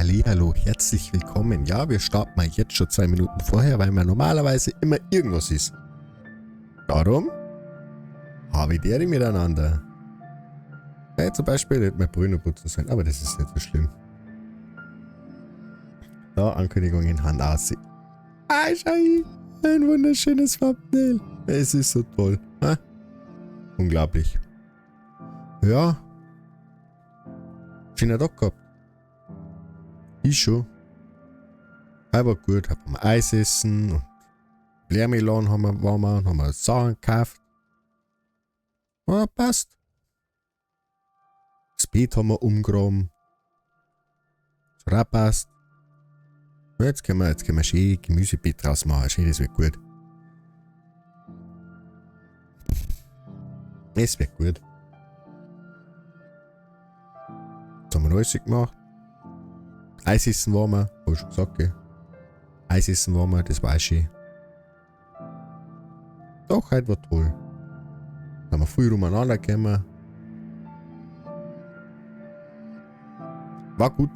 Hallihallo, herzlich willkommen. Ja, wir starten mal jetzt schon 2 Minuten vorher, weil man normalerweise immer irgendwas ist. Darum habe ich die miteinander. Ja, zum Beispiel hätte mein Brüner putzen sollen, aber das ist nicht so schlimm. Da, Ankündigung in Hand aus. Ah, schau, ein wunderschönes Thumbnail. Es ist so toll. Ha? Unglaublich. Ja. Schöner Tag gehabt. Ich schon. War gut. Hab wir Eis essen und Leermelon haben wir, waren wir, haben wir Sachen gekauft. Ja, passt. Das Beet haben wir umgegraben. Das hat auch passt. Ja, jetzt können wir schön Gemüsebeet draus machen. Schön, das wird gut. Es wird gut. Jetzt haben wir alles gemacht. Eis essen waren wir, hab ich schon gesagt, gell? Eis essen waren wir, das war auch schön. Doch, heute war toll. Da haben wir früh umeinander gekommen. War gut.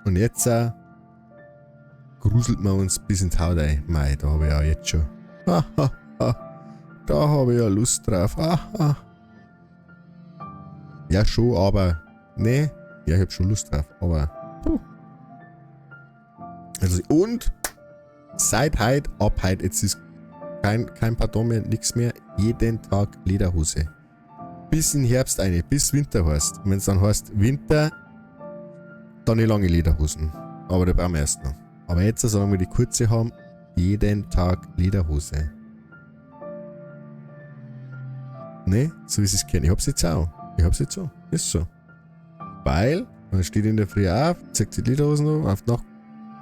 Und jetzt gruselt man uns bis ins Haut ein. Mei, da hab ich ja jetzt schon. Ha, ha, ha. Da hab ich ja Lust drauf. Ha, ha. Ja, schon, aber. Nee, ja, ich hab schon Lust drauf, aber. Puh. Also, und seit heut, ab heut, jetzt ist kein Pardon mehr, nix mehr, jeden Tag Lederhose. Bis in Herbst eine, bis Winter heißt. Und wenn's dann heißt Winter, dann die lange Lederhosen. Aber da brauchen wir erst noch. Aber jetzt, solange wir die kurze haben, jeden Tag Lederhose. Ne, so wie sie es kennen. Ich hab's jetzt auch. Ich hab's jetzt so. Ist so. Weil, man steht in der Früh auf, zieht die Lederhosen an, auf die Nacht,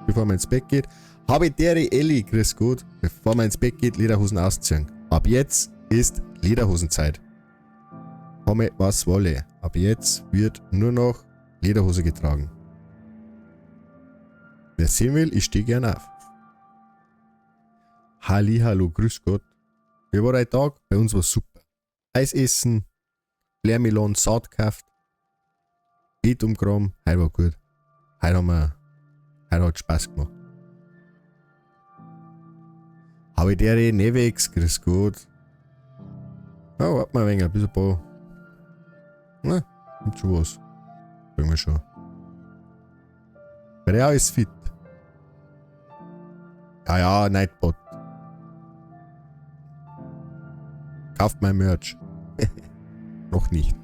bevor man ins Bett geht. Habe ich der Elli, grüß Gott, bevor man ins Bett geht, Lederhosen ausziehen. Ab jetzt ist Lederhosenzeit. Komme was wolle. Ab jetzt wird nur noch Lederhose getragen. Wer sehen will, ich stehe gern auf. Hallihallo, grüß Gott. Wie war dein Tag? Bei uns war's super. Eis essen, Leermelon, Saat gekauft, Beet umgraben, heute war gut. Heute hat Spaß gemacht. Habe ich der Nevex, grüß Gott. Ja, warte mal ein wenig, bis ein paar. Na, gibt schon was. Bringen wir schon. Real ist fit. Ja, ja, Nightbot. Kauft mein Merch. Noch nicht.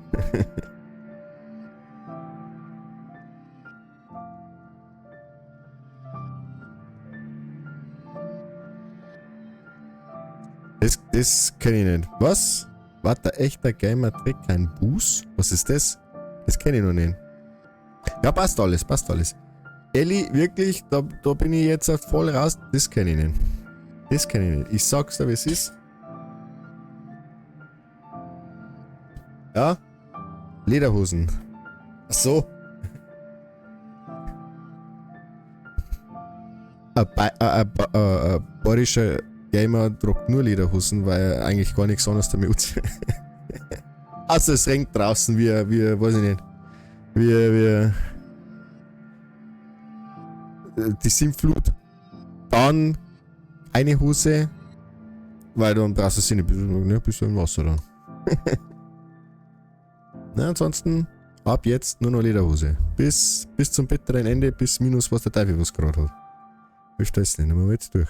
Das kenn ich nicht. Was? Warte, echter Gamer trägt keinen Buß? Was ist das? Das kenn ich noch nicht. Ja, passt alles, passt alles. Elli, wirklich, da bin ich jetzt voll raus. Das kenn ich nicht. Das kenn ich nicht. Ich sag's dir, wie es ist. Ja? Lederhosen. Ach so. Ein bayerischer Gamer tragt nur Lederhosen, weil er eigentlich gar nichts anderes damit anzieht. Also es regnet draußen, wie, weiß ich nicht. Wie die Sintflut. Dann eine Hose, weil dann brauchst du sie nicht, bist du im Wasser dann. Na, ansonsten ab jetzt nur noch Lederhose. Bis zum bitteren Ende, bis minus was der Teufel was gerade hat. Ich das nicht, nehmen wir jetzt durch.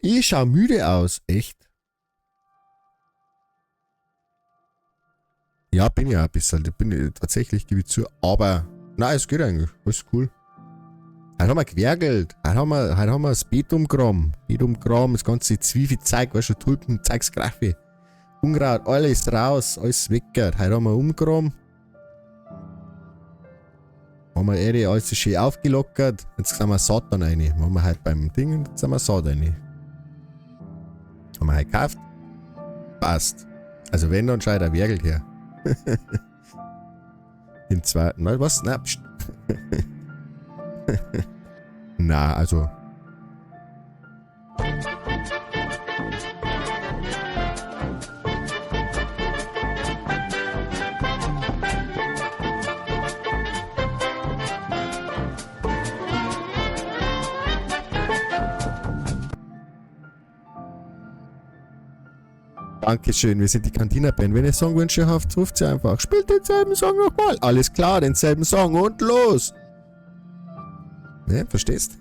Ich schau müde aus, echt. Ja, bin ich auch ein bisschen. Bin ich tatsächlich, gebe ich zu, aber nein, es geht eigentlich. Alles cool. Heute haben wir gewerkelt. Heute haben wir das Beet umgraben. Beet umgraben, das ganze Zwiefelzeug, weißt du, Tulpen, Zeugs, Graffe. Unkraut, alles raus, alles weg. Heute haben wir umgraben. Haben wir eh alles schön aufgelockert. Jetzt sind wir Saat dann rein. Machen wir heute beim Ding, jetzt sind wir Saat rein. Haben wir heute gekauft. Passt. Also wenn, dann schreit der Wergel her. In zwei, nein, was? Nein, pst. Na, also. Dankeschön, wir sind die Cantina Band. Wenn ihr Songwünsche habt, ruft sie einfach. Spielt denselben Song nochmal. Alles klar, denselben Song und los. Ne, verstehst?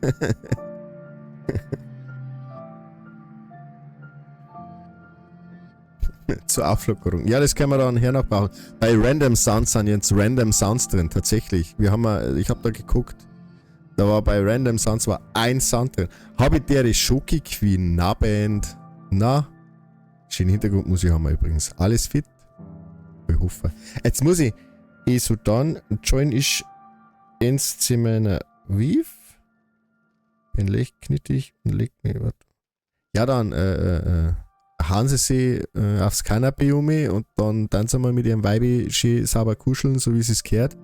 Zur Auflockerung. Ja, das können wir dann her noch brauchen. Bei Random Sounds sind jetzt Random Sounds drin, tatsächlich. Wir haben, ich habe da geguckt. Da war bei Random Sounds war ein Sound drin. Habe ich der Schoki Queen? Na, Band. Na. Schönen Hintergrundmusik haben wir übrigens. Alles fit? Ich hoffe. Jetzt muss ich. So dann join ich ins Zimmer Wief. Bin leicht knittig und leg mir was. Ja, dann, hauen sie sich aufs Kanapee um und dann tanzen wir mit ihrem Weibi schön sauber kuscheln, so wie es gehört.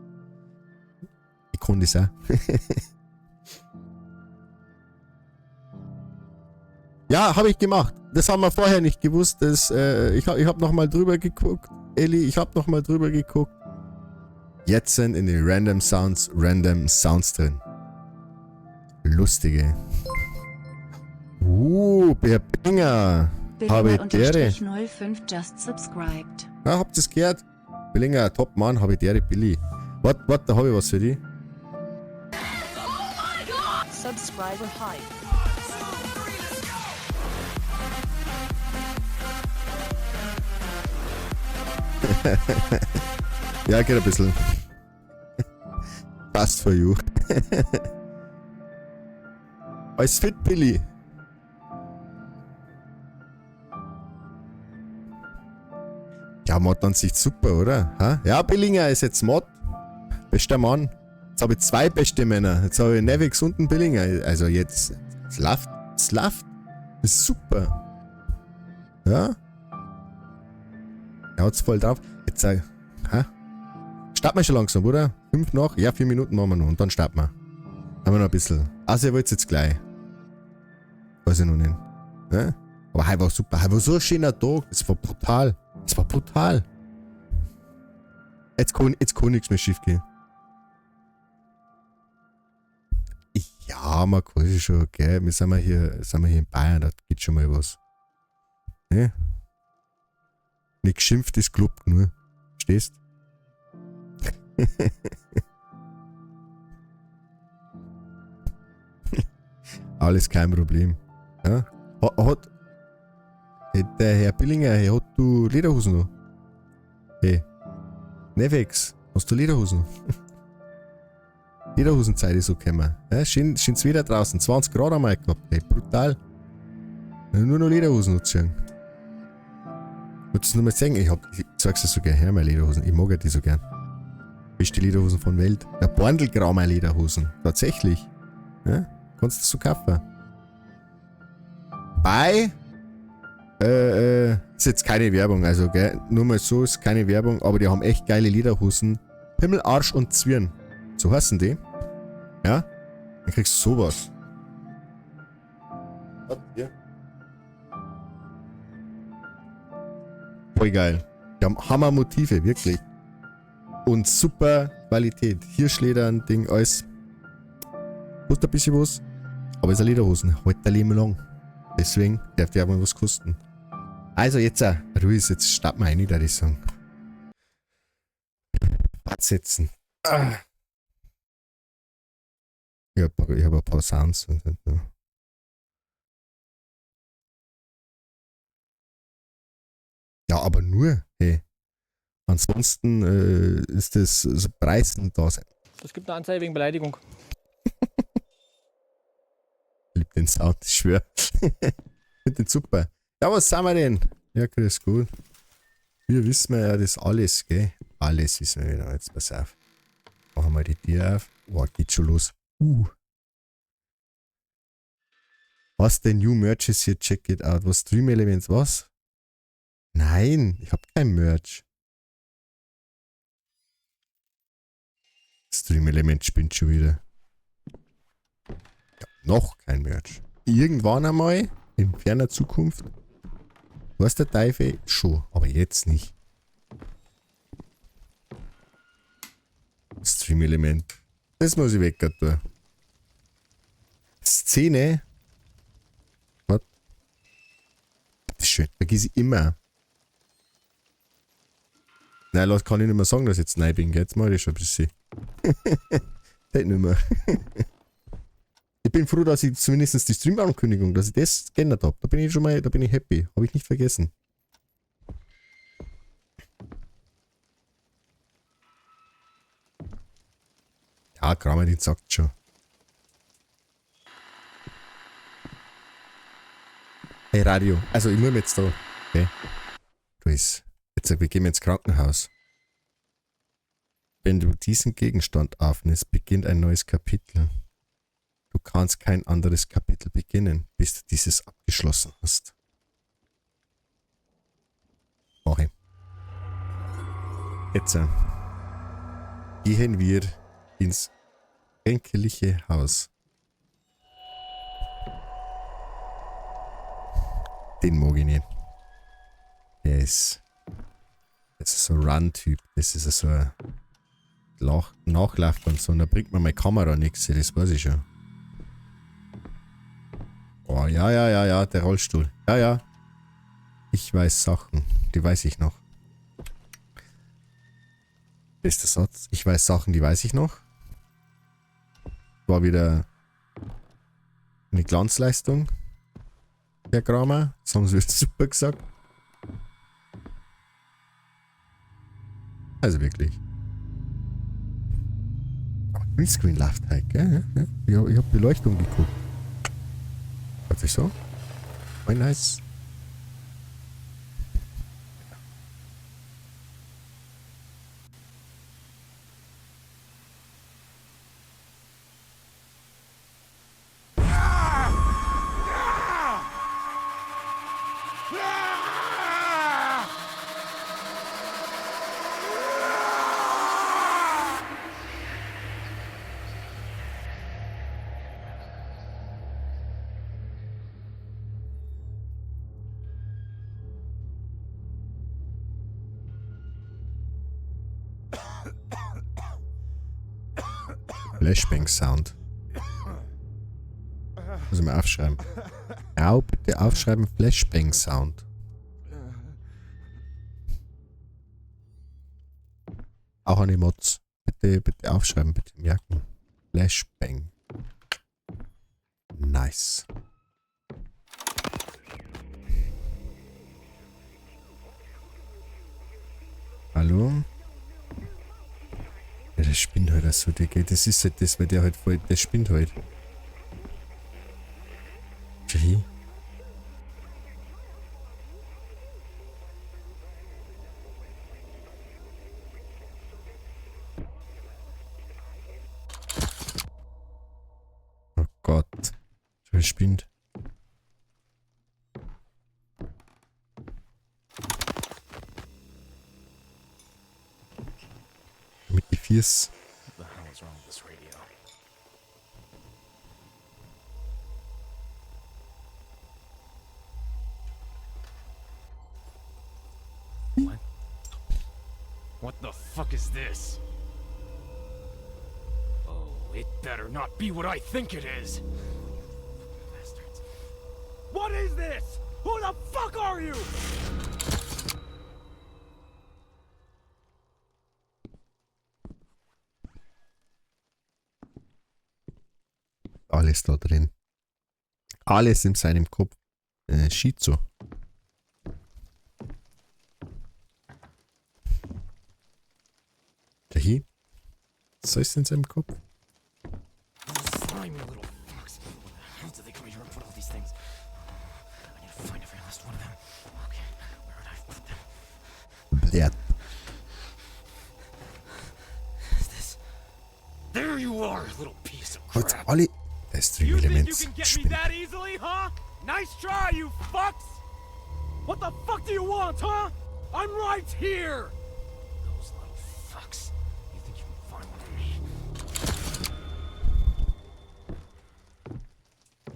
Ich kann das auch. Ja, habe ich gemacht. Das haben wir vorher nicht gewusst. Das, ich habe nochmal drüber geguckt. Elli, ich habe nochmal drüber geguckt. Jetzt sind in den Random Sounds drin. Lustige. Berbinger. Habe ich dere. 05 just subscribed. Ja, habt ihr's gehört? Billinger, top Mann, habe ich dere Billy. Warte, warte, da habe ich was für dich. Subscriber Hype. Ja, geht ein bisschen. Passt for you. Alles fit, Billy. Ja, Mod an sich super, oder? Ha? Ja, Billinger ist jetzt Mod. Bester Mann. Jetzt habe ich zwei beste Männer. Jetzt habe ich Nevix und einen Billinger. Also jetzt, es läuft. Es läuft. Ist super. Ja? Er hat's voll drauf. Jetzt sag, hä? Starten wir schon langsam, oder? 5 noch? Ja, 4 Minuten machen wir noch und dann starten wir. Haben wir noch ein bisschen. Also, ihr wollt jetzt gleich. Weiß ich noch nicht. Ja? Aber heute war super. Heute war so ein schöner Tag. Es war brutal. Es war brutal. Jetzt kann nichts mehr schief gehen. Ja, man kann sich schon, gell. Wir sind hier in Bayern, da geht schon mal was. Ne? Nicht geschimpft ist gelobt nur. Verstehst? Alles kein Problem. Ja? Hat der Herr Billinger, hey, hat du Lederhosen noch? Hey. Nevex, hast du Lederhosen? Lederhosenzeit ist so gekommen. Ja, schön's wieder draußen. 20 Grad haben wir gehabt. Hey, brutal. Nur noch Lederhosen anziehen. Wolltest du nur mal sagen? Ich zeig's dir so gern her, meine Lederhosen. Ich mag ja die so gern. Beste Lederhosen von Welt. Der Borndelgrau, meine Lederhosen. Tatsächlich. Ja? Kannst du so kaufen. Bei ist jetzt keine Werbung, also gell, nur mal so, ist keine Werbung, aber die haben echt geile Lederhosen. Pimmel, Arsch und Zwirn. So heißen die. Ja? Dann kriegst du sowas. Hier. Voll geil. Die haben Hammermotive, wirklich. Und super Qualität. Hirschledern, Ding, alles. Kostet ein bisschen was, aber ist eine Lederhosen. Halt der Leben lang. Deswegen darf die auch mal was kosten. Also jetzt, Ruhig, jetzt starten wir rein, würde ich sagen. Bad setzen. Ah. Ich hab ein paar Sounds. Ja, aber nur, hey. Ansonsten ist das so Preisen da sein. Es gibt eine Anzeige wegen Beleidigung. Ich lieb den Sound, ich schwör. Ich find den super. Ja, was sind wir denn? Ja, grüß gut. Wir wissen ja das alles, gell? Alles wissen wir wieder. Jetzt pass auf. Machen wir die Tür auf. Boah, geht schon los. Was denn New Merch ist hier? Check it out. Was Stream Elements? Was? Nein, ich hab kein Merch. Stream Element spinnt schon wieder. Ja, noch kein Merch. Irgendwann einmal, in ferner Zukunft, weiß der Teufel schon, aber jetzt nicht. Stream Element. Das muss ich weg tun. Szene. Was? Das ist schön. Vergiss ich immer. Nein, lass, kann ich nicht mehr sagen, dass ich jetzt neu bin, gell? Jetzt mach ich schon ein bisschen. Geht nicht mehr. Ich bin froh, dass ich zumindest die Stream-Ankündigung, dass ich das geändert habe. Da bin ich schon mal, da bin ich happy. Habe ich nicht vergessen. Ja, Kramer, die sagt schon. Hey Radio, also ich muss jetzt da. Okay. Du ist. Jetzt, wir gehen ins Krankenhaus. Wenn du diesen Gegenstand aufnimmst, beginnt ein neues Kapitel. Du kannst kein anderes Kapitel beginnen, bis du dieses abgeschlossen hast. Mach ich. Jetzt gehen wir ins kränkliche Haus. Den mag ich nicht. Der ist. Das ist so ein Run-Typ. Das ist so ein Nachlauf und so. Und da bringt mir meine Kamera nichts, das weiß ich schon. Oh, ja, ja, ja, ja, der Rollstuhl. Ja, ja. Ich weiß Sachen. Die weiß ich noch. Bester Satz. Ich weiß Sachen, die weiß ich noch. War wieder eine Glanzleistung. Herr Kramer. Das haben sie wieder super gesagt. Also wirklich. Aber Greenscreen läuft halt, gell? Ja, ich hab Beleuchtung geguckt. Hat sich so? Voll nice. Flashbang Sound. Muss ich mal aufschreiben. Ja, bitte aufschreiben, Flashbang Sound. Auch an die Mods. Bitte, bitte aufschreiben, bitte merken. Flashbang. Nice. Hallo? Ja, der spinnt halt auch so, der geht. Das ist halt das, weil der halt voll. Der spinnt halt. Schau hin. Oh Gott. Der spinnt. Mit die Viers. What the hell is wrong with this radio? What? What the fuck is this? Oh, it better not be what I think it is. Bastards. What is this? Who the fuck are you? Alles da drin. Alles in seinem Kopf. Schizo. Der hier? Was ist in seinem Kopf? Slimy little fucks. Where the hell did they come here and put all these things? I need to find every last one of them. Okay, where would I put them? Blöd. Is this? There you are, little piece of Hat crap. alle das You think you Stream-Element can get me spinnt. that easily, huh? Nice try, you fucks! What the fuck do you want, huh? I'm right here! Those little fucks. You think you can find one of me?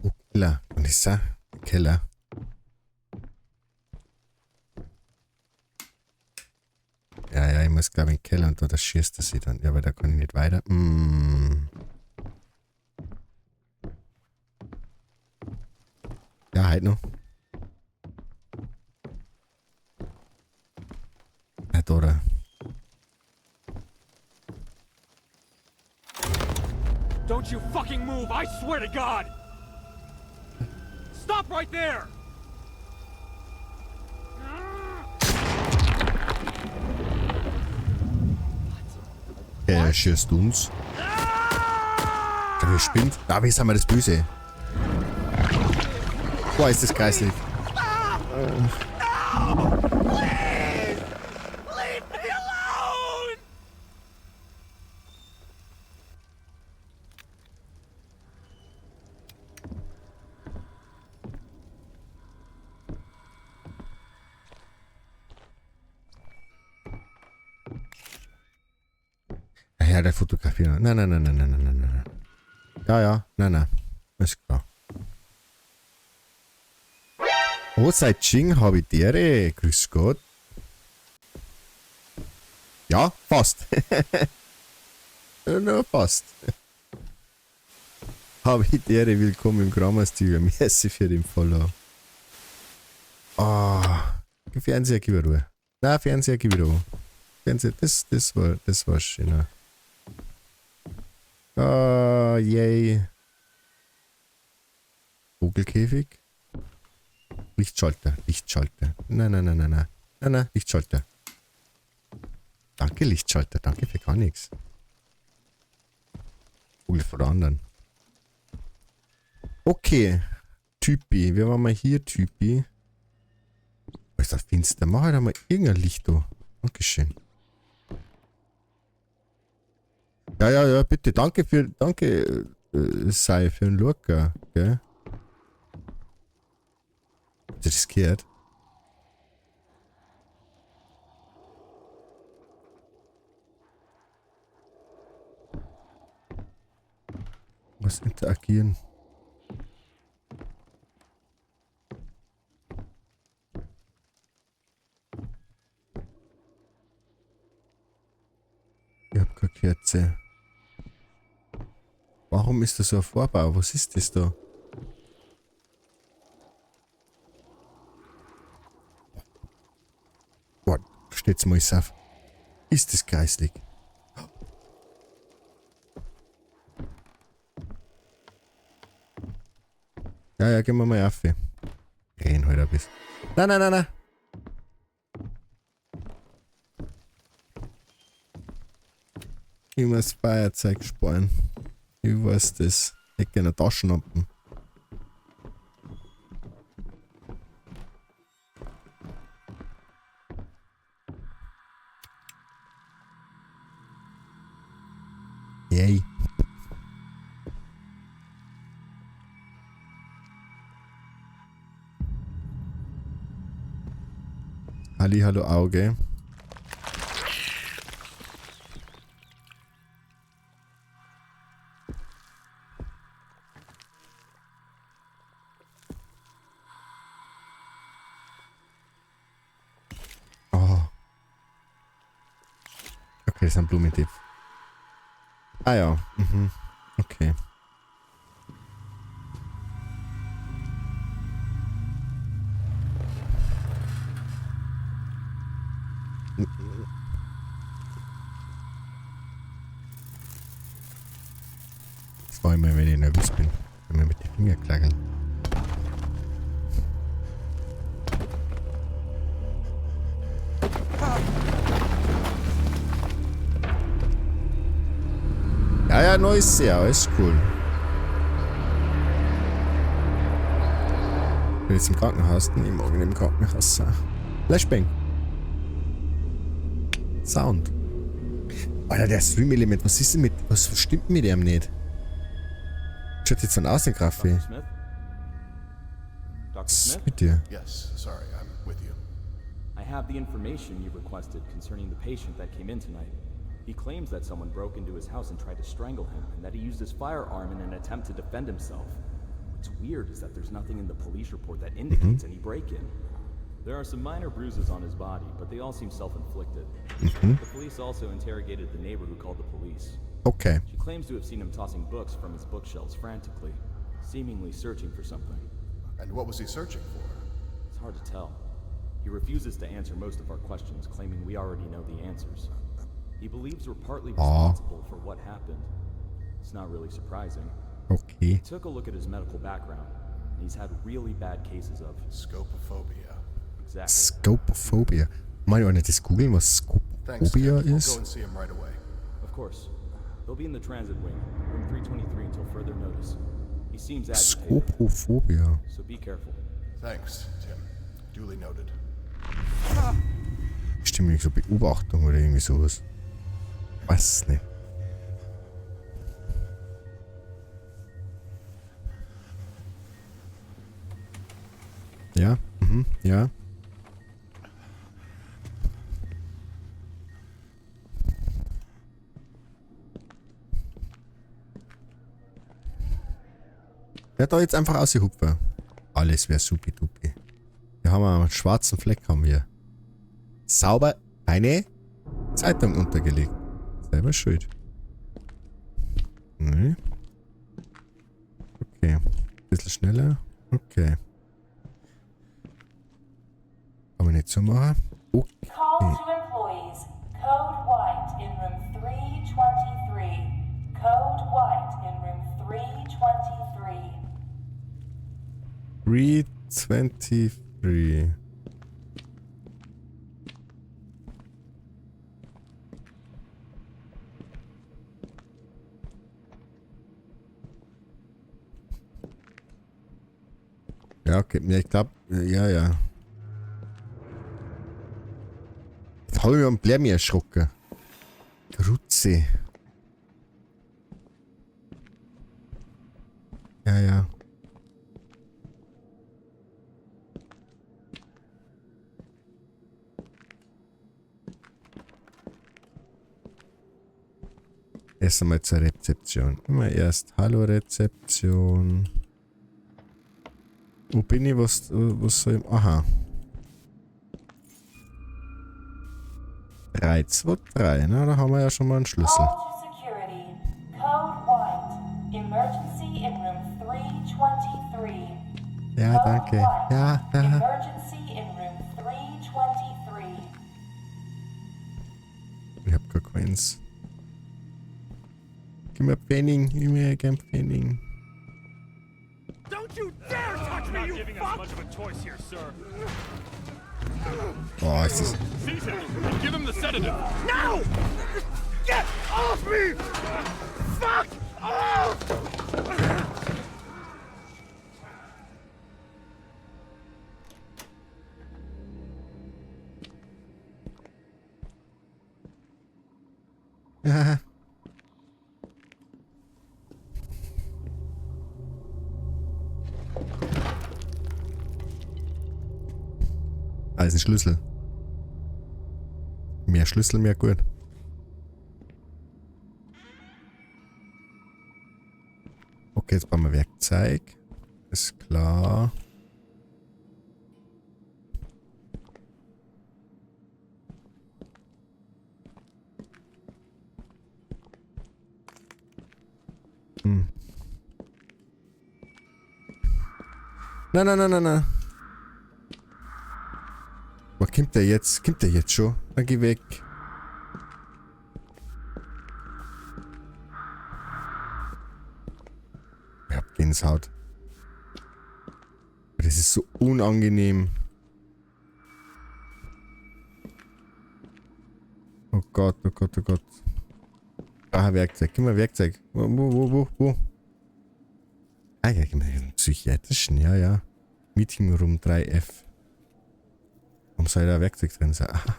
Oh, Keller. Und ich sag, Keller. Ja, ja, ich muss glaube ich in den Keller und da schießt er sich dann. Ja, aber da kann ich nicht weiter. Ja, halt noch. Ja, da, da. Don't you fucking move, I swear to God! Stop right there! Er schießt uns. Der spinnt. Da, wie sind wir das Böse? Boah, ist das geistlich. No! Please! Leave me alone! Ja, der fotografiert. Nein, nein, nein, nein, nein, nein, nein, nein. Ja, ja, nein, nein. Ist klar. Oh, seit Ching habe ich dere. Grüß Gott. Ja, fast. Nur fast. Habe ich dere. Willkommen im Kramerstiger. Merci für den Follow. Ah, Fernseher gib ich Ruhe. Nein, Fernseher gib ich Ruhe. Fernseher, das war schöner. Ah, yay. Vogelkäfig. Lichtschalter, Lichtschalter. Nein, nein, nein, nein, nein. Nein, nein, Lichtschalter. Danke, Lichtschalter. Danke für gar nichts. Vogel vor der anderen. Okay. Typi. Wir waren mal hier, Typi. Oh, ist das finster? Mach halt einmal irgendein Licht da. Dankeschön. Ja, ja, ja, bitte. Danke für, danke, sei für den Lurker, gell? Habt ihr das gehört? Was interagieren? Ich hab keine Kerze. Warum ist das so ein Vorbau? Was ist das da? Boah, steht's mal auf. Ist das geistlich? Ja, ja, gehen wir mal auf. Renn halt ein bisschen. Nein, nein, nein, nein. Ich muss Feuerzeug sparen. Ich weiß das. Ich hätte gerne Taschenlampen. Yay. Halli, hallo Auge. Oh. Okay, das ist ein Blumentopf. Ah ja, mhm. Okay. Das war immer, wenn ich nervös bin. Wenn wir mit den Fingern klackeln. Ja, ja, neues ja, alles cool. Ich bin jetzt im Krankenhaus. Ich mag nicht im Krankenhaus sein. Flashbang. Sound. Alter, der Stream-Element, was ist denn mit. Was stimmt mit dem nicht? Schaut jetzt dann aus, den Graffi. Dr. Smith? Dr. Was ist Smith? mit dir? Yes, sorry, I'm with you. I have the information you requested concerning the patient that came in tonight. He claims that someone broke into his house and tried to strangle him, and that he used his firearm in an attempt to defend himself. What's weird is that there's nothing in the police report that indicates any break-in. There are some minor bruises on his body, but they all seem self-inflicted. The police also interrogated the neighbor who called the police. Okay. She claims to have seen him tossing books from his bookshelves frantically, seemingly searching for something. And what was he searching for? It's hard to tell. He refuses to answer most of our questions, claiming we already know the answers. He believes we're partly Aw. responsible for what happened. It's not really surprising. Okay. I took a look at his medical background, and he's had really bad cases of Scopophobia. exactly. Scopophobia. Mal ich auch nicht das googeln, was Thanks, Scopophobia Tim. I'll ist? go and see him right away. Of course. He'll be in the transit wing, room 323 until further notice. He seems agitated, Scopophobia. so be careful. Thanks, Tim. Duly noted. Stimmt nicht so Beobachtung oder irgendwie sowas. Weiß nicht. Ja, ja. Der hat da jetzt einfach ausgehupft. Alles wäre supidupi. Hier haben wir einen schwarzen Fleck, haben wir. Sauber eine Zeitung untergelegt. Selber schuld. Nee. Okay. Bisschen schneller. Okay. Kann man nicht so machen. Okay. Call to employees. Code white in room 323. Code white in room 323. 323. Ja, okay. Ja, ich glaub, ja, ja. Jetzt hab ich mich am Blärmi erschrocken. Grütze. Ja, ja. Erst einmal zur Rezeption. Immer erst. Hallo Rezeption. Wo bin ich? Was soll ich? Aha. 3, 2, 3. Na, da haben wir ja schon mal einen Schlüssel. Call to security. Code white. Emergency in room 323. Ja, Code danke. white. Ja, ja. Emergency in room 323. Ich hab gar keins. Gib mir Pfennig. Gib mir gern Pfennig. Don't you dare touch me, you fuck! Much of a choice here, sir. Oh, ist das... Seize him and give him the sedative. Now! Get off me! Fuck off! Ja. Da ist ein Schlüssel. Mehr Schlüssel, mehr gut. Okay, jetzt brauchen wir Werkzeug. Ist klar. Nein, nein, nein, nein, nein. Wo kommt der jetzt? Kommt der jetzt schon? Dann geh weg. Ich hab Gänsehaut. Das ist so unangenehm. Oh Gott, oh Gott, oh Gott. Ah, Werkzeug. Gib mir Werkzeug. Wo, wo, wo, wo, wo? Ah ja, gib mir den psychiatrischen, ja, ja. Meeting Room 3F. Warum soll da Werkzeug drin sein? Aha.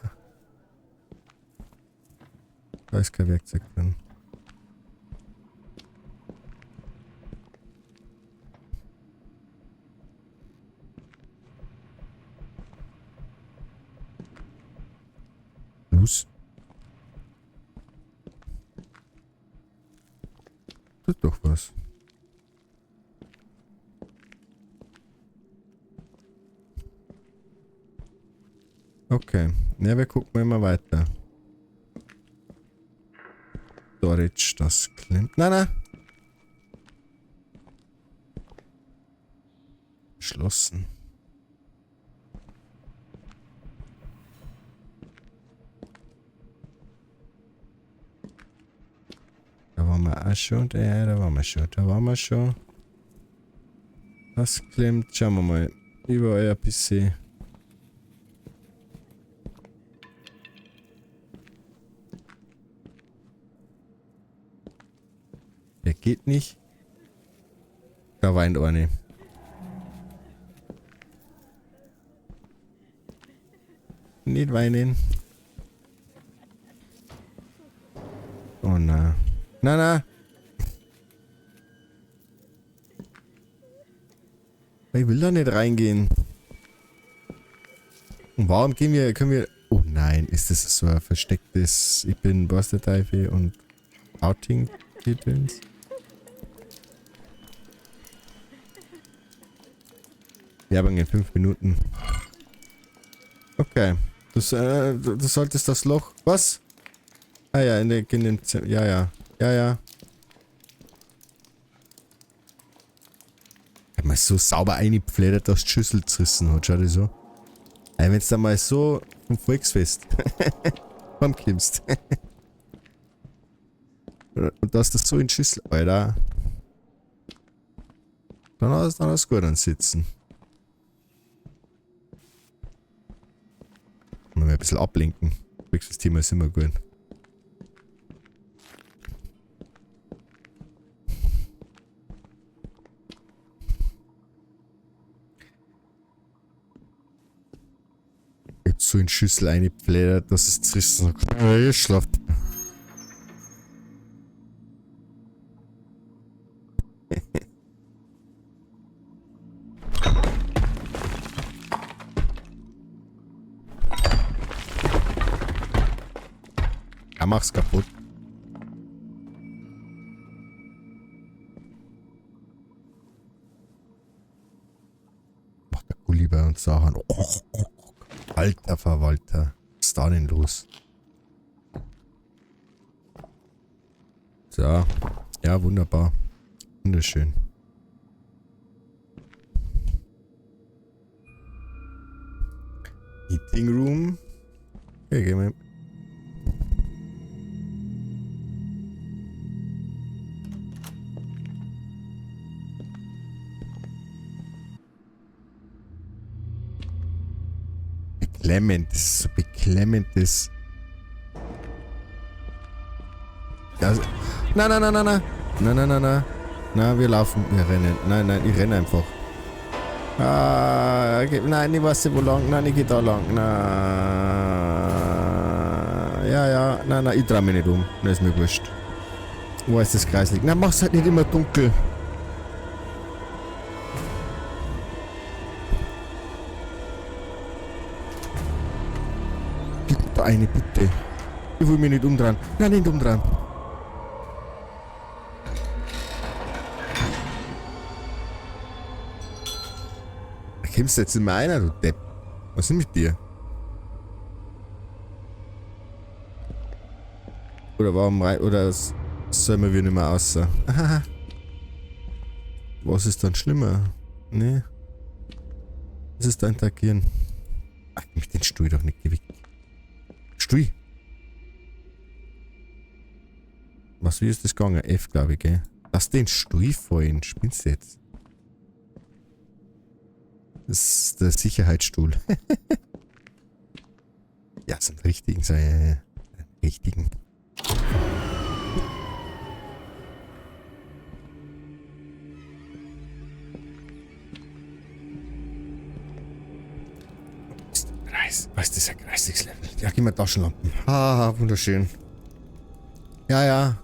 Da ist kein Werkzeug drin. Los. Tut doch was. Okay. Ja, wir gucken mal weiter. Storage, das klemmt. Nein, nein. Geschlossen. Da waren wir auch schon. Ja, da waren wir schon. Da waren wir schon. Das klemmt. Schauen wir mal. Überall ein bisschen. Der geht nicht. Da weint eine. Nicht weinen. Oh na. Na, na. Ich will da nicht reingehen. Und warum gehen wir, können wir... Oh nein, ist das so ein verstecktes... Ich bin Boss der Teufel und Outing-Titels? Werbung in 5 Minuten. Okay. Du solltest das Loch... Was? Ah ja, in dem Zimmer. Ja, ja. Ja, ja. Ich hab mal so sauber eingepflädert, dass die Schüssel zerrissen hat. Schau dir so. Ey, wenn's da mal so vom Volksfest heimkommst. Und dass das so in die Schüssel... Alter. Dann hast du gut an Sitzen. Mal ein bisschen ablenken. Das Thema ist immer gut. Jetzt so in Schüssel eingepflädert, dass es zerrissen hat. Ich schlaf. Ja, mach's kaputt. Macht der Gulli bei uns Sachen. Oh, oh, oh. Alter Verwalter. Was ist da denn los? So. Ja, wunderbar. Wunderschön. Meeting Room. Okay, gehen wir. Beklemmend, das ist so beklemmend, das. Das. Nein, nein, nein, nein, nein. Nein, nein, nein, nein. Nein, wir laufen, wir rennen. Nein, nein, ich renne einfach. Ah, okay. Nein, ich weiß nicht, wo lang. Nein, ich geh da lang. Nein. Ja, ja, nein, nein, ich trau mich nicht um. Nein, ist mir wurscht. Wo ist das Kreislig? Nein, mach's halt nicht immer dunkel. Eine, bitte. Ich will mich nicht umdrehen. Nein, nicht umdrehen. Da kommst du jetzt immer einer, du Depp. Was ist denn mit dir? Oder warum rein? Oder sollen wir nicht mehr raus? Was ist dann schlimmer? Nee. Was ist da interagieren? Ach, mich den Stuhl doch nicht gewickt. Stuhl. Was, wie ist das gegangen? F, glaube ich, gell? Lass den Stuhl fallen. Spinnst du jetzt? Das ist der Sicherheitsstuhl. Ja, so einen richtigen, so einen richtigen. Was ist das? Ein kreisiges Level? Ja, gib mir Taschenlampen. Ah, wunderschön. Ja, ja.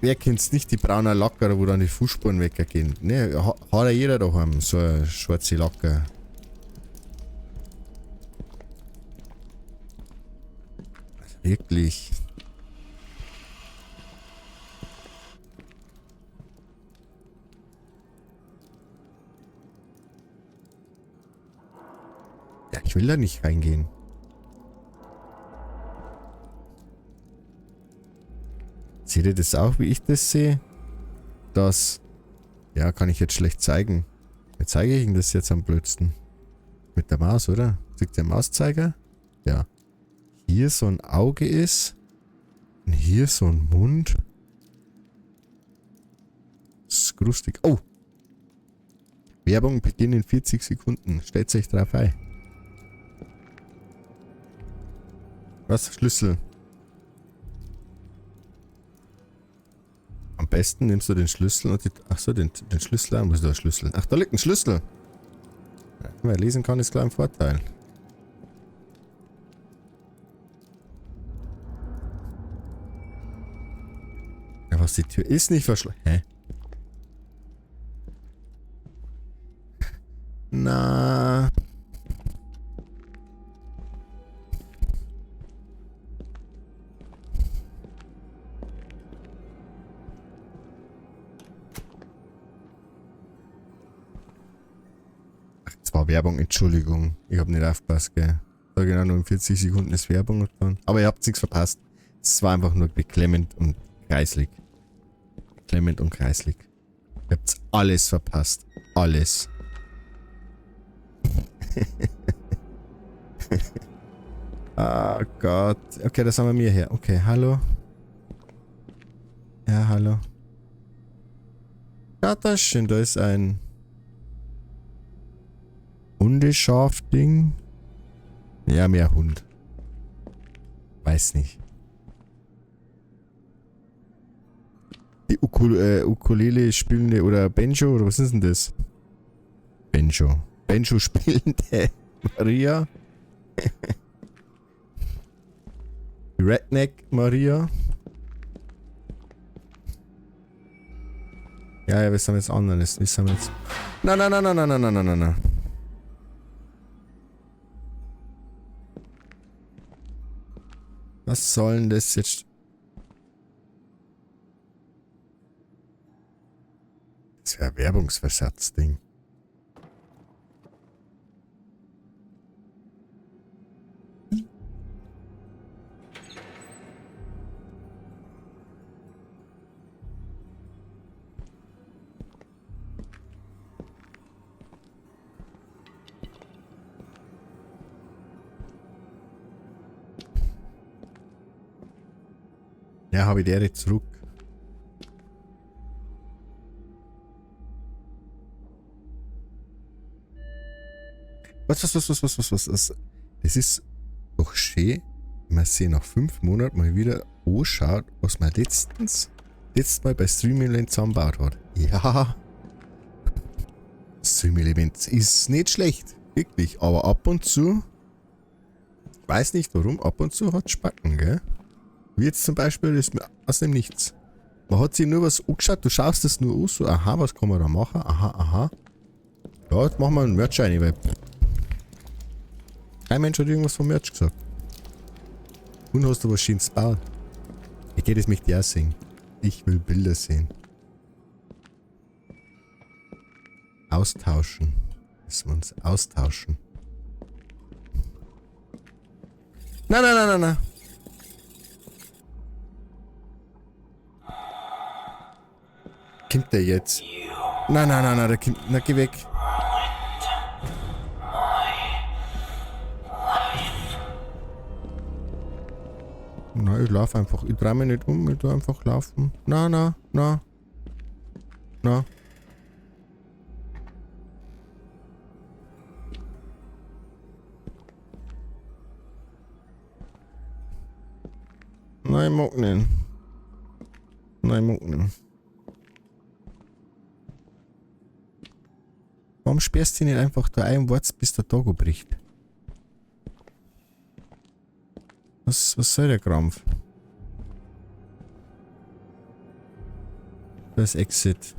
Wer kennt's nicht, die braunen Lacker, wo dann die Fußspuren weggehen? Ne, hat ja jeder daheim, so eine schwarze Lacker. Also wirklich. Ja, ich will da nicht reingehen. Seht ihr das auch, wie ich das sehe? Das, ja, kann ich jetzt schlecht zeigen. Wie zeige ich Ihnen das jetzt am blödsten? Mit der Maus, oder? Sieht der Mauszeiger? Ja. Hier so ein Auge ist. Und hier so ein Mund. Das ist gruselig. Oh! Werbung beginnt in 40 Sekunden. Stellt sich drauf ein. Was? Schlüssel. Am besten nimmst du den Schlüssel und die... Achso, den Schlüssel an. Wo ist der Schlüssel? Ach, da liegt ein Schlüssel. Ja, wer lesen kann, ist klar ein Vorteil. Ja, was, die Tür ist nicht verschlossen. Hä? Na. Ach, das war Werbung, Entschuldigung. Ich hab nicht aufgepasst, gell. Da genau nur in 40 Sekunden ist Werbung und dann. Aber ihr habt nichts verpasst. Es war einfach nur beklemmend und kreislig. Beklemmend und kreislig. Ihr habt alles verpasst. Alles. Ah Gott. Okay, das haben wir mir her. Okay, hallo. Ja, hallo. Ja, das ist schön. Da ist ein Hundeschaf-Ding. Ja, mehr Hund. Weiß nicht. Die Ukulele spielende oder Banjo oder was ist denn das? Banjo. Banjo spielende Maria. Redneck Maria. Ja, ja, wir sind jetzt anderes. Wir sind jetzt. Nein, nein, nein, nein, nein, nein, nein, nein, nein. Was soll denn das jetzt? Das wäre ein Werbungsversatzding. Ja, habe ich der zurück. Was? Das ist doch schön, wenn man sich nach 5 Monaten mal wieder anschaut, was man letztes Mal bei Stream Elements zusammengebaut hat. Ja. Stream Elements ist nicht schlecht. Wirklich. Aber ab und zu, weiß nicht warum, ab und zu hat Spacken, gell? Wie jetzt zum Beispiel, ist mir aus dem Nichts. Man hat sich nur was angeschaut, du schaust das nur an, so, aha, was kann man da machen, aha, aha. Ja, jetzt machen wir einen Merch rein, weil kein Mensch hat irgendwas vom Merch gesagt. Und hast du was Schönes gebaut? Ich geh, das möchte ich auch sehen. Ich will Bilder sehen. Austauschen. Müssen wir uns austauschen. Nein, nein, nein, nein, nein. Kommt der jetzt? Nein, nein, nein, nein, der kommt. Na, geh weg. Nein, ich lauf einfach. Ich dreh mich nicht um, ich tu einfach laufen. Na, na, na. Na. Nein, ich mag nicht. Nein, ich mag nicht. Warum sperrst du dich nicht einfach da ein und wartest, bis der Tag bricht? Was soll der Krampf? Das Exit.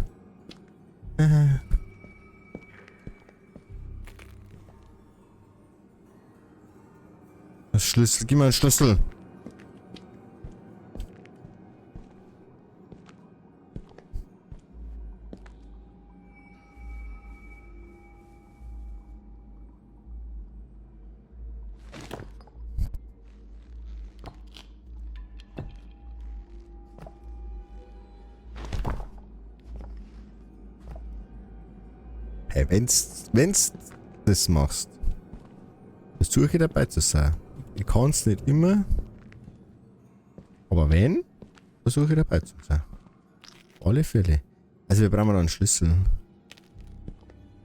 Das Schlüssel. Gib mir einen Schlüssel. Hey, wenn's das machst, versuche ich dabei zu sein. Ich kann's nicht immer, aber Aber wenn, versuche ich dabei zu sein. Auf alle Fälle. Also wir brauchen noch einen Schlüssel.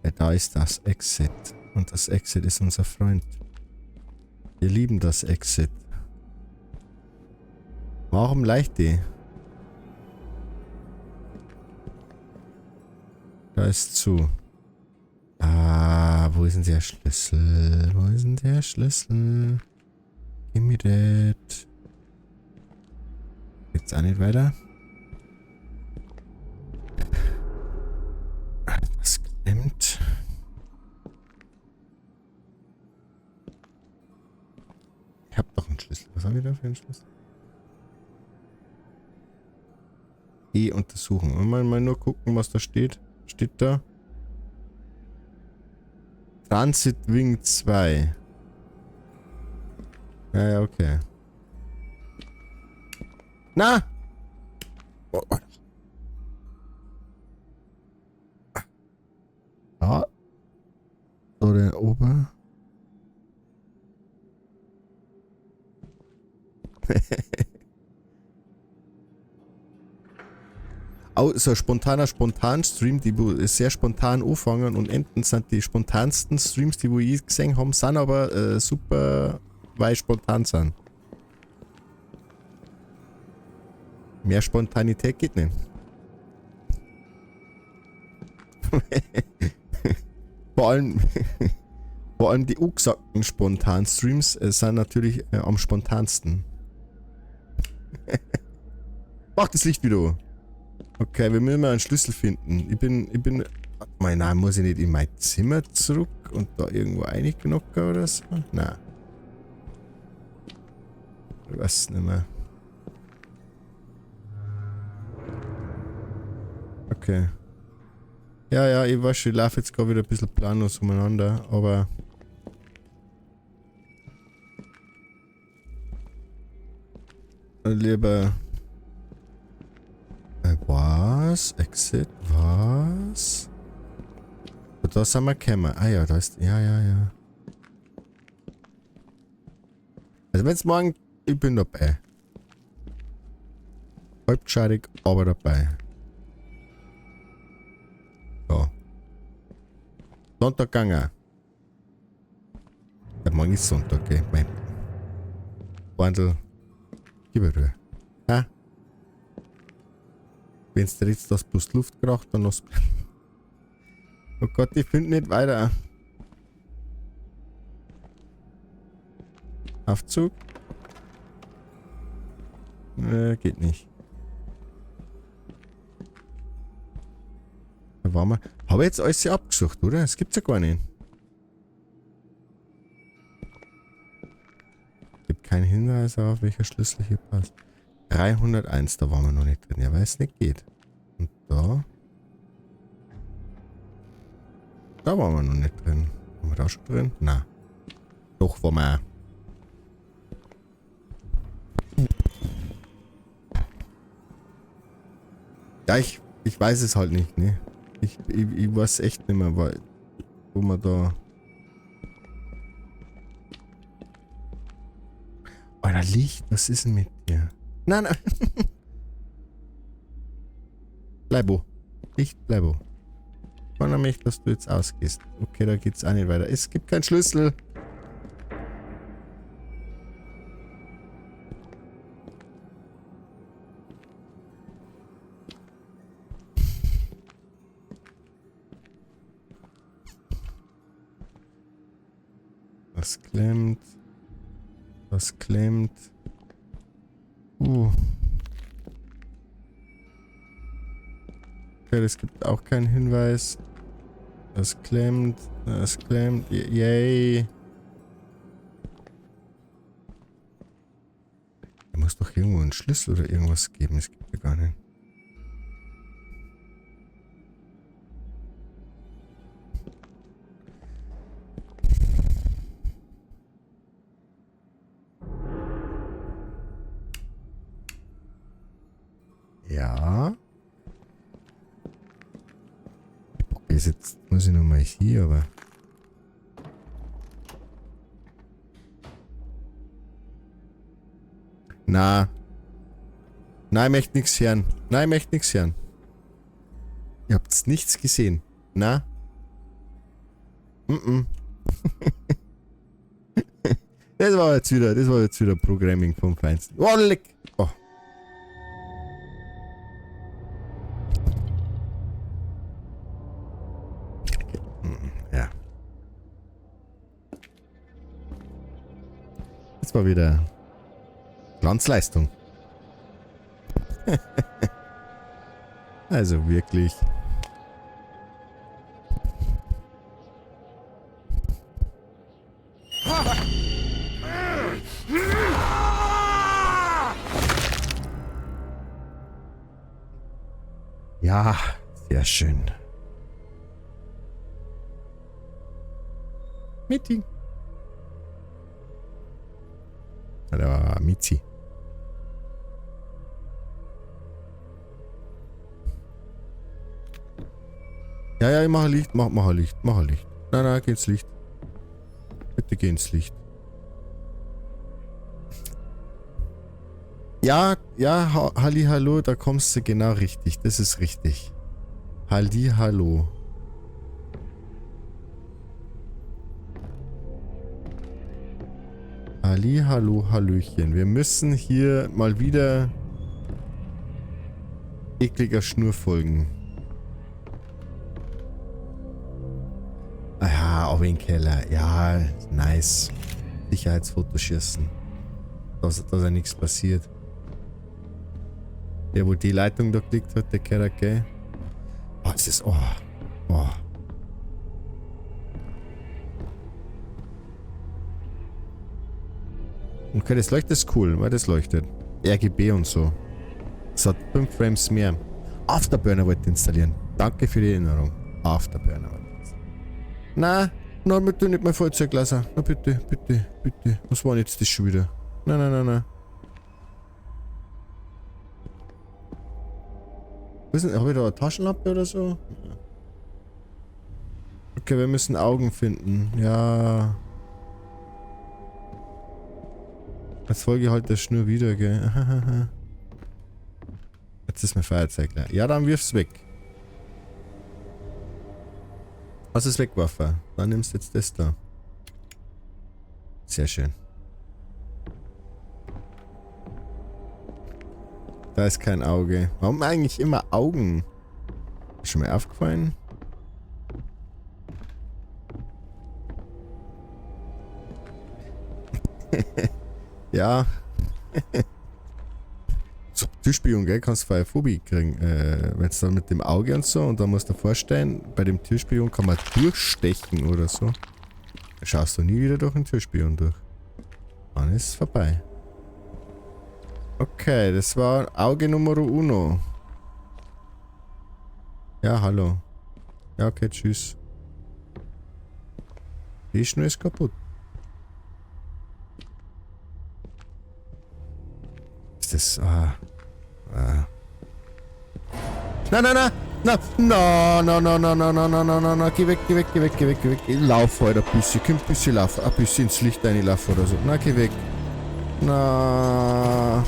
Ja, da ist das Exit. Und das Exit ist unser Freund. Wir lieben das Exit. Warum leicht die? Da ist zu. Ah, wo ist denn der Schlüssel? Wo ist denn der Schlüssel? Gib mir das. Geht's auch nicht weiter? Das klemmt. Ich hab doch einen Schlüssel. Was habe ich da für einen Schlüssel? E untersuchen. Und mal nur gucken, was da steht. Steht da? Transit Wing 2. Ja, ja, okay. Na! Oh, oh. Ja. So, der Ober. Auch so ein spontaner Spontan-Stream, die wo sehr spontan anfangen und enden, sind die spontansten Streams, die wo ich gesehen habe, sind aber super, weil spontan sind. Mehr Spontanität geht nicht. Vor allem die angesagten Spontan-Streams sind natürlich am spontansten. Mach das Licht wieder an. Okay, wir müssen mal einen Schlüssel finden. Ich bin... Warte mal, nein, muss ich nicht in mein Zimmer zurück und da irgendwo reingeknockt oder so? Nein. Ich weiß nicht mehr. Okay. Ja, ja, ich weiß schon, ich laufe jetzt gerade wieder ein bisschen planlos umeinander, aber... Lieber... Was? Exit? Was? Da sind wir gekommen. Ah ja, da ist... Ja, ja, ja. Also wenn's morgen... Ich bin dabei. Halbscheidig, aber dabei. So. Sonntag gegangen. Ja, morgen ist Sonntag, gell? Mein Wandel. Gib mir Ruhe. Ha? Wenn's dir jetzt das bloß Luft geraucht, dann lass. Oh Gott, ich find nicht weiter. Aufzug? Geht nicht. Da waren wir. Hab ich jetzt alles abgesucht, oder? Das gibt's ja gar nicht. Gibt keinen Hinweis auf, welcher Schlüssel hier passt. 301, da waren wir noch nicht drin. Ja, weil es nicht geht. Und da? Da waren wir noch nicht drin. Waren wir da schon drin? Nein. Doch, waren wir auch. Ja, ich weiß es halt nicht, ne? Ich weiß echt nicht mehr, weil, wo man da... Alter, Licht, was ist denn mit dir? Nein, nein. Bleib wo. Licht, bleib wo. Ich wundere mich, dass du jetzt ausgehst. Okay, da geht's auch nicht weiter. Es gibt keinen Schlüssel. Das klemmt. Das klemmt. Okay, es gibt auch keinen Hinweis. Das klemmt. Das klemmt. Yay. Da muss doch irgendwo einen Schlüssel oder irgendwas geben. Es gibt ja gar nicht. Ja. Ich probiere es jetzt. Muss ich nochmal hier, aber. Na. Nein, ich möchte nichts hören. Nein, ich möchte nichts hören. Ihr habt's nichts gesehen. Na? Mm-mm. Das war jetzt wieder Programming vom Feinsten. Oh, leck! Oh. Ja. Das war wieder Glanzleistung. Also wirklich. Ja, sehr schön. Meeting. Oder Mizi. Ja, ja, ich mache Licht, mach Licht, mach Licht. Nein, nein, geh ins Licht. Bitte geh ins Licht. Ja, ja, Halli, hallo, da kommst du genau richtig. Das ist richtig. Halli, hallo. Halli, hallo, hallöchen. Wir müssen hier mal wieder ekliger Schnur folgen. Ah ja, auf den Keller. Ja, nice. Sicherheitsfoto schießen. Dass ja nichts passiert. Der, wo die Leitung da geklickt hat, der Keller, gell? Oh, es ist... Oh. Oh. Okay, das leuchtet ist cool, weil das leuchtet. RGB und so. Es hat 5 Frames mehr. Afterburner wollte ich installieren. Danke für die Erinnerung. Afterburner wollte ich installieren. Na, na, bitte nicht mein Feuerzeug lassen. Na bitte, bitte, bitte. Was war denn jetzt das schon wieder? Nein, nein, nein, nein. Habe ich da eine Taschenlampe oder so? Okay, wir müssen Augen finden. Ja. Jetzt folge ich halt der Schnur wieder, gell? Jetzt ist mein Feuerzeug leer. Ja, dann wirf's weg. Was ist wegwerfen? Dann nimmst du jetzt das da. Sehr schön. Da ist kein Auge. Warum eigentlich immer Augen? Ist schon mal aufgefallen? Ja. So, Türspion, gell? Kannst du Phobie kriegen. Wenn es dann mit dem Auge und so, und dann musst du dir vorstellen, bei dem Türspion kann man durchstechen oder so. Da schaust du nie wieder durch den Türspion durch. Dann ist es vorbei. Okay, das war Auge Nummer uno. Ja, hallo. Ja, okay, tschüss. Die Schnur ist kaputt. Ist das... Ah. Ah. Nein, nein, nein! Nein, nein, nein, nein, nein, nein, nein, nein, nein, nein, geh weg, geh weg, geh weg, geh weg, geh weg. Ich lauf halt ein bisschen, ich kann ein bisschen laufen, ein bisschen ins Licht reinlaufen oder so. Na, geh weg. Na.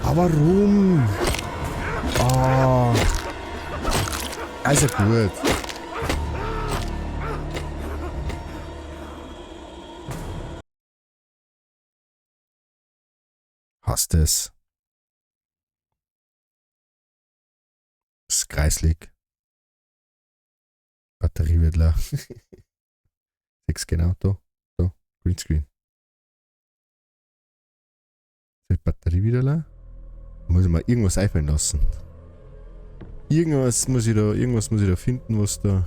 Aber warum? Oh. Also gut. Hast es. Ist kreislig. Batterie wird leer. 6 genau, da. Da. Greenscreen. Ist die Batterie wieder leer? Muss ich mal irgendwas einfallen lassen. Irgendwas muss ich da finden, was da.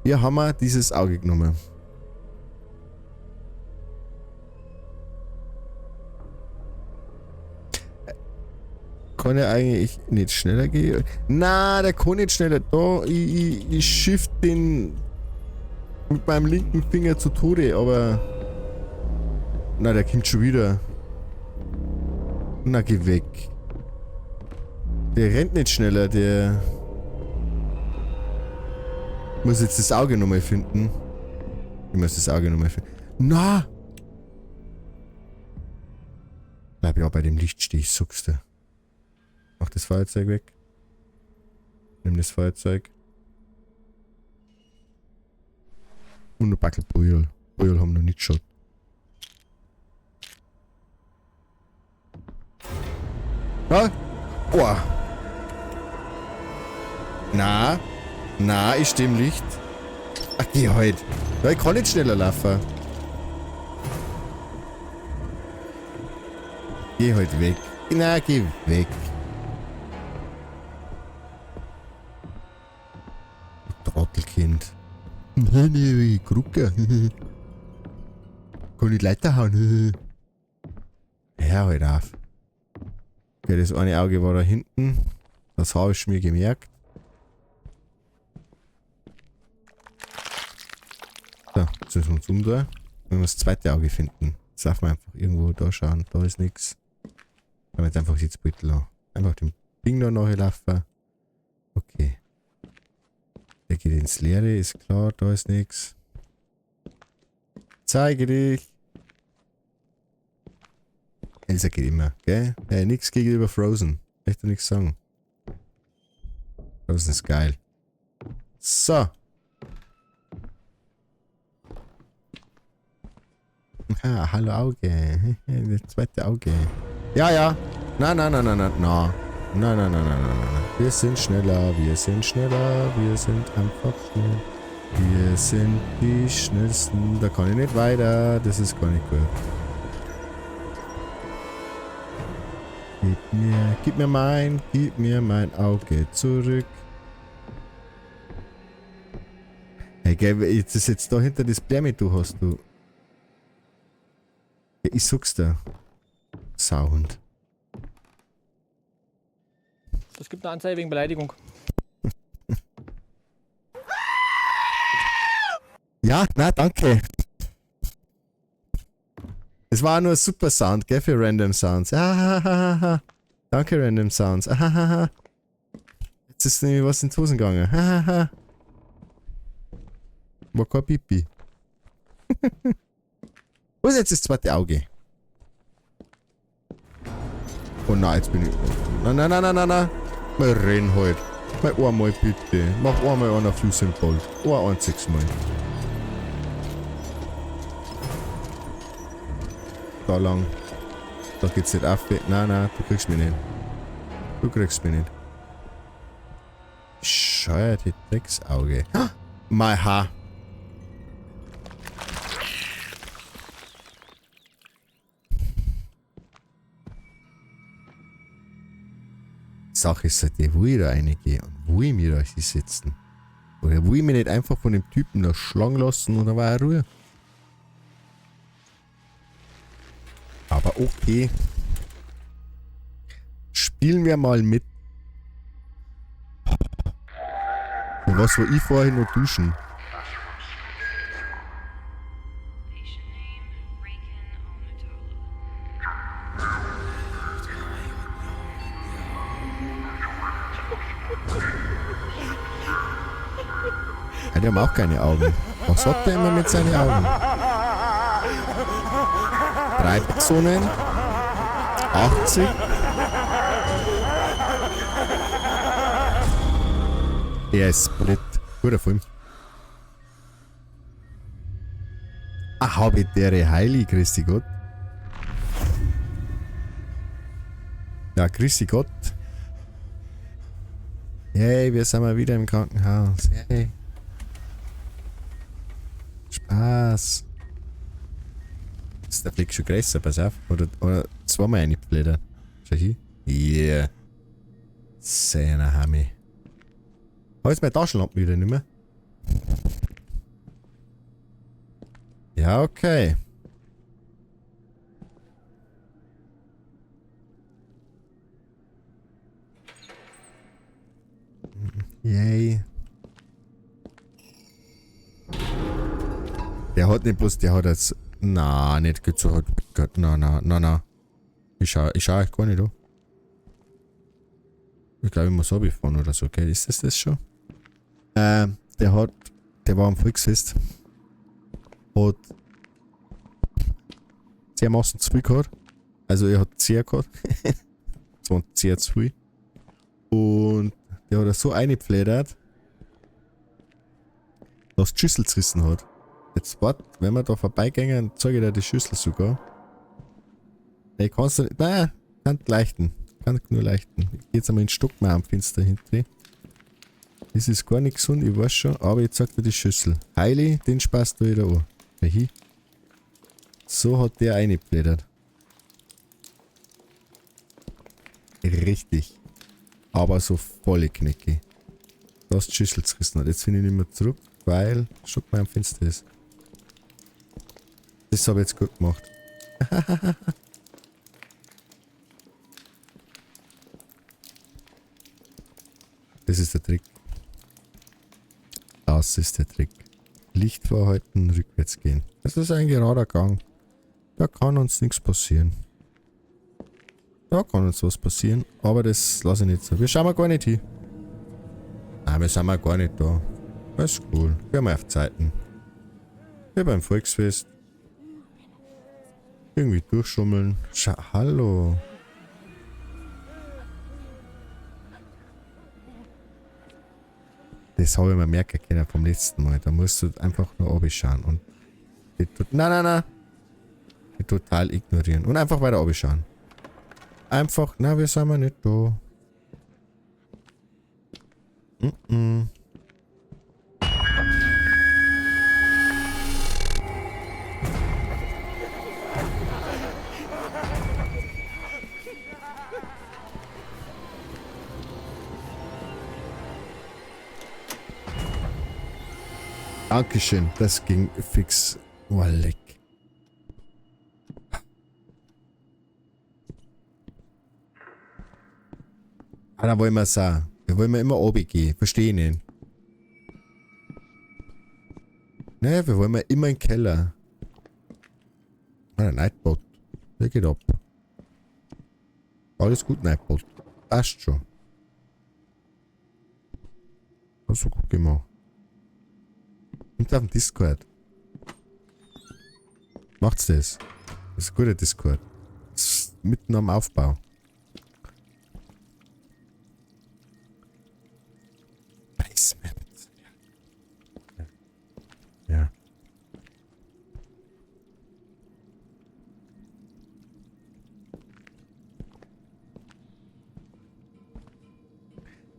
Hier haben wir dieses Auge genommen. Kann er eigentlich nicht schneller gehen? Na, der kann nicht schneller. Da, ich shift den mit meinem linken Finger zu Tode, aber... Na, der kommt schon wieder. Na, geh weg. Der rennt nicht schneller, der... Muss jetzt das Auge nochmal finden. Ich muss das Auge nochmal finden. Na! Bleib ja bei dem Licht stehen, ich sag's dir. Mach das Feuerzeug weg. Nimm das Feuerzeug. Und ein Backel Brühl. Brühl haben noch nicht geschaut. Ah! Oh. Na, na, ich stehe im Licht. Ach, geh halt. Ja, ich kann nicht schneller laufen. Geh halt weg. Na, geh weg. Trottelkind. Nein, Krucke. Kann ich Leiter hauen. Hör halt auf. Okay, das eine Auge war da hinten. Das habe ich mir gemerkt. So, jetzt müssen wir uns umdrehen. Wenn wir das zweite Auge finden. Jetzt darf man einfach irgendwo da schauen. Da ist nichts. Dann jetzt einfach Sitzbeutel an. Einfach dem Ding da nachlaufen. Okay. Der geht ins Leere, ist klar, da ist nichts. Zeige dich! Elsa geht immer, gell? Hey, nix gegenüber Frozen. Möchte nichts sagen. Frozen ist geil. So. Ha, hallo Auge. Das zweite Auge. Ja, ja. Na, na, na, na, na, na. Na, na, na, na, na, na. Wir sind schneller, wir sind schneller, wir sind einfach schnell. Wir sind die schnellsten. Da kann ich nicht weiter. Das ist gar nicht gut. Gib mir mein Auge zurück. Hey, gell, jetzt ist jetzt da hinter das Blärme, du hast du. Ja, ich sag's dir. Sauhund. Es gibt eine Anzeige wegen Beleidigung. Ja, na danke. Es war nur super Sound, gell, für Random Sounds. Ah, danke, Random Sounds. Ah, jetzt ist nämlich was in die Hosen gegangen. Ah, war kein Pipi. Wo ist jetzt das zweite Auge? Oh nein, jetzt bin ich... Nein, nein, nein, nein, nein, nein. Mal renn halt. Mal einmal bitte. Mach einmal einen auf Usain Bolt. Ein einziges Mal. Da lang. Da geht's nicht auf. Nein, nein, du kriegst mich nicht. Du kriegst mich nicht. Scheuerte Drecksauge. Mein Haar. Sache ist halt die, wo ich da reingehe und wo ich mir da hinsetzen. Oder wo ich mich nicht einfach von dem Typen da schlagen lassen und da war er Ruhe. Aber okay. Spielen wir mal mit. Und was war ich vorhin noch duschen? Ja, die haben auch keine Augen. Was hat der immer mit seinen Augen? 3 Personen. 80. Er ist Split. Guter Film. Ach, hab ich dere Heili, Christi Gott. Ja, Christi Gott. Hey, wir sind mal wieder im Krankenhaus. Hey. Spaß. Ist der Fleck schon größer, pass auf. Oder zweimal reingeblättert. Schau hier. Yeah. Sehr Hami. Hab jetzt meine Taschenlampe wieder nicht mehr. Ja, okay. Yay. Der hat nicht bloß, der hat jetzt... Na, nicht geht so. Na, na, na, na. Ich schau euch gar nicht an. Ich glaube, ich muss runterfahren oder so, gell? Ist das das schon? Der war am Volksfest. Hat Sehr massen zu viel gehabt. Also er hat sehr gehabt. Das waren sehr zu viel. Und der hat er so eingepfledert, dass die Schüssel zerrissen hat. Jetzt wart, wenn wir da vorbeigehen, zeige ich dir die Schüssel sogar. Nee, kannst du nicht. Nein, kann leichten. Kann nur leichten. Ich geh jetzt einmal in den Stock mal am Fenster hinten. Das ist gar nicht gesund, ich weiß schon, aber ich zeig dir die Schüssel. Heili, den Spaß da wieder an. Hi. So hat der eingepfledert. Richtig. Aber so volle Knicke. Da ist die Schüssel zerrissen hat. Jetzt finde ich nicht mehr zurück, weil Stock mal am Fenster ist. Das habe ich jetzt gut gemacht. Das ist der Trick. Das ist der Trick. Licht vorhalten, rückwärts gehen. Das ist ein gerader Gang. Da kann uns nichts passieren. Da kann uns was passieren, aber das lasse ich nicht so. Wir schauen mal gar nicht hin. Nein, wir sind mal gar nicht da. Das ist cool. Wir haben auf Zeiten. Hier beim Volksfest. Irgendwie durchschummeln. Hallo. Das habe ich mir merken können vom letzten Mal. Da musst du einfach nur runterschauen und die nein, nein, nein. Die total ignorieren. Und einfach weiter runterschauen. Einfach, na, wir sind mal nicht da. Mm-mm. Dankeschön, das ging fix. Oh, leck. Ah, da wollen wir es auch. Da wollen wir immer runter gehen. Verstehe ich nicht. Ne, wir wollen immer in den Keller. Ah, der Nightbot. Der geht ab. Alles gut, Nightbot. Passt schon. Hast du gut gemacht. Und auf dem Discord. Macht's das. Das ist ein guter Discord. Das ist mitten am Aufbau. Basement. Ja.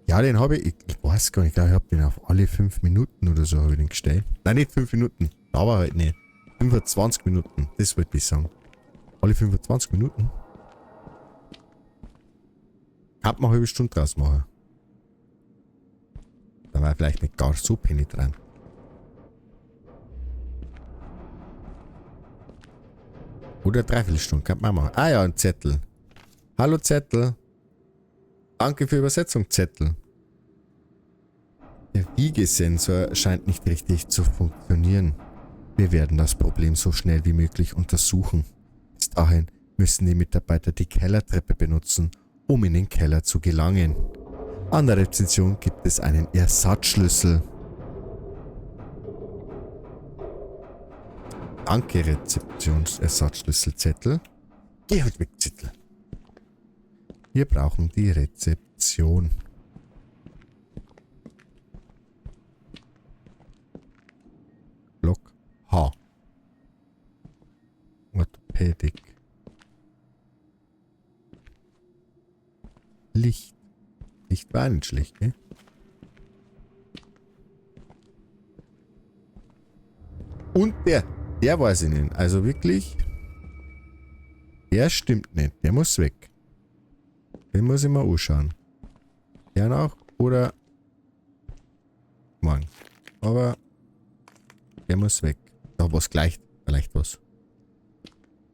Ja, den habe ich, ich weiß gar nicht, ich glaube, ich habe den auf alle 5 Minuten oder so habe ich den gestellt. Nein, nicht 5 Minuten, aber halt nicht. 25 Minuten, das wollte ich sagen. Alle 25 Minuten. Kann man eine halbe Stunde draus machen. Da war vielleicht nicht gar so penetrant. Oder Dreiviertelstunde, kann man machen. Ah ja, ein Zettel. Hallo Zettel. Danke für Übersetzung, Zettel. Der Wiegesensor scheint nicht richtig zu funktionieren. Wir werden das Problem so schnell wie möglich untersuchen. Bis dahin müssen die Mitarbeiter die Kellertreppe benutzen, um in den Keller zu gelangen. An der Rezeption gibt es einen Ersatzschlüssel. Danke, Rezeptionsersatzschlüsselzettel. Geh halt weg, Zettel. Wir brauchen die Rezeption. Block H. Orthopädik. Licht. Licht war nicht schlecht, gell? Und der weiß ich nicht. Also wirklich, der stimmt nicht. Der muss weg. Den muss ich mal anschauen. Der noch oder morgen. Aber der muss weg. Da was gleich, vielleicht was.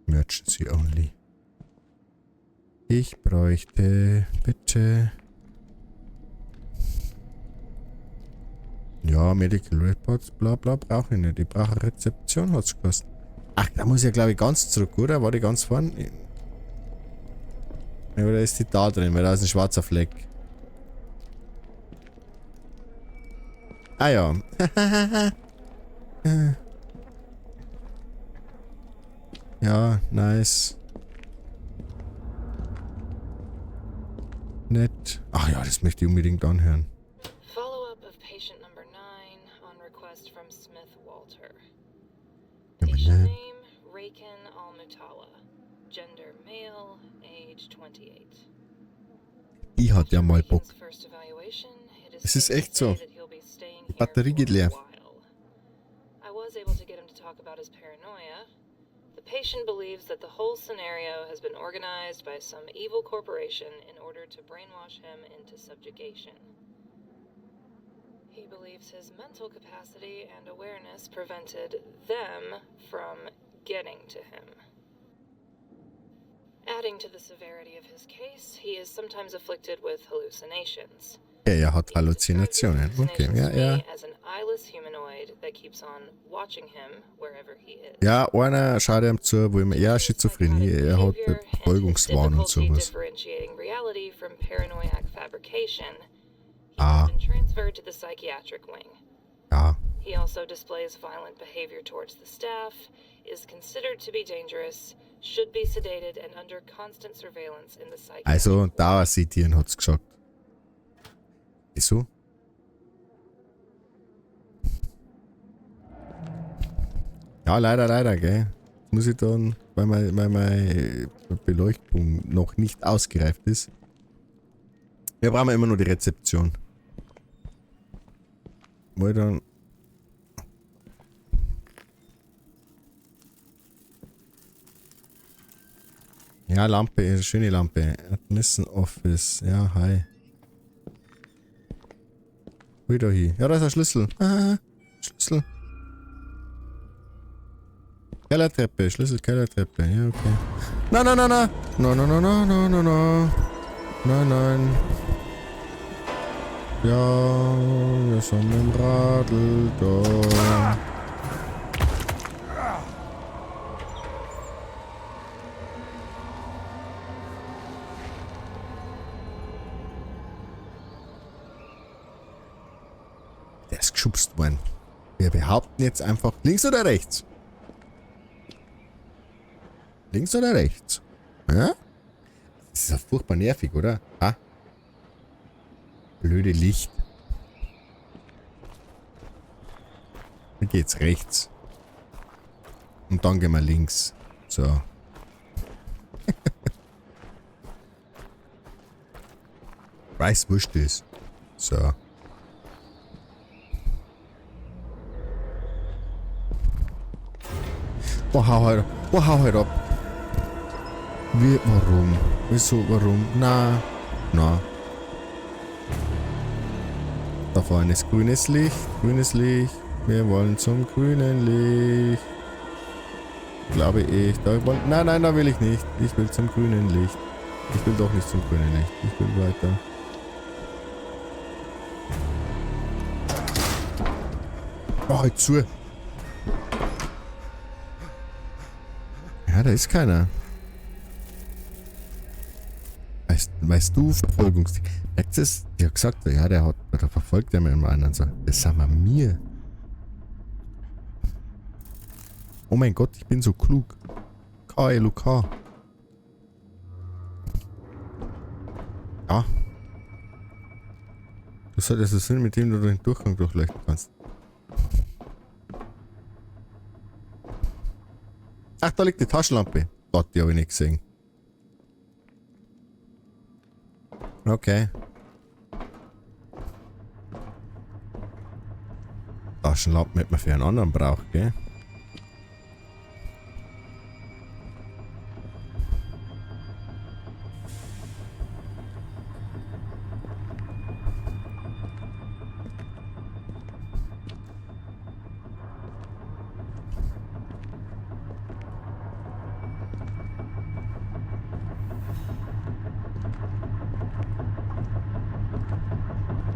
Emergency only. Ich bräuchte bitte. Ja, Medical Reports, bla bla, brauche ich nicht. Ich brauche eine Rezeption, hat's gekostet. Ach, da muss ich ja, glaube ich, ganz zurück, oder? War die ganz vorne? Ja, oder ist die da drin? Weil da ist ein schwarzer Fleck. Ah ja. Ja, nice. Nett. Ach ja, das möchte ich unbedingt anhören. Follow-up of patient number 9 on request from Smith Walter. Number Patient 9. name Raken Al-Mutawa. Gender male, age 28. Die hat ja mal Bock. Raken's first evaluation, it is Es ist safe to echt so. say that he'll be staying Die here Batterie for geht a leer. while. I was able to get him to talk about his paranoia. The patient believes that the whole scenario has been organized by some evil corporation in order to brainwash him into subjugation. He believes his mental capacity and awareness prevented them from getting to him. Adding to the severity of his case, he is sometimes afflicted with hallucinations. Ja, hat He described his Halluzinationen. Okay, hallucinations ja, to ja. me as an eyeless humanoid that keeps on watching him wherever he is. Ja, einer schaut ihm zu, wo ihm, ja, Schizophrenie, er hat Behavior and his Verfolgungswahn und difficulty sowas. differentiating reality from paranoiac fabrication, he Ah. has been transferred to the psychiatric wing. Ja, He also displays violent behavior towards the staff, is considered to be dangerous, should be sedated and under constant surveillance in the psychiatric also ward. Dauersedieren hat's gesagt. Ist so? Ja, leider, leider, gell. Muss ich dann, weil meine Beleuchtung noch nicht ausgereift ist. Wir brauchen immer nur die Rezeption. Mal dann. Ja, Lampe, schöne Lampe. Admission Office. Ja, hi. Wieder hier. Ja, da ist ein Schlüssel. Ah, Schlüssel. Kellertreppe, Schlüssel, Kellertreppe. Ja, okay. Nein, nein, nein, nein. Nein, nein, nein, nein, nein, nein, nein. Nein, nein. Ja, wir sind im Radl da. Der ist geschubst worden. Wir behaupten jetzt einfach links oder rechts? Links oder rechts? Ja? Das ist ja furchtbar nervig, oder? Ha? Blöde Licht. Dann geht's rechts. Und dann gehen wir links. So. Weiß wurscht ist. So. Boah, hau halt, boah, hau halt ab. Wie, warum? Wieso, warum? Na, na. Da vorne ist grünes Licht, grünes Licht. Wir wollen zum grünen Licht. Glaube ich. Da wollen, nein, nein, da will ich nicht. Ich will zum grünen Licht. Ich will doch nicht zum grünen Licht. Ich will weiter. Oh, halt zu. Ja, da ist keiner. Weißt du, Verfolgungsding. Letztes, die hat gesagt, ja, der verfolgt ja mit dem anderen. So, das sind wir mir. Oh mein Gott, ich bin so klug. K-L-U-K. Ja. Das sollte so sein, mit dem du den Durchgang durchleuchten kannst. Ach, da liegt die Taschenlampe. Gott, die habe ich nicht gesehen. Okay. Taschenlampe hätte man für einen anderen braucht, gell?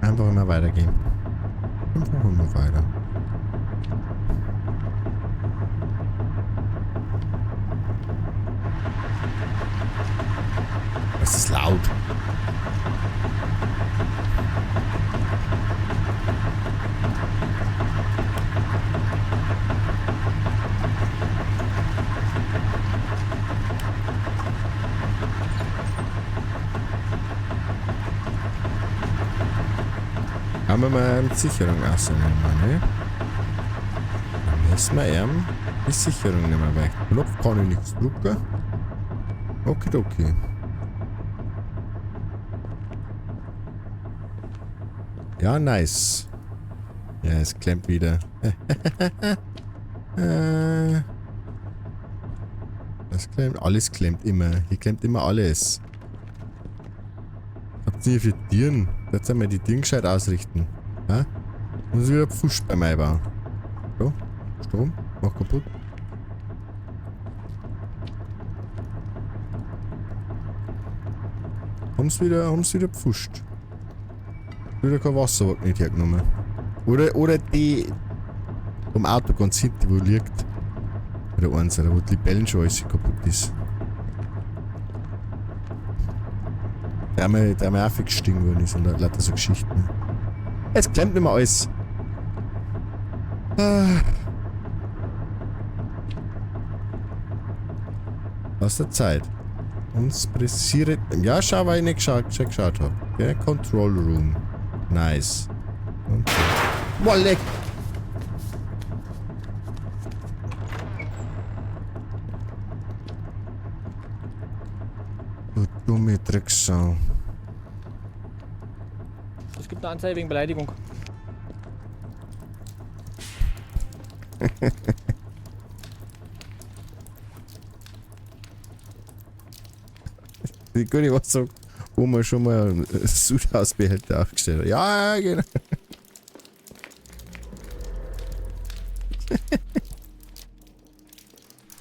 Einfach immer weitergehen. Einfach immer weiter. Es ist laut. Haben wir die Sicherung rausnehmen, ne? Dann müssen wir ihm die Sicherung nehmen, weil Knopf kann ich nichts drücken. Okay, okay. Ja, nice. Ja, es klemmt wieder. Das klemmt, alles klemmt immer. Hier klemmt immer alles. Was habt ihr hier für Tieren? Jetzt einmal die Tieren gescheit ausrichten. Ja? Muss ich wieder Pfusch beim Einbauen. So, Strom, mach kaputt. Haben's wieder gepfuscht. Wieder kein Wasser wird nicht hergenommen. Oder die vom Auto ganz hinten, wo liegt. Oder eins, oder wo die Libellen schon alles kaputt ist. Der einmal auch gestiegen worden ist und lauter so Geschichten. Es klemmt nicht mehr alles. Ah. Aus der Zeit. Uns pressiert. Ja, schau, weil ich nicht geschaut hab. Okay, Control Room. Nice. Und boah, leck! Du dumme Drecksau. Es gibt eine Anzeige wegen Beleidigung. Die gute was sagt, wo man schon mal einen Sudhausbehälter aufgestellt hat. Ja, ja, genau.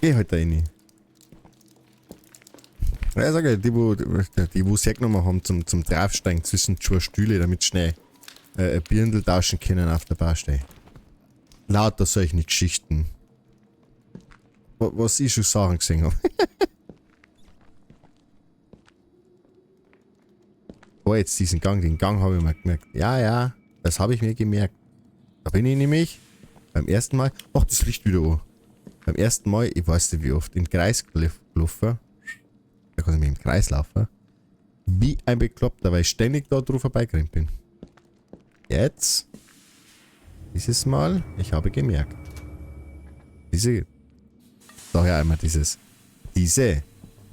Geh halt da rein. Ja, sag ich, die wo sie hergenommen haben zum Draufsteigen zwischen zwei Stühle, damit schnell ein Birndl tauschen können auf der Baustelle. Lauter solche Geschichten. Was ich schon Sachen gesehen hab. Oh, jetzt diesen Gang, den Gang habe ich mir gemerkt. Ja, ja, das habe ich mir gemerkt. Da bin ich nämlich beim ersten Mal. Ach, das Licht wieder an. Beim ersten Mal, ich weiß nicht wie oft, im Kreis gelaufen. Da kann ich mich im Kreis laufen. Wie ein Bekloppter, weil ich ständig da drauf vorbeigerannt bin. Jetzt. Dieses Mal, ich habe gemerkt. Diese. Daher einmal dieses. Diese.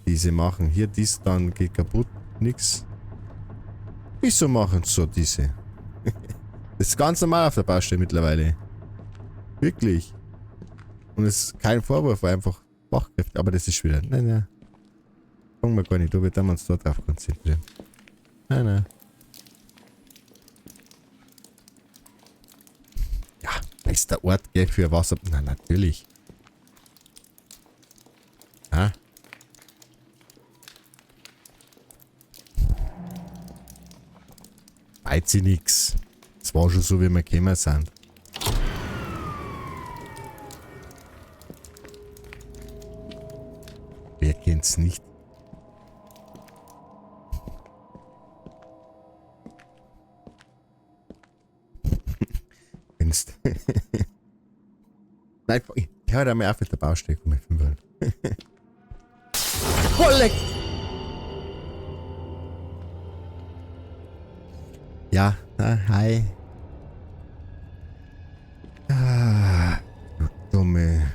Diese machen hier dies, dann geht kaputt. Nix. Wieso machen so diese? Das ist ganz normal auf der Baustelle mittlerweile. Wirklich. Und es ist kein Vorwurf, war einfach Fachkräfte. Aber das ist wieder. Nein, nein. Fangen wir gar nicht an, wir werden uns da drauf konzentrieren. Nein, nein. Ja, bester Ort, gell, für Wasser. Na, natürlich. Ha? Weiß ich nix. Es war schon so, wie wir gekommen sind. Wer kennt's nicht? Wenn's Nein, ich hör da mal auf mit der Baustelle, komm, ich bin wohl. Oh, leck! Ja, na, hi. Ah, du Dumme.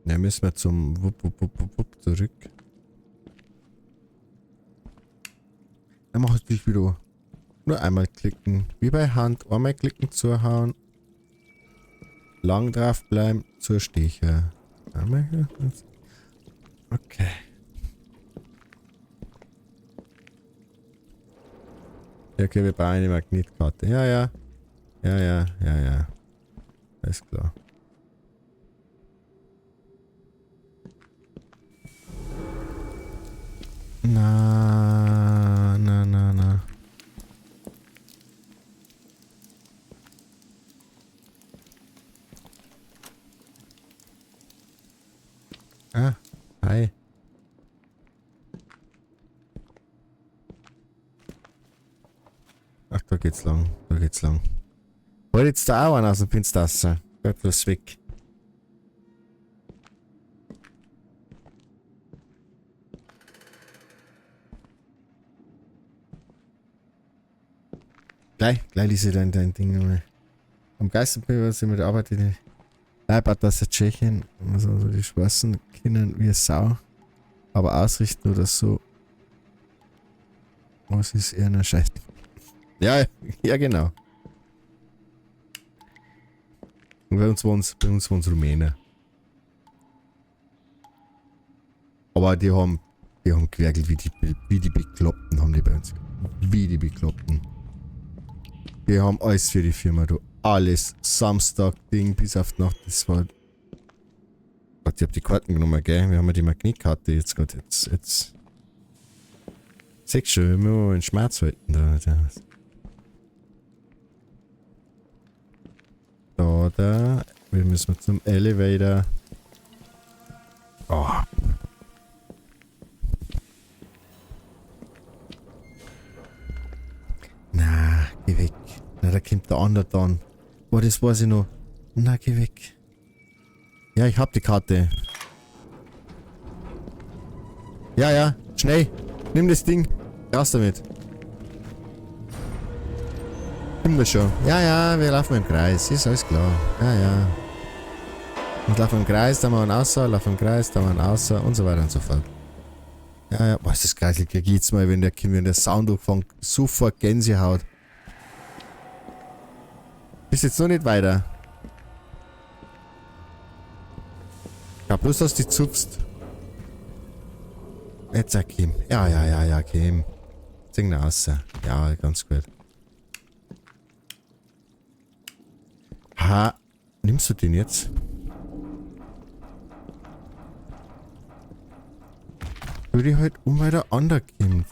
Ja, müssen wir zum Wupp, Wupp, Wupp, Wupp, Wupp zurück. Dann mach ich dich wieder. Nur einmal klicken. Wie bei Hand. Einmal klicken, zuhauen. Lang drauf bleiben, zur Stecher. Einmal hier. Okay. Ja, okay, wir brauchen eine Magnetkarte. Ja, ja. Ja, ja, ja, ja. Alles klar. Na, na, na, na. Ah, hi. geht's lang. Da geht's lang. Hol jetzt da auch einen aus dem Fenster raus. Bleib bloß weg. Gleich lese ich dein Ding nochmal. Am Geisterpulver sind wir der Arbeit in Leibert, das ist Tschechien. Also die Schwarzen kennen wir Sau. Aber ausrichten oder so. Was ist eher eine Scheiße? Ja, ja, genau. Und bei uns waren's Rumäner. Aber die haben gewerkelt wie die Bekloppten, haben die bei uns. Wie die Bekloppten. Die haben alles für die Firma, du. Alles. Samstag, Ding, bis auf die Nacht. Das war. Gott, ich hab die Karten genommen, gell? Wir haben ja die Magnetkarte jetzt gerade. Jetzt. Sechs schon, wir müssen mal den Schmerz halten. Da. Wir müssen zum Elevator. Oh. Na, geh weg. Na, da kommt der andere dann. Boah, das weiß ich noch. Na, geh weg. Ja, ich hab die Karte. Ja, ja, schnell. Nimm das Ding. Raus damit. Nimm das schon. Ja, ja, wir laufen im Kreis. Ist alles klar. Ja, ja. Und laufen im Kreis, da machen wir einen außer, laufen im Kreis, da machen wir einen außer und so weiter und so fort. Ja, ja. Boah, ist das geil. Geht's mal, wenn der Sound anfängt, sofort Gänsehaut. Bist jetzt noch nicht weiter. Ja, bloß, dass du zupfst. Jetzt sag Kim. Ja, ja, ja, ja, Kim. Sing nach raus. Ja, ganz gut. Ha, nimmst du den jetzt? Würde ich halt um weiter anderkommen.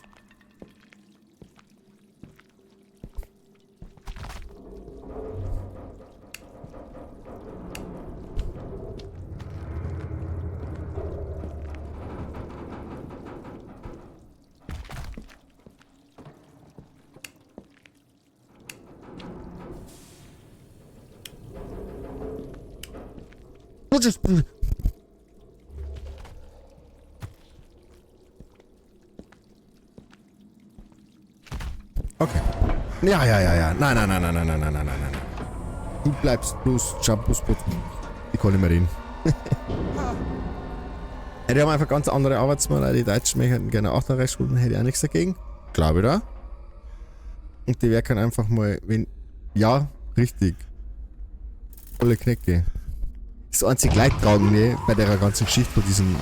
Okay. Ja, ja, ja, ja. Nein, nein, nein, nein, nein, nein, nein, nein, nein. Du bleibst bloß Shampoos. Ich kann nicht mehr reden. Ja, die haben einfach ganz andere Arbeitsmodelle. Die Deutschen möchten gerne auch da rechts, hätte ich auch nichts dagegen. Glaube ich da. Und die werken einfach mal, wenn. Ja, richtig. Volle Knecke. Das einzig Leidtragende bei der ganzen Geschichte von diesem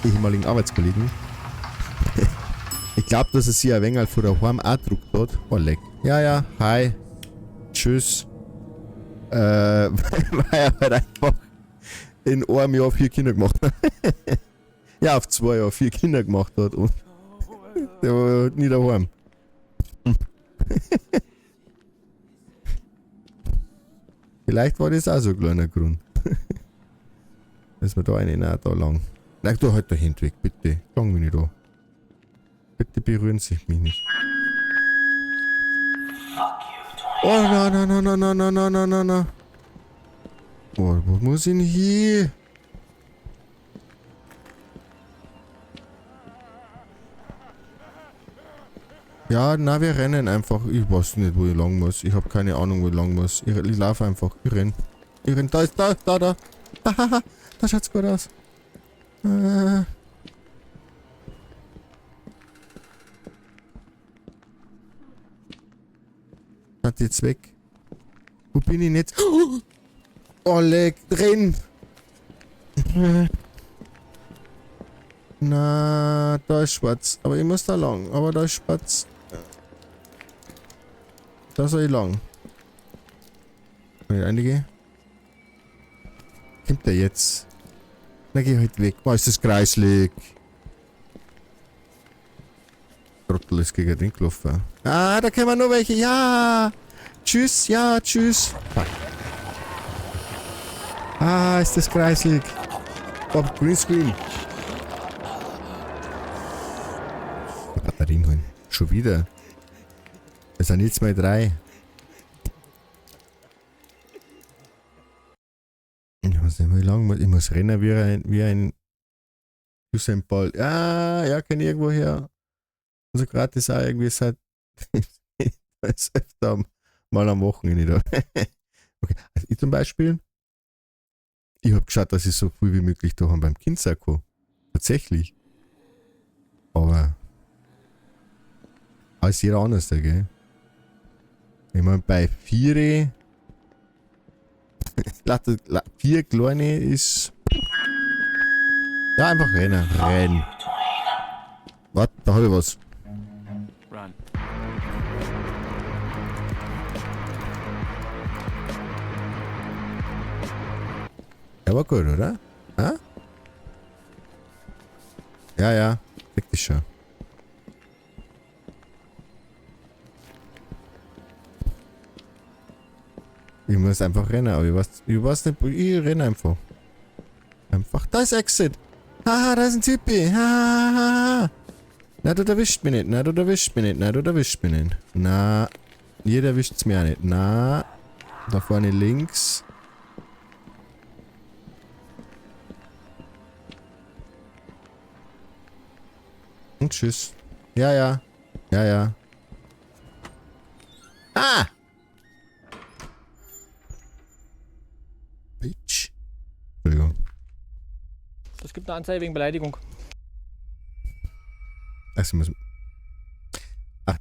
ehemaligen Arbeitskollegen. Ich glaube, dass er sich ein wenig von der Heim auch gedruckt hat. Oh, leck. Ja, ja, hi. Tschüss. Weil er halt einfach in einem Jahr 4 Kinder gemacht hat. Ja, auf 2 Jahre 4 Kinder gemacht hat. Und der war halt nie daheim. Vielleicht war das auch so ein kleiner Grund. Dass wir da einen, nein, da lang. Nein, du halt da hinten weg, bitte. Lang bin ich da. Bitte berühren Sie mich nicht. Oh, nein, nein, nein, nein, nein, nein, nein, nein, nein. Oh, wo muss ich denn hier? Ja, na, wir rennen einfach. Ich weiß nicht, wo ich lang muss. Ich habe keine Ahnung, wo ich lang muss. Ich laufe einfach. Ich renn. Ich renn. Da ist, da, da, da. Da schaut's gut aus. Hat jetzt weg. Wo bin ich jetzt? Oh, leck, drin. Na, da ist schwarz. Aber ich muss da lang. Aber da ist schwarz. Da soll ich lang. Kann ich einige? Kommt der jetzt? Na, geh halt weg. Boah, ist das kreislig. Trottel ist gegen den gelaufen. Ah, da kommen noch welche. Ja! Tschüss, ja, tschüss. Fuck. Ah, ist das kreislig. Oh, Greenscreen. Batterien holen. Schon wieder. Es sind jetzt mal 3. Ich weiß nicht, wie lange ich muss rennen wie ein Usain Bolt. Ah, ja, kann irgendwo her. Also gratis auch irgendwie seit öfter mal am Wochenende da. Okay, also ich zum Beispiel, ich hab geschaut, dass ich so früh wie möglich da beim Kind sein kann. Tatsächlich. Aber als jeder anders, gell? Ich mein, bei 4, 4 kleine ist. Ja, einfach rennen. Rennen. Warte, da hab ich was. Run. Ja, war gut, oder? Ha? Ja, ja. Krieg dich schon. Ich muss einfach rennen, aber ich weiß nicht, ich renne einfach. Einfach, da ist Exit. Haha, da ist ein Typi. Hahaha. Na, du erwischt mich nicht. Na, du erwischt mich nicht. Na, du erwischt mich nicht. Na, jeder erwischt's mir auch nicht. Na, da vorne links. Und tschüss. Ja, ja. Ja, ja. Ah! Bitch. Entschuldigung. Es gibt eine Anzeige wegen Beleidigung. Ach, sie muss. Ach,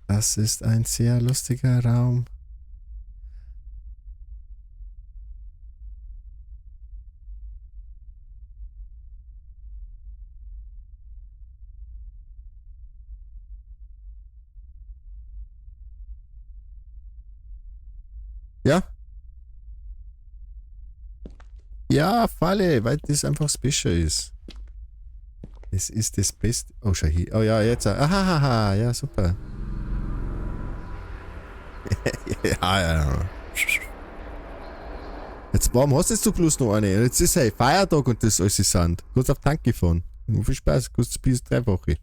das ist ein sehr lustiger Raum. Ja? Ja, Falle, weil das einfach special ist. Es ist das Beste. Oh, schau hier. Oh ja, jetzt. Ahahaha, ja, super. Ja, ja. Jetzt, warum hast jetzt du bloß noch eine? Jetzt ist hey Feiertag und das alles ist Sand. Kurz auf Tank gefahren. Viel Spaß, kurz bis 3 Wochen.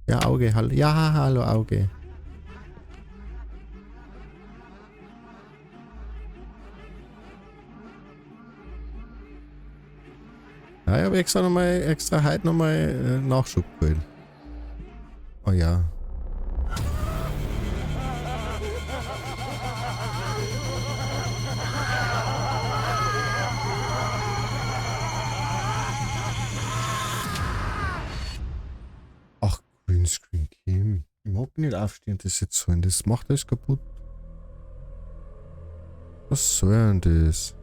Ja, Auge, hallo. Ja, hallo, Auge. Ja, ich habe extra nochmal, extra heute nochmal Nachschub geholt. Oh ja. Ach, Greenscreen Kim. Ich mag nicht aufstehen, das jetzt holen. Das macht alles kaputt. Was soll denn das?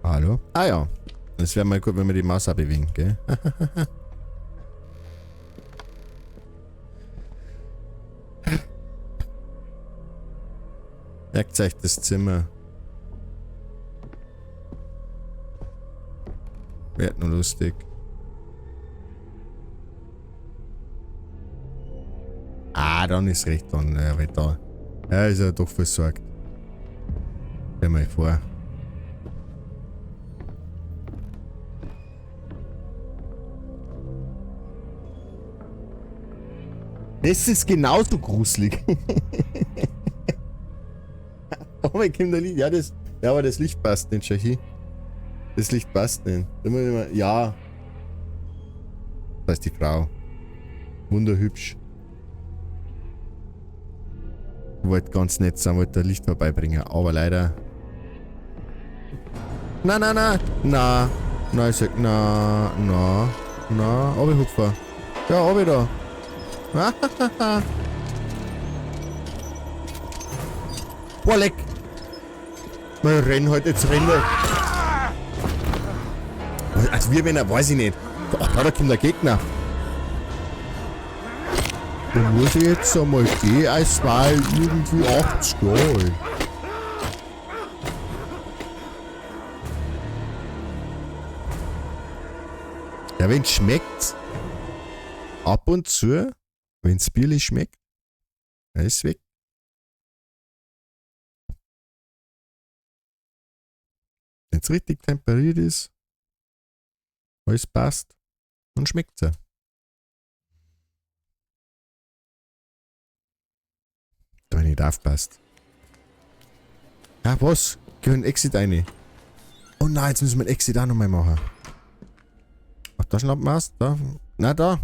Hallo? Ah ja. Das wäre mal gut, wenn wir die Maus auch bewegen, gell? Merkt euch das Zimmer. Wird nur lustig. Ah, dann ist recht, dann wird da. Er ist ja doch versorgt. Stell mal vor. Das ist genauso gruselig. Oh mein Kinder, ja, das, ja, aber das Licht passt nicht, Shahi. Das Licht passt nicht. Da muss ich mal, ja. Da ist die Frau. Wunderhübsch. Wollte ganz nett sein, wollte das Licht vorbeibringen, aber leider. Na, na, na, na. Na, ich sag, na, na, na, ob ich hupfe. Ja, ob ich da. Boah, leck. Wir rennen halt, jetzt rennen wir. Also wir, wenn er, weiß ich nicht. Ach, da kommt der Gegner. Da muss ich jetzt einmal gehen, als war irgendwie 80 Jahre. Ja, wenn's schmeckt. Ab und zu, wenn's Bierli schmeckt, dann ist es weg. Wenn es richtig temperiert ist, alles passt, dann schmeckt's ja. Da nicht aufpasst. Ja, was? Geh in den Exit rein. Oh nein, jetzt müssen wir den Exit auch nochmal machen. Ach, da schnappen wir aus. Da. Na, da.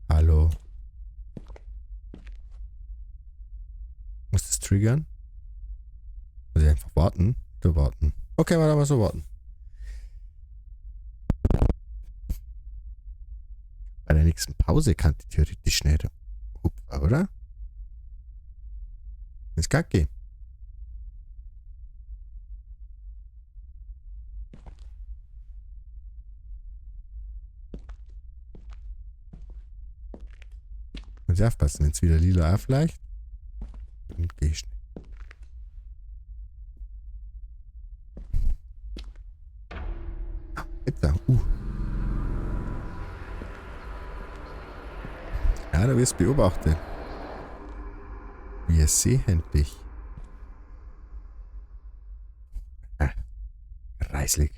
Hallo. Muss das triggern? Muss ich einfach warten? Da warten. Okay, warte mal so warten. Bei der nächsten Pause kann die theoretisch nicht hupfen, oder? Ist kacke. Muss ich aufpassen, wenn es wieder lila aufleicht, dann geh ich schnell. Jetzt da. Ja, da wirst du beobachtet. Wir sehen dich. Ah, reislig.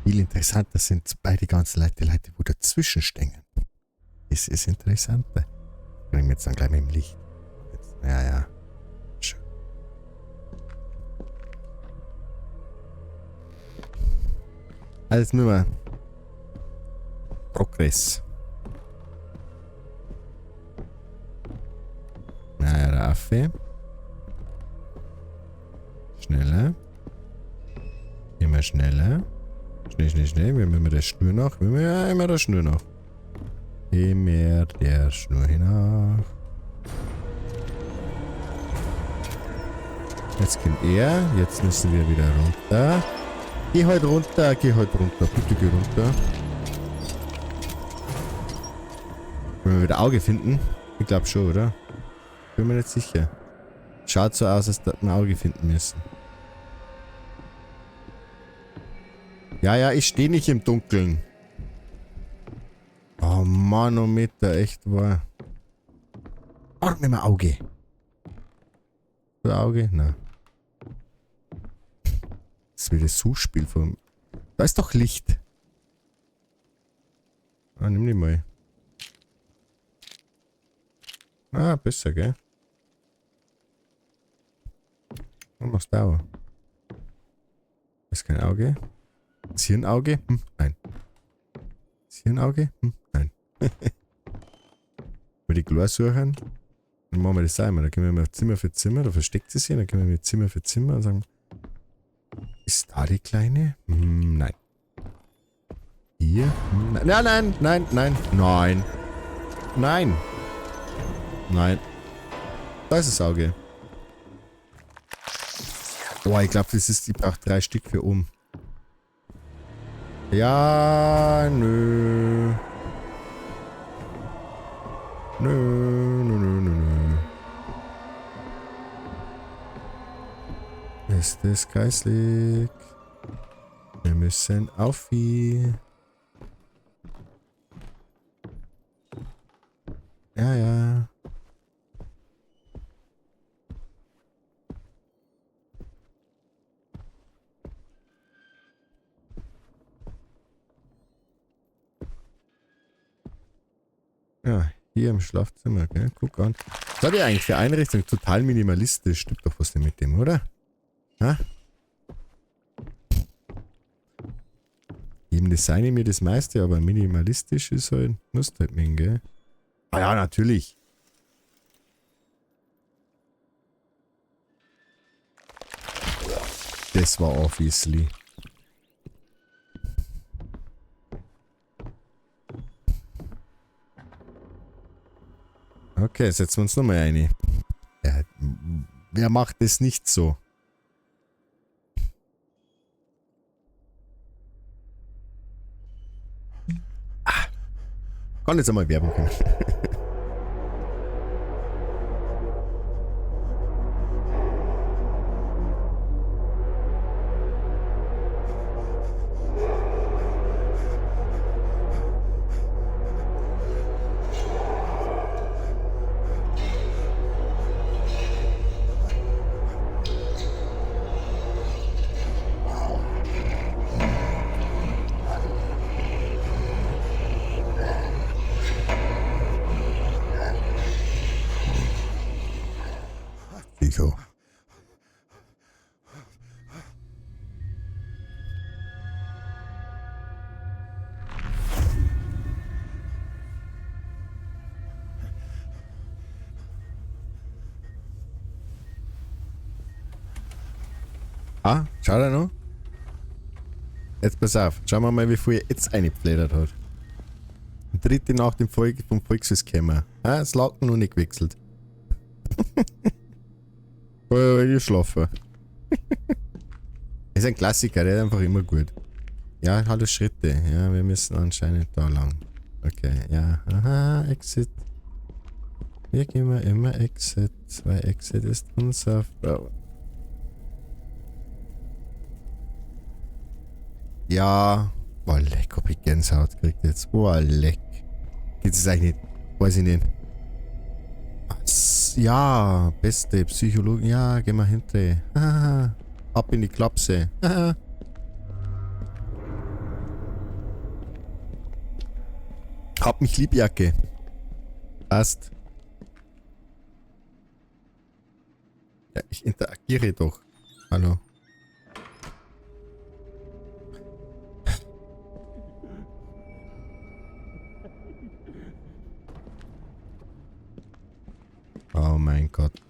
Viel interessanter sind beide ganzen Leute, die Leute, wo dazwischen stehen. Das ist interessanter. Kriegen wir jetzt dann gleich mit dem Licht. Jetzt, ja, ja. Schön. Also jetzt müssen wir Progress. Naja, der Affe. Schneller. Immer schneller. Schnell, schnell, schnell. Wir haben immer der Schnur nach. Wir haben immer der Schnur nach. Immer der Schnur hinach. Jetzt kommt er. Jetzt müssen wir wieder runter. Geh halt runter. Geh halt runter. Bitte geh runter. Wollen wir wieder Auge finden? Ich glaub schon, oder? Bin mir nicht sicher. Schaut so aus, als ob wir ein Auge finden müssen. Ja, ja, ich stehe nicht im Dunkeln. Oh Manometer, echt wahr. Oh, nimm mal Auge. Auge? Nein. Das ist wieder das Suchspiel vom... Da ist doch Licht. Ah, nimm die mal. Ah, besser, gell? Was machst du da? Ist kein Auge. Ist hier ein Auge? Hm, nein. Ist hier ein Auge? Hm, nein. Wenn wir die Chlor suchen, dann machen wir das auch immer. Da gehen wir mal Zimmer für Zimmer, da versteckt sie sich, dann gehen wir mit Zimmer für Zimmer und sagen, ist da die Kleine? Hm, nein. Hier? Hm, nein, nein, nein, nein, nein. Nein. Nein. Da ist das Auge. Boah, ich glaub, das ist, ich brauch 3 Stück für oben. Ja, nö. Nö, nö, nö, nö, nö. Ist das geistlich? Wir müssen auf wie. Ja, ja. Ja, hier im Schlafzimmer, gell? Guck an. Was hat ihr eigentlich für Einrichtung? Total minimalistisch. Stimmt doch was nicht mit dem, oder? Ha? Eben designe ich mir das meiste, aber minimalistisch ist halt, musst halt mit, gell? Ah ja, natürlich. Das war obviously. Okay, setzen wir uns nochmal ein. Ja, Wer macht es nicht so? Ah. Kann jetzt einmal Werbung kommen. Wieso? Ah, schau da noch. Jetzt pass auf, schauen wir mal, wie viel er jetzt eingepfledert hat. Dritte nach dem Volk vom Volksfest gekommen. Ah, das Laken noch nicht gewechselt. Oh, ich schlafe. Ist ein Klassiker, der ist einfach immer gut. Ja, hallo Schritte. Ja, wir müssen anscheinend da lang. Okay, ja. Aha, Exit. Wir gehen wir immer Exit. Weil Exit ist unser. Oh. Ja. Boah, leck, ob ich Gänsehaut kriegt jetzt. Boah, leck. Geht es eigentlich nicht? Weiß ich nicht. Ja, beste Psychologen. Ja, geh mal hinter. Haha. Ab in die Klapse. Haha. Hab mich lieb, Jacke. Passt. Ja, ich interagiere doch. Hallo. Oh mein Gott.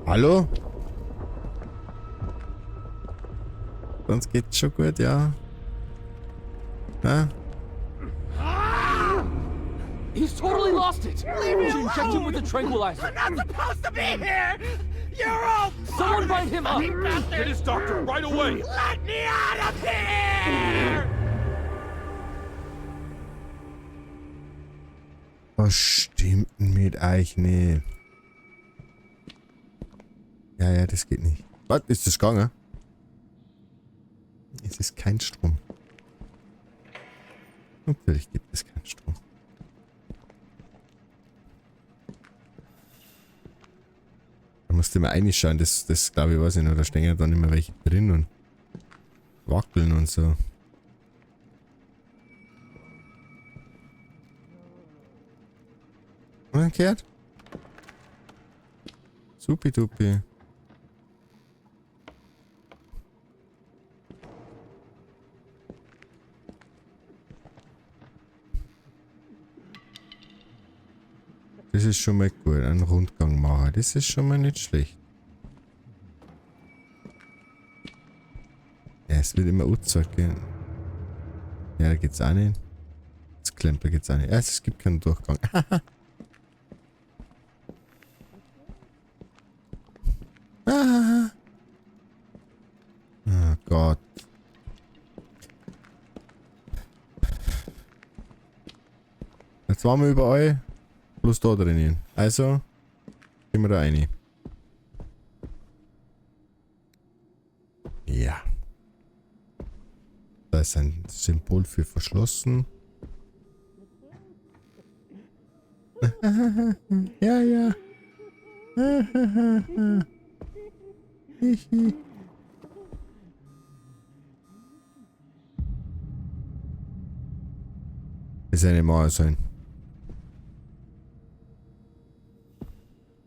Hallo? Sonst geht's schon gut, ja. Ja? He's totally lost it. Leave me She injected him with a tranquilizer. I'm not supposed to be here! You're all Someone bind him up. Get his doctor right away! Let me out of here! Was stimmt denn mit euch nicht? Ja, ja, das geht nicht. Was? Ist das gegangen? Es ist kein Strom. Natürlich gibt es keinen Strom. Da musst du mal reinschauen, das glaube ich, weiß ich noch, da stehen ja dann immer welche drin und wackeln und so. Umgekehrt? Supidupi. Das ist schon mal gut, einen Rundgang machen. Das ist schon mal nicht schlecht. Ja, es wird immer angezeigt, gell? Ja, da geht's auch nicht. Das klemmt, da geht's auch nicht. Ja, es gibt keinen Durchgang. Oh Gott. Jetzt waren wir überall. Bloß da drinnen. Also, gehen wir da rein. Ja. Da ist ein Symbol für verschlossen. Ja, ja. Hihi. Ist eine Mauer sein.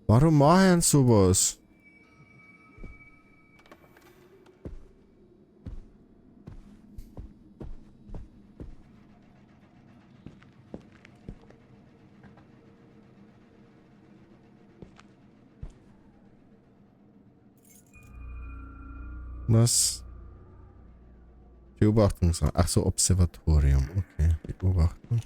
Warum mache ich sowas? Was? Beobachtungsraum. Ach so, Observatorium. Okay, Beobachtung.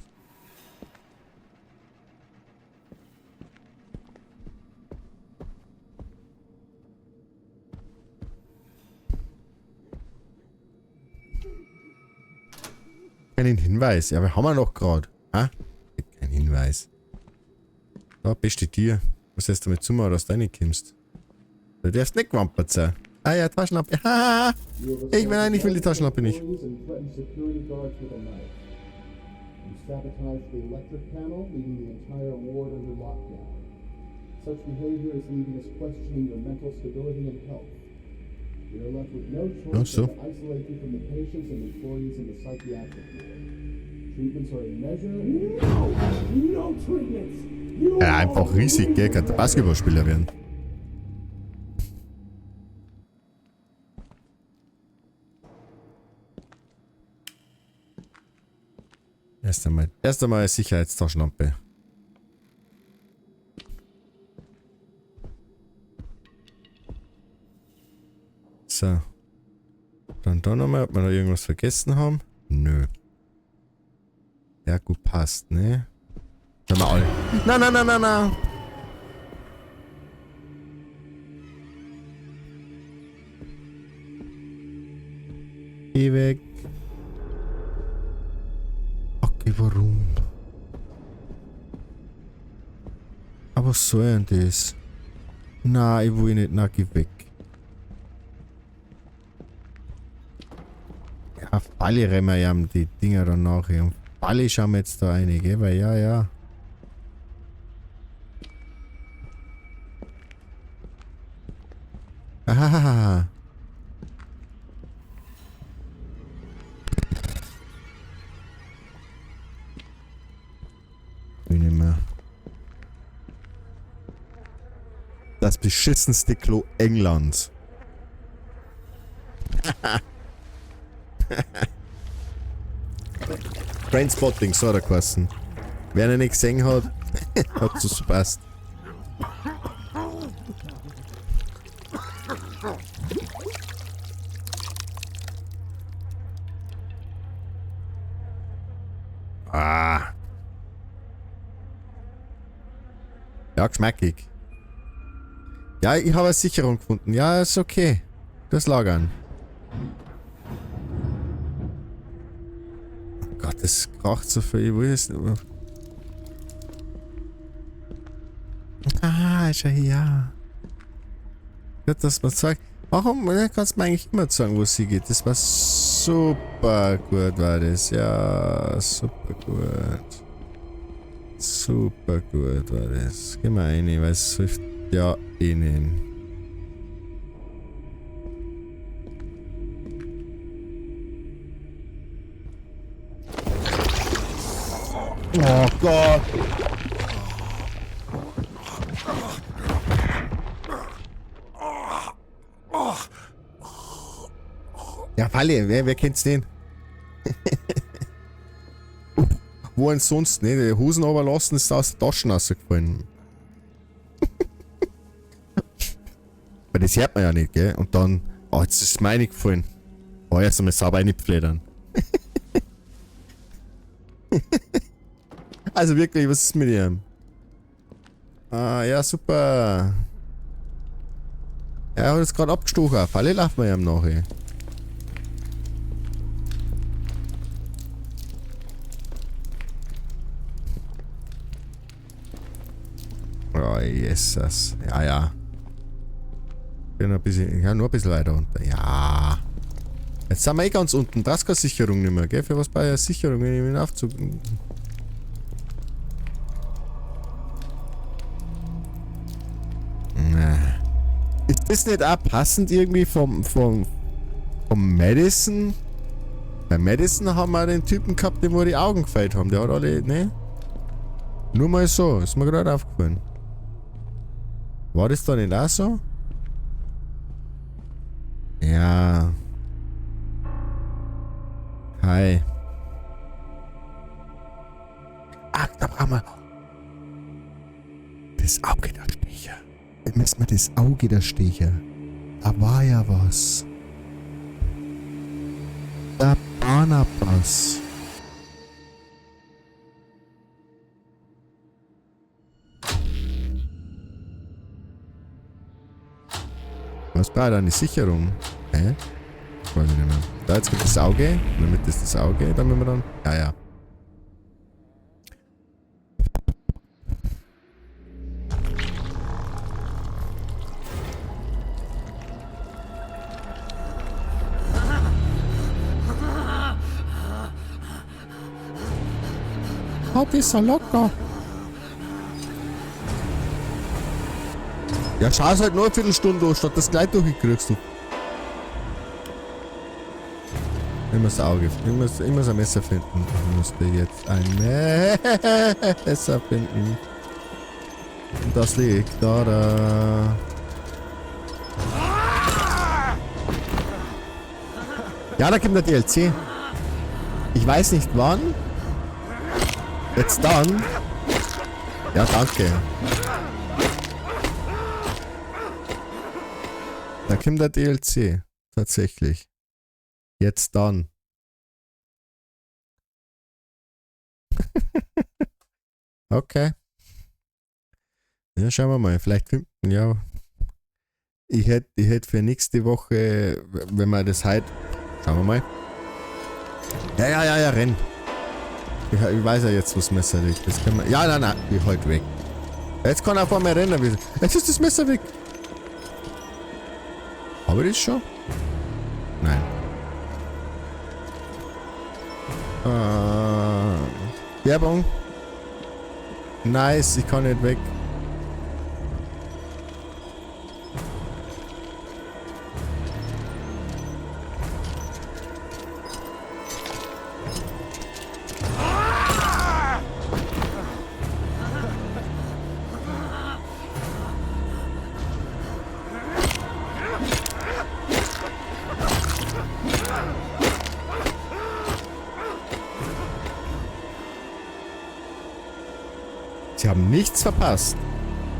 Keinen Hinweis. Ja, wir haben wir noch gerade. Ha? Kein Hinweis. Da, beste Tier. Was heißt damit zu machen, dass du reinkommst? Du darfst nicht gewampert sein. Ah ja, Taschenlampe. Ich will eigentlich will die Taschenlampe nicht. Such behavior is leaving us questioning your mental stability and health. We are left with no choice so. but to isolate you from the patients and employees in the psychiatric ward. Treatments are in measure. No! No treatments! You Ja, einfach riesig, gell? Kann der Basketballspieler werden. Erst einmal Sicherheitstaschenlampe. So. Dann da nochmal, ob wir da irgendwas vergessen haben. Nö. Ja, gut, passt, ne? Sind wir alle. Na, na, na, na, na! Geh weg. Okay, warum? Aber was soll denn das? Na, ich will nicht. Na, geh weg. Ja, Falle rennen wir ja die Dinger danach. Und Falle schauen wir jetzt da rein, gell? Weil ja, ja. Ahahaha. Will nicht mehr. Das beschissenste Klo Englands. Trainspotting, so hat er geheißen. Wer ihn nicht gesehen hat, hat es verpasst. Ah. Ja, geschmackig. Ja, ich habe eine Sicherung gefunden. Ja, ist okay. Das Lagern. Oh Gott, das kracht so viel. Wo ist es? Ah, ist ja hier. Ja, dass man sagt. Warum kannst du mir eigentlich immer sagen, wo sie geht? Das war super gut, war das. Ja, super gut. Super gut war das. Geh mal rein, weil es hilft ja eh nicht. Oh Gott! Ja, Walle, wer kennt's denn? Wo denn sonst, ne? Die Hosen runterlassen, ist aus der Taschen rausgefallen. Weil das hört man ja nicht, gell? Und dann, oh, jetzt ist mir reingefallen. Oh, erst einmal sauber reinpfledern. Also wirklich, was ist mit ihm? Ah, ja, super. Er hat jetzt gerade abgestochen. Falle laufen wir ihm nach, ey. Oh, Jesus. Ja, ja. Bin ein bisschen, ja, nur ein bisschen weiter unten. Ja. Jetzt sind wir eh ganz unten. Das ist keine Sicherung nicht mehr, gell? Für was bei der Sicherung, wenn ich mit dem Aufzug. Ist das nicht auch passend irgendwie vom Madison? Bei Madison haben wir den Typen gehabt, dem wo die Augen gefällt haben. Der hat alle, ne? Nur mal so, ist mir gerade aufgefallen. War das da nicht auch so? Ja. Hi. Ach, da brauchen wir das Auge der Stecher. Müssen wir das Auge der Stecher. Da war ja was. Da Barnabas. Was war da eine Sicherung? Hä? Weiß ich nicht mehr. Da, jetzt kommt das Auge. In der Mitte ist das Auge. Da müssen wir dann. Ja, ja. Oh, ist so locker. Ja, schau's halt nur eine Viertelstunde an, statt das gleich durchkriegst du. Immer das Auge. Ich muss ein Messer finden. Ich musste jetzt ein Messer finden. Und das liegt da, da. Ja, da kommt der DLC. Ich weiß nicht wann. Jetzt dann. Ja, danke. Da kommt der DLC. Tatsächlich. Jetzt dann. Okay. Ja, schauen wir mal. Vielleicht finden, ja. Ich hätt für nächste Woche, wenn wir das heute. Schauen wir mal. Ja, ja, ja, ja, renn. Ich weiß ja jetzt, wo das Messer liegt. Das können wir. Ja, nein, nein, ich halt weg. Jetzt kann er vor mir rennen. Jetzt ist das Messer weg. Habe ich das schon? Nein. Werbung. Nice, ich kann nicht weg. Sie haben nichts verpasst.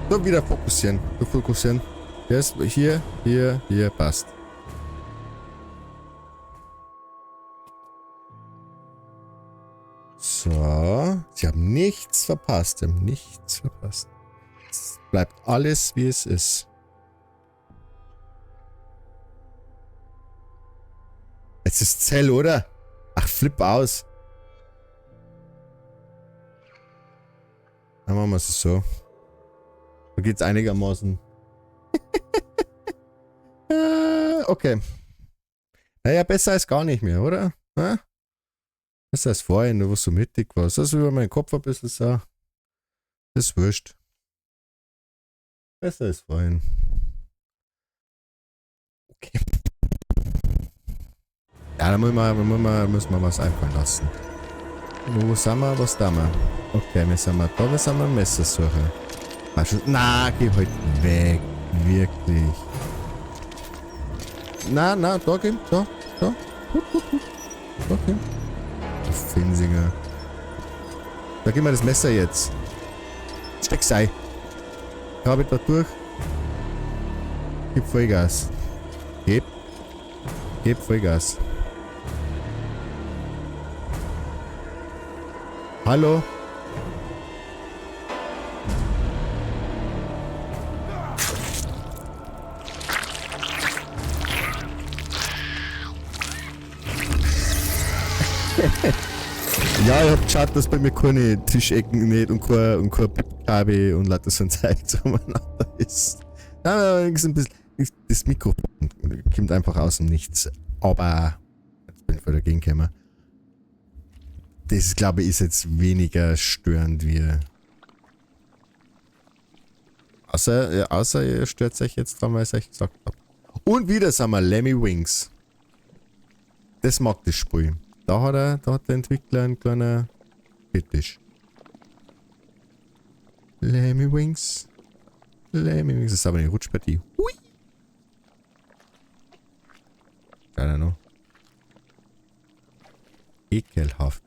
So, wieder fokussieren. Fokussieren. Der ist hier, hier, hier, passt. So. Sie haben nichts verpasst. Sie haben nichts verpasst. Es bleibt alles, wie es ist. Jetzt ist Zell, oder? Ach, flip aus. Dann machen wir es so. Da geht's einigermaßen. Okay. Naja, besser als gar nicht mehr, oder? Ja? Besser als vorhin, wo es so mittig war. Das ist über meinen Kopf ein bisschen so. Das ist wurscht. Besser als vorhin. Okay. Ja, da müssen wir was einfallen lassen. Wo sind wir? Was da wir? Okay, wir sind mal da, wir sind mal Messersuche. Na, geh halt weg. Wirklich. Na, na, da geh, da, da. Gut, gut, gut. Da geh. Du Finsinger. Da gib mir das Messer jetzt. Steck's ein. Grab ich da durch. Gib Vollgas. Gib. Gib Vollgas. Hallo? Ja, ich hab geschaut, dass bei mir keine Tischecken nicht und kein Kabel und lauter so ein Zeug zueinander ist. Ja, ein bisschen, das Mikrofon kommt einfach aus dem Nichts. Aber jetzt bin ich voll dagegen gekommen. Das, glaube ich, ist jetzt weniger störend wie. Außer ihr stört euch jetzt dran, weil ich es euch gesagt hab. Und wieder sind wir Lemmiwinks. Das mag das Spiel. Da hat der Entwickler einen kleinen Fetisch. Lemmiwinks. Lemmiwinks. Das ist aber eine Rutschpartie. Hui! I don't know. Ekelhaft.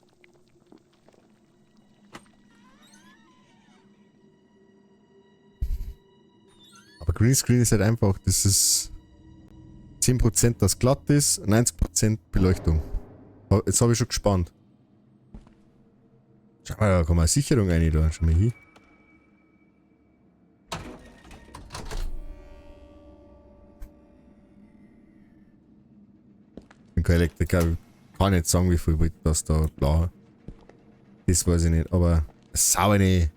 Aber Greenscreen ist halt einfach, das ist 10%, das glatt ist, 90% Beleuchtung. Jetzt habe ich schon gespannt. Schau mal, da kann man eine Sicherung rein da. Schau mal hier. Ich bin kein Elektriker, ich kann nicht sagen, wie viel Volt das da blau. Das weiß ich nicht, aber sauer nicht.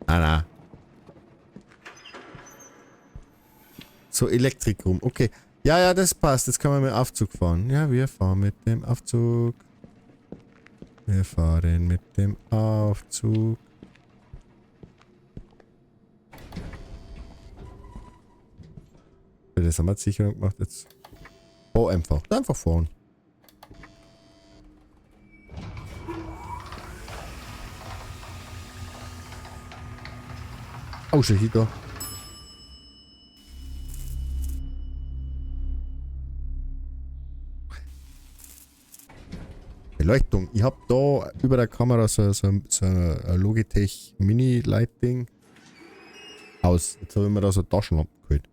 Nein, nein. So, Elektrikum, okay. Ja, ja, das passt. Jetzt kann man mit dem Aufzug fahren. Ja, wir fahren mit dem Aufzug. Wir fahren mit dem Aufzug. Das haben wir Sicherung gemacht jetzt. Oh, einfach. Einfach fahren. Oh, schon hier da. Beleuchtung. Ich hab da über der Kamera so ein Logitech Mini Lighting aus. Jetzt habe ich mir da so eine Taschenlampe geholt.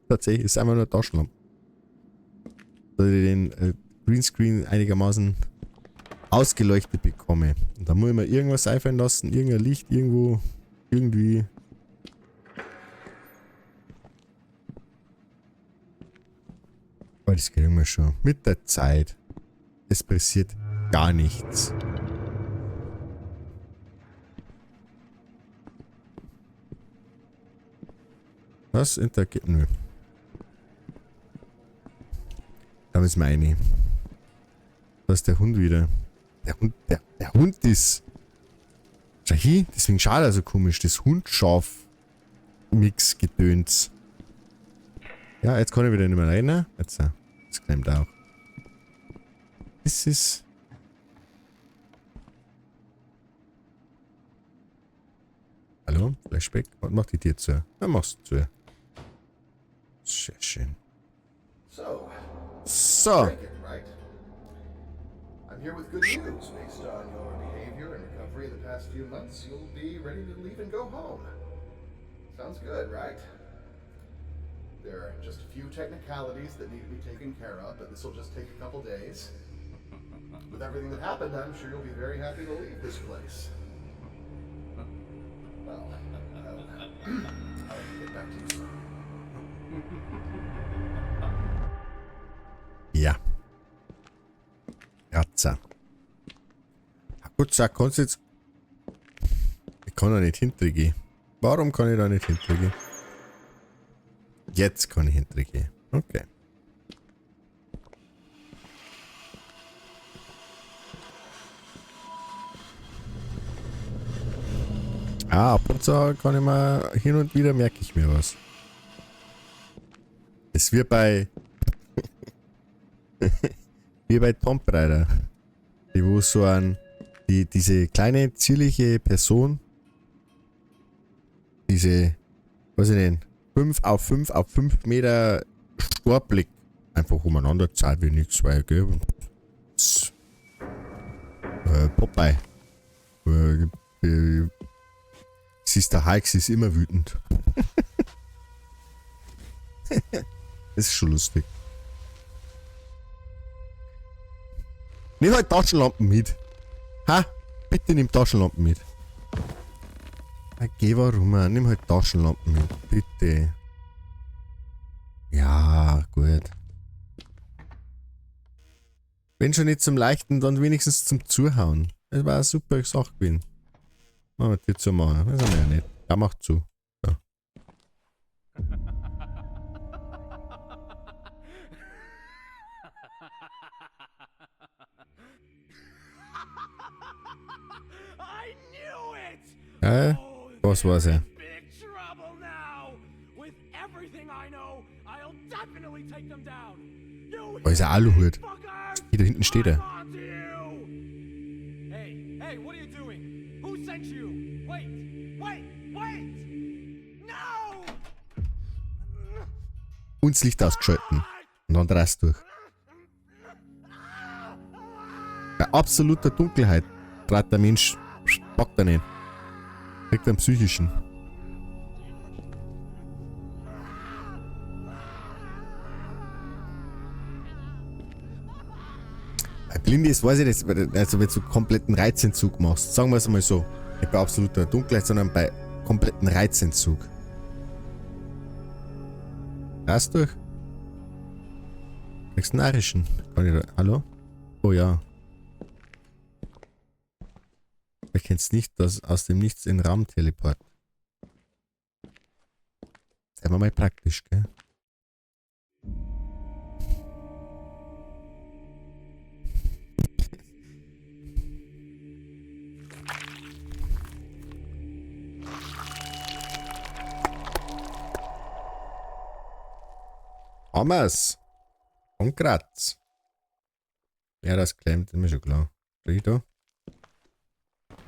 Tatsächlich ist einfach nur eine Taschenlampe. Dass ich den Greenscreen einigermaßen ausgeleuchtet bekomme. Und da muss ich mir irgendwas einfallen lassen, irgendein Licht irgendwo, irgendwie. Aber das kriegen wir schon. Mit der Zeit. Es passiert gar nichts. Was? Interagiert? Nö. Da müssen wir rein. Da ist der Hund wieder. Der Hund, der Hund ist. Schau hier, deswegen schaut er so komisch. Das Hund-Schaf-Mix-Gedöns. Ja, jetzt kann ich wieder nicht mehr rein. Ne? Jetzt, das klemmt auch. Das ist. Hallo? Flashback? Was macht die Tür zu? Ja, machst du zu. Sehr schön. So. So. Right? I'm here with good news. Based on your behavior and recovery in the past few months, you'll be ready to leave and go home. Sounds good, right? There are just a few technicalities that need to be taken care of, but this will just take a couple days. With everything that happened, I'm sure you'll be very happy to leave this place. Well, I'll get back to you soon. Ja. Ratzer. Gut, sag, kannst du jetzt... Ich kann da nicht hintergehen. Warum kann ich da nicht hintergehen? Jetzt kann ich hintergehen. Okay. Ah, ab und zu kann ich mal hin und wieder merke ich mir was. Es wird bei wie bei Tomb Raider. Die wo so ein die diese kleine zierliche Person, diese, weiß ich nicht, 5 auf 5 auf 5 Meter Storblick einfach umeinander zahlt wie nichts, weil, gell? Popeye. Siehst der Hulk, sie ist immer wütend. Das ist schon lustig. Nimm halt Taschenlampen mit. Ha? Bitte nimm Taschenlampen mit. Geh warum? Nimm halt Taschenlampen mit. Bitte. Ja, gut. Wenn schon nicht zum Leichten, dann wenigstens zum Zuhauen. Das war eine super Sache gewesen. Machen wir die zu machen. Das haben wir ja nicht. Da macht zu. So. Ja, was war's ja? Oh, ist ein Aluhut. Hier da hinten steht er. Hey, hey, what are you doing? Who sent you? Wait, wait, wait! No! Und das Licht ausgeschalten. Und dann drehst du durch. Bei absoluter Dunkelheit trat der Mensch, packt er nicht. Kriegt einen psychischen. Bei blind ist, weiß ich nicht, also wenn du kompletten Reizentzug machst, sagen wir es mal so, nicht bei absoluter Dunkelheit, sondern bei kompletten Reizentzug. Das durch? Kriegst einen Narischen. Kann ich da, hallo? Oh ja. Ich kenn's nicht, dass aus dem Nichts in den Raum teleport. Das war mal praktisch, gell? Hammers. Und Graz. Ja, das klemmt, ist mir schon klar. Krieg ich da?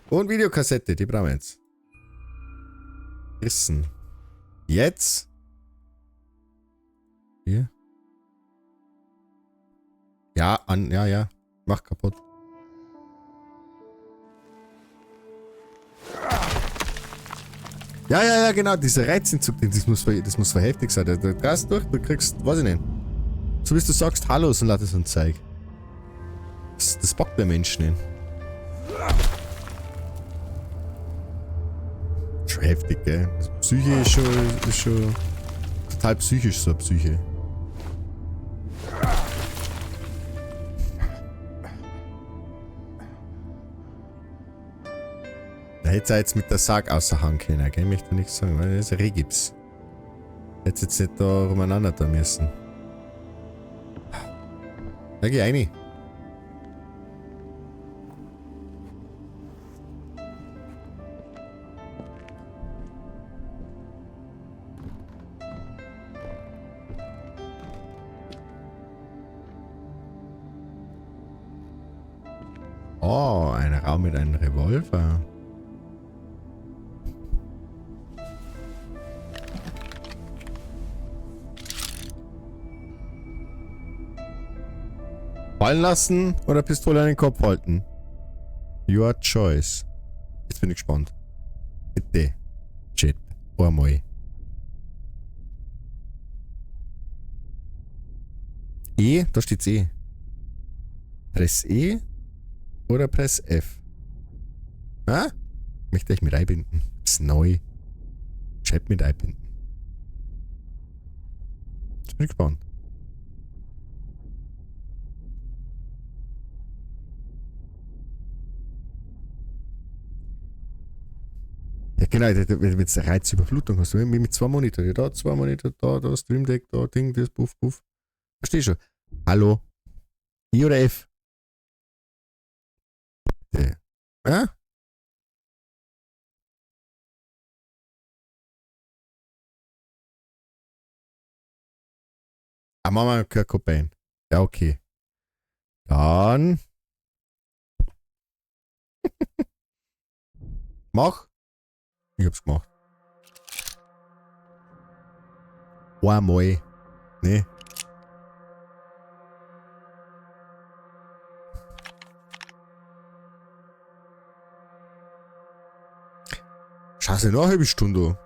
Und Videokassette, die brauchen wir jetzt. Rissen. Jetzt? Hier. Ja, an, ja, ja. Mach kaputt. Ja, ja, ja, genau, dieser Reizentzug, das muss verheftig sein. Der Gas durch, du kriegst, weiß ich nicht. So wie du sagst, Hallo, so lauter so ein Zeug. Das packt der Mensch nicht. Schon heftig, gell? Das Psyche ist schon total psychisch, so eine Psyche. Da hätte er jetzt mit der Sarg außer Hand können, gell? Möchte nichts sagen, weil das ist Regips. Hätte jetzt nicht da rumeinander da müssen. Da geh rein. Oh, ein Raum mit einem Revolver. Fallen lassen oder Pistole an den Kopf halten? Your choice. Jetzt bin ich gespannt. Bitte. Chat. Einmal. E, da steht's E. Press E oder Press F. Na? Möchte ich mit einbinden. Ist neu. Chat mit einbinden. Jetzt bin ich gespannt. Ja genau, wenn du jetzt eine Reizüberflutung hast, mit zwei Monitor, ja, da zwei Monitor, da Stream Deck, da Ding, das, puff, puff. Versteh schon. Hallo? I oder F? Bitte. Ja? Ah, machen wir Kurt Cobain. Ja, okay. Dann. Mach. Ich hab's gemacht. Einmal. Nee. Scheiße, noch eine halbe Stunde.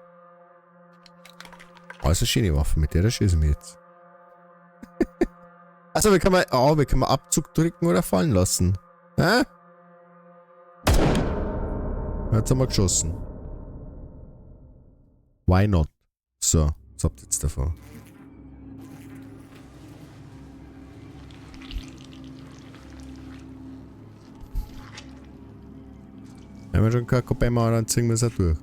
Also eine schöne Waffe, mit der schießen wir jetzt. Also, wir können mal, oh, wir können mal Abzug drücken oder fallen lassen. Hä? Jetzt haben wir geschossen. Why not? So, was habt ihr jetzt davon? Wenn wir schon kein Kopf machen, dann ziehen wir es auch durch.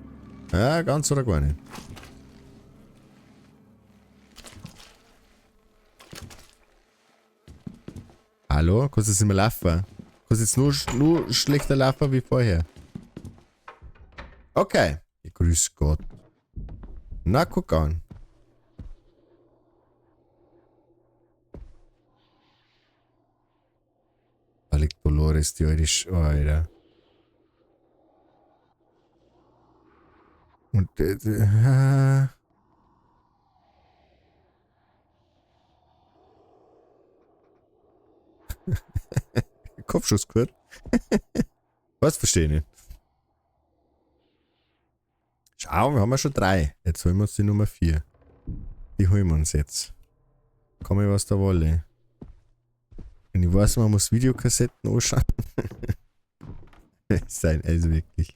Ja, ganz oder gar nicht. Hallo? Kannst du jetzt nicht mehr laufen? Kannst jetzt nur schlechter laufen wie vorher. Okay. Grüß Gott. Na, guck an. Da liegt Dolores, die alte Sch-, Alter. Und, Kopfschuss gehört. Was verstehe ich nicht. Schau, wir haben ja schon 3. Jetzt holen wir uns die Nummer 4. Die holen wir uns jetzt. Komme was da wolle. Und ich weiß, man muss Videokassetten anschauen. Sein, also wirklich.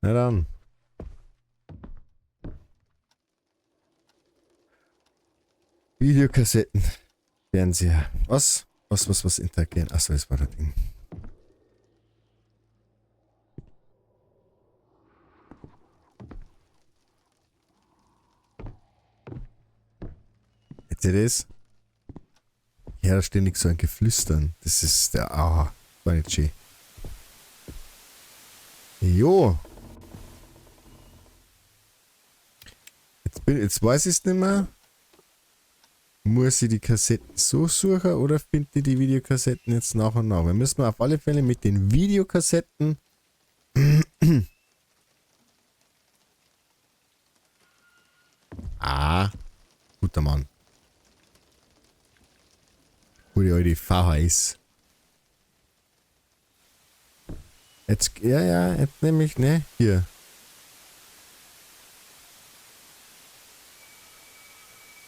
Na dann. Videokassetten. Fernseher. Was? Was interagieren? Achso, das war das Ding. Jetzt ihr das? Ja, da ständig so ein Geflüstern. Das ist der. Ah, war nicht schön. Jo. Jetzt weiß ich es nicht mehr. Muss ich die Kassetten so suchen oder finde ich die Videokassetten jetzt nach und nach? Wir müssen auf alle Fälle mit den Videokassetten. Ah, guter Mann. Gute alte VHS. Jetzt, ja, jetzt nehme ich, ne, hier.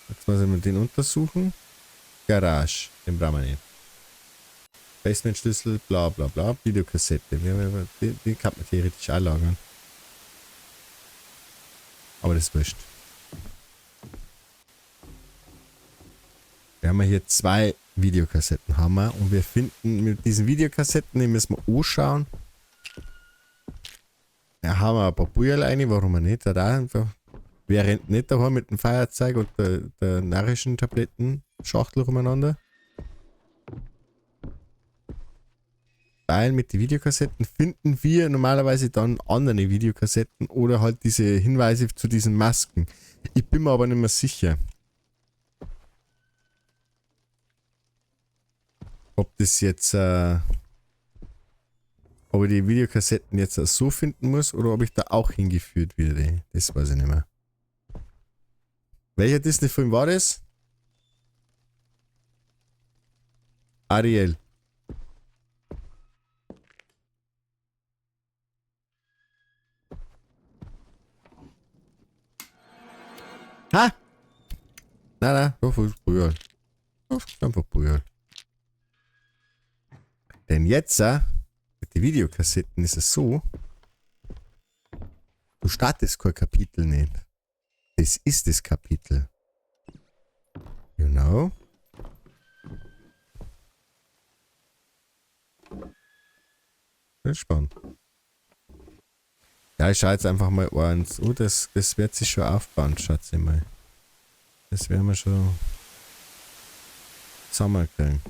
Jetzt muss ich mal den untersuchen. Garage, den brauchen wir nicht. Basement-Schlüssel, bla bla bla. Videokassette. Den kann man theoretisch auch lagern. Aber das ist wurscht. Wir haben hier 2 Videokassetten haben wir. Und wir finden mit diesen Videokassetten, die müssen wir anschauen. Da haben wir ein paar Beutel rein, warum nicht? Da einfach. Wer rennt nicht daheim mit dem Feuerzeug und der narischen Tabletten-Schachtel rumeinander? Weil mit den Videokassetten finden wir normalerweise dann andere Videokassetten oder halt diese Hinweise zu diesen Masken. Ich bin mir aber nicht mehr sicher, ob das jetzt, ob ich die Videokassetten jetzt so finden muss oder ob ich da auch hingeführt werde. Das weiß ich nicht mehr. Welcher Disney-Film war das? Ariel. Ha! Nein, nein, früher. Einfach früher. Denn jetzt, mit den Videokassetten ist es so, du startest kein Kapitel nicht. Das ist das Kapitel. You know? Das ist spannend. Ja, ich schaue jetzt einfach mal eins. Oh, das wird sich schon aufbauen, schätze ich mal. Das werden wir schon zusammenkriegen.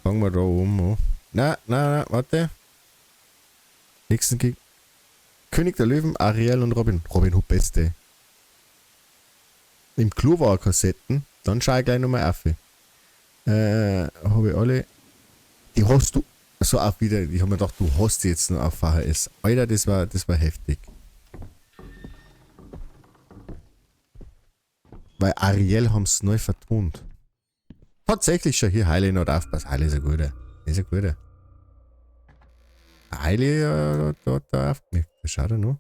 Fangen wir da oben an. Na, warte. Nächsten Geg. König der Löwen, Ariel und Robin. Robin Hood, beste. Im Klo war Kassetten. Dann schau ich gleich nochmal auf. Habe ich alle. Die hast du. So auch wieder. Ich hab mir gedacht, du hast die jetzt noch auf VHS. Alter, das war heftig. Weil Ariel haben's neu vertont. Tatsächlich schon hier Heile noch aufpassen. Heile ist ein guter. Ist ein guter. Heile da aufgelegt. Schau da noch.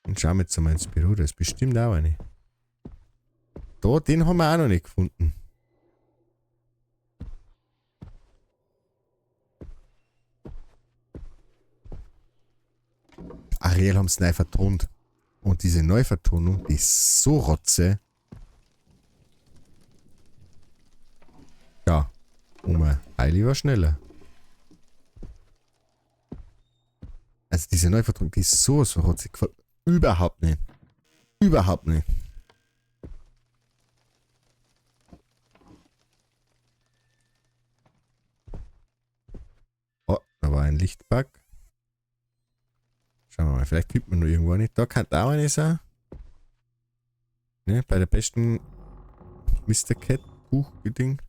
Und schauen wir jetzt mal ins Büro. Da ist bestimmt auch eine. Da, den haben wir auch noch nicht gefunden. Ariel haben's neu vertont. Und diese Neuvertonung, die ist so rotze. Ja, Oma, Heili war schneller. Also diese Neuvertonung, die ist so rotzig. Gefällt mir überhaupt nicht. Überhaupt nicht. Oh, da war ein Lichtbug. Schauen wir mal, vielleicht gibt man nur irgendwo nicht. Da kann da auch eine sein. Ne, bei der besten Mr. Cat Buch Ding.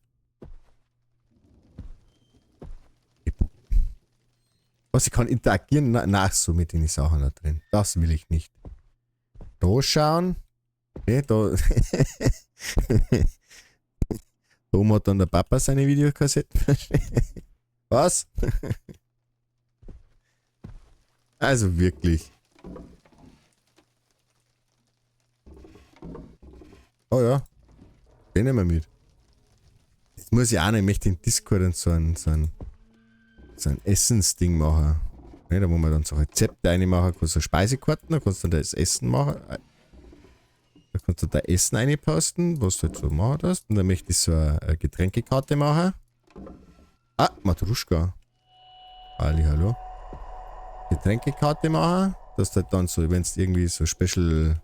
Was, ich kann interagieren? Na, so mit den Sachen da drin. Das will ich nicht. Da schauen. Ne, da. Da oben hat dann der Papa seine Videokassetten. Was? Also wirklich. Oh ja. Den nehmen wir mit. Das muss ich auch noch. Ich möchte in Discord und so ein Essensding machen. Ne, da wo man dann so Rezepte reinmachen kann, so Speisekarten, da kannst du dann das Essen machen. Da kannst du da Essen reinposten, was du halt so machen hast. Und dann möchte ich so eine Getränkekarte machen. Ah, Matruschka. Ali, hallo. Getränkekarte machen, dass du halt dann so, wenn du irgendwie so Special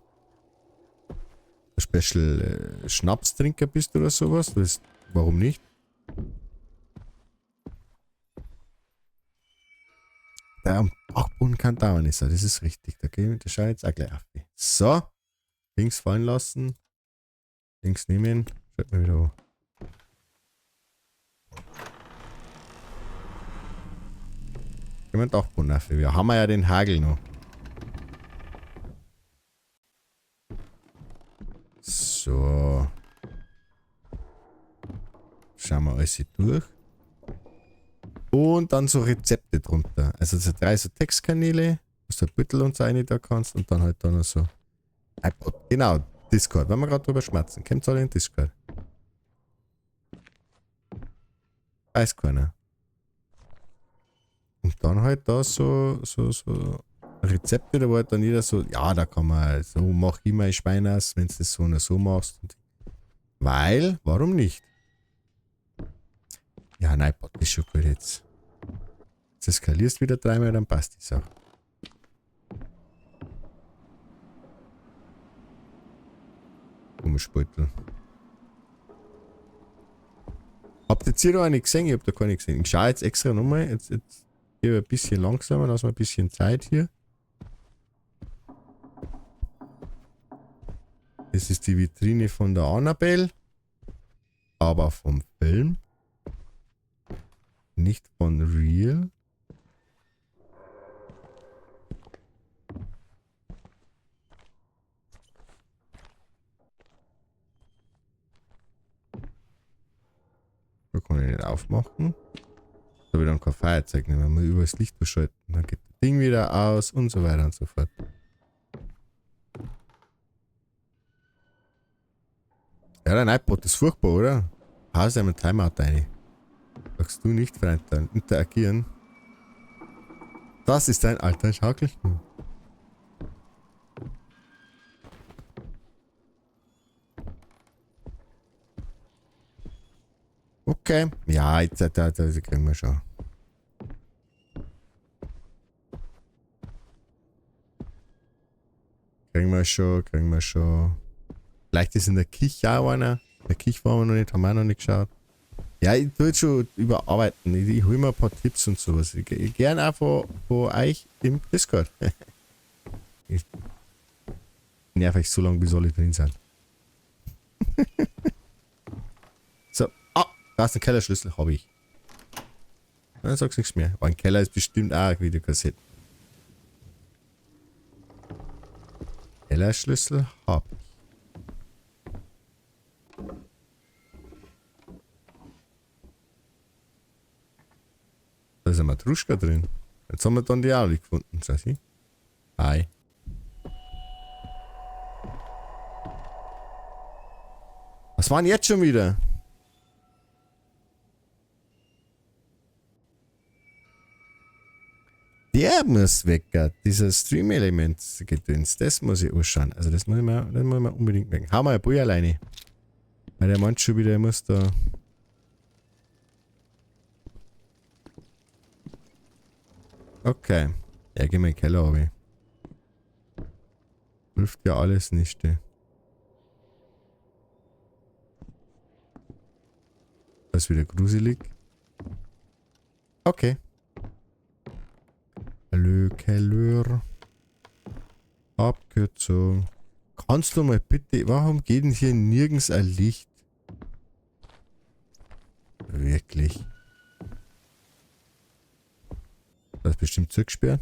Schnapstrinker bist oder sowas, das, warum nicht? Da am Dachboden kann da auch nicht sein, das ist richtig. Da gehen wir, das schaue ich jetzt auch gleich auf. So. Links fallen lassen. Links nehmen. Schaut mal wieder an. Gehen wir den Dachboden auf. Wir haben ja den Hagel noch. So. Schauen wir alles hier durch. Und dann so Rezepte drunter. Also so 3 so Textkanäle, was du Büttel und so rein da kannst. Und dann halt da noch so iPod. Genau, Discord. Wenn wir gerade drüber schmerzen. Kommt alle in Discord. Weiß keiner. Und dann halt da so Rezepte, da wo halt dann jeder so, ja, da kann man, so mach ich mein Schwein aus, wenn du das so und so machst. Und weil, warum nicht? Ja, nein, Bot ist schon gut jetzt. Jetzt eskalierst wieder dreimal, dann passt die Sache. Komisch Beutel. Habt ihr jetzt hier noch eine gesehen? Ich hab da keine gesehen. Ich schau jetzt extra nochmal. Jetzt gebe ich ein bisschen langsamer, lass mal ein bisschen Zeit hier. Das ist die Vitrine von der Annabelle. Aber vom Film. Nicht von Real. Da kann ich nicht aufmachen. Da habe ich dann kein Feuerzeug mehr. Man muss über das Licht durchschalten. Dann geht das Ding wieder aus und so weiter und so fort. Ja, dein iPod ist furchtbar, oder? Haust einmal Timeout rein. Sagst du nicht, Freund, dann interagieren. Das ist dein alter Schaukelstuhl. Okay. Ja, jetzt, da kriegen wir schon. Kriegen wir schon. Vielleicht ist in der Küche auch einer. In der Küche waren wir noch nicht, haben wir auch noch nicht geschaut. Ja, ich tue jetzt schon überarbeiten. Ich hole mir ein paar Tipps und sowas. Ich gern auch von euch im Discord. Ich nerv euch so lange, bis alle drin sind. So. Ah, da ist ein Kellerschlüssel, habe ich. Dann sag's nichts mehr. Aber ein Keller ist bestimmt auch eine Videokassette. Kellerschlüssel habe ich. Da ist eine Matruschka drin. Jetzt haben wir dann die auch gefunden, sag ich. Hi. Was war denn jetzt schon wieder? Der muss weg, dieser Stream-Element-Gedöns, das muss ich anschauen. Also das muss ich mir, unbedingt merken. Hau mal ein Bui alleine. Weil der meint schon wieder, er muss da... Okay. Ja, geh mal in den Keller runter. Hilft ja alles nicht. Ey. Das ist wieder gruselig. Okay. Hallo, Keller. Abkürzung. Kannst du mal bitte... Warum geht denn hier nirgends ein Licht? Wirklich. Das ist bestimmt zugesperrt.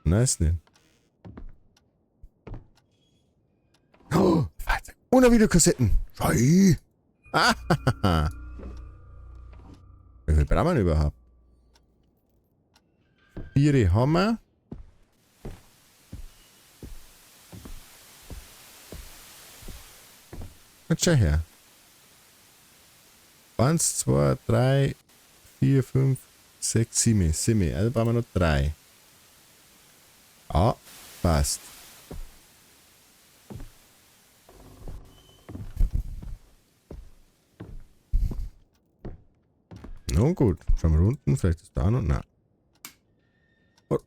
Nein, ist nicht. Oh, ohne Videokassetten. Schei. Ah, wie viel brauchen wir denn überhaupt? 4 haben wir. Jetzt schau her. 1, 2, 3, 4, 5, 6, 7. 7. Also brauchen wir noch 3. Ja, passt. Nun gut, schauen wir unten, vielleicht ist da noch. Nein. Oh.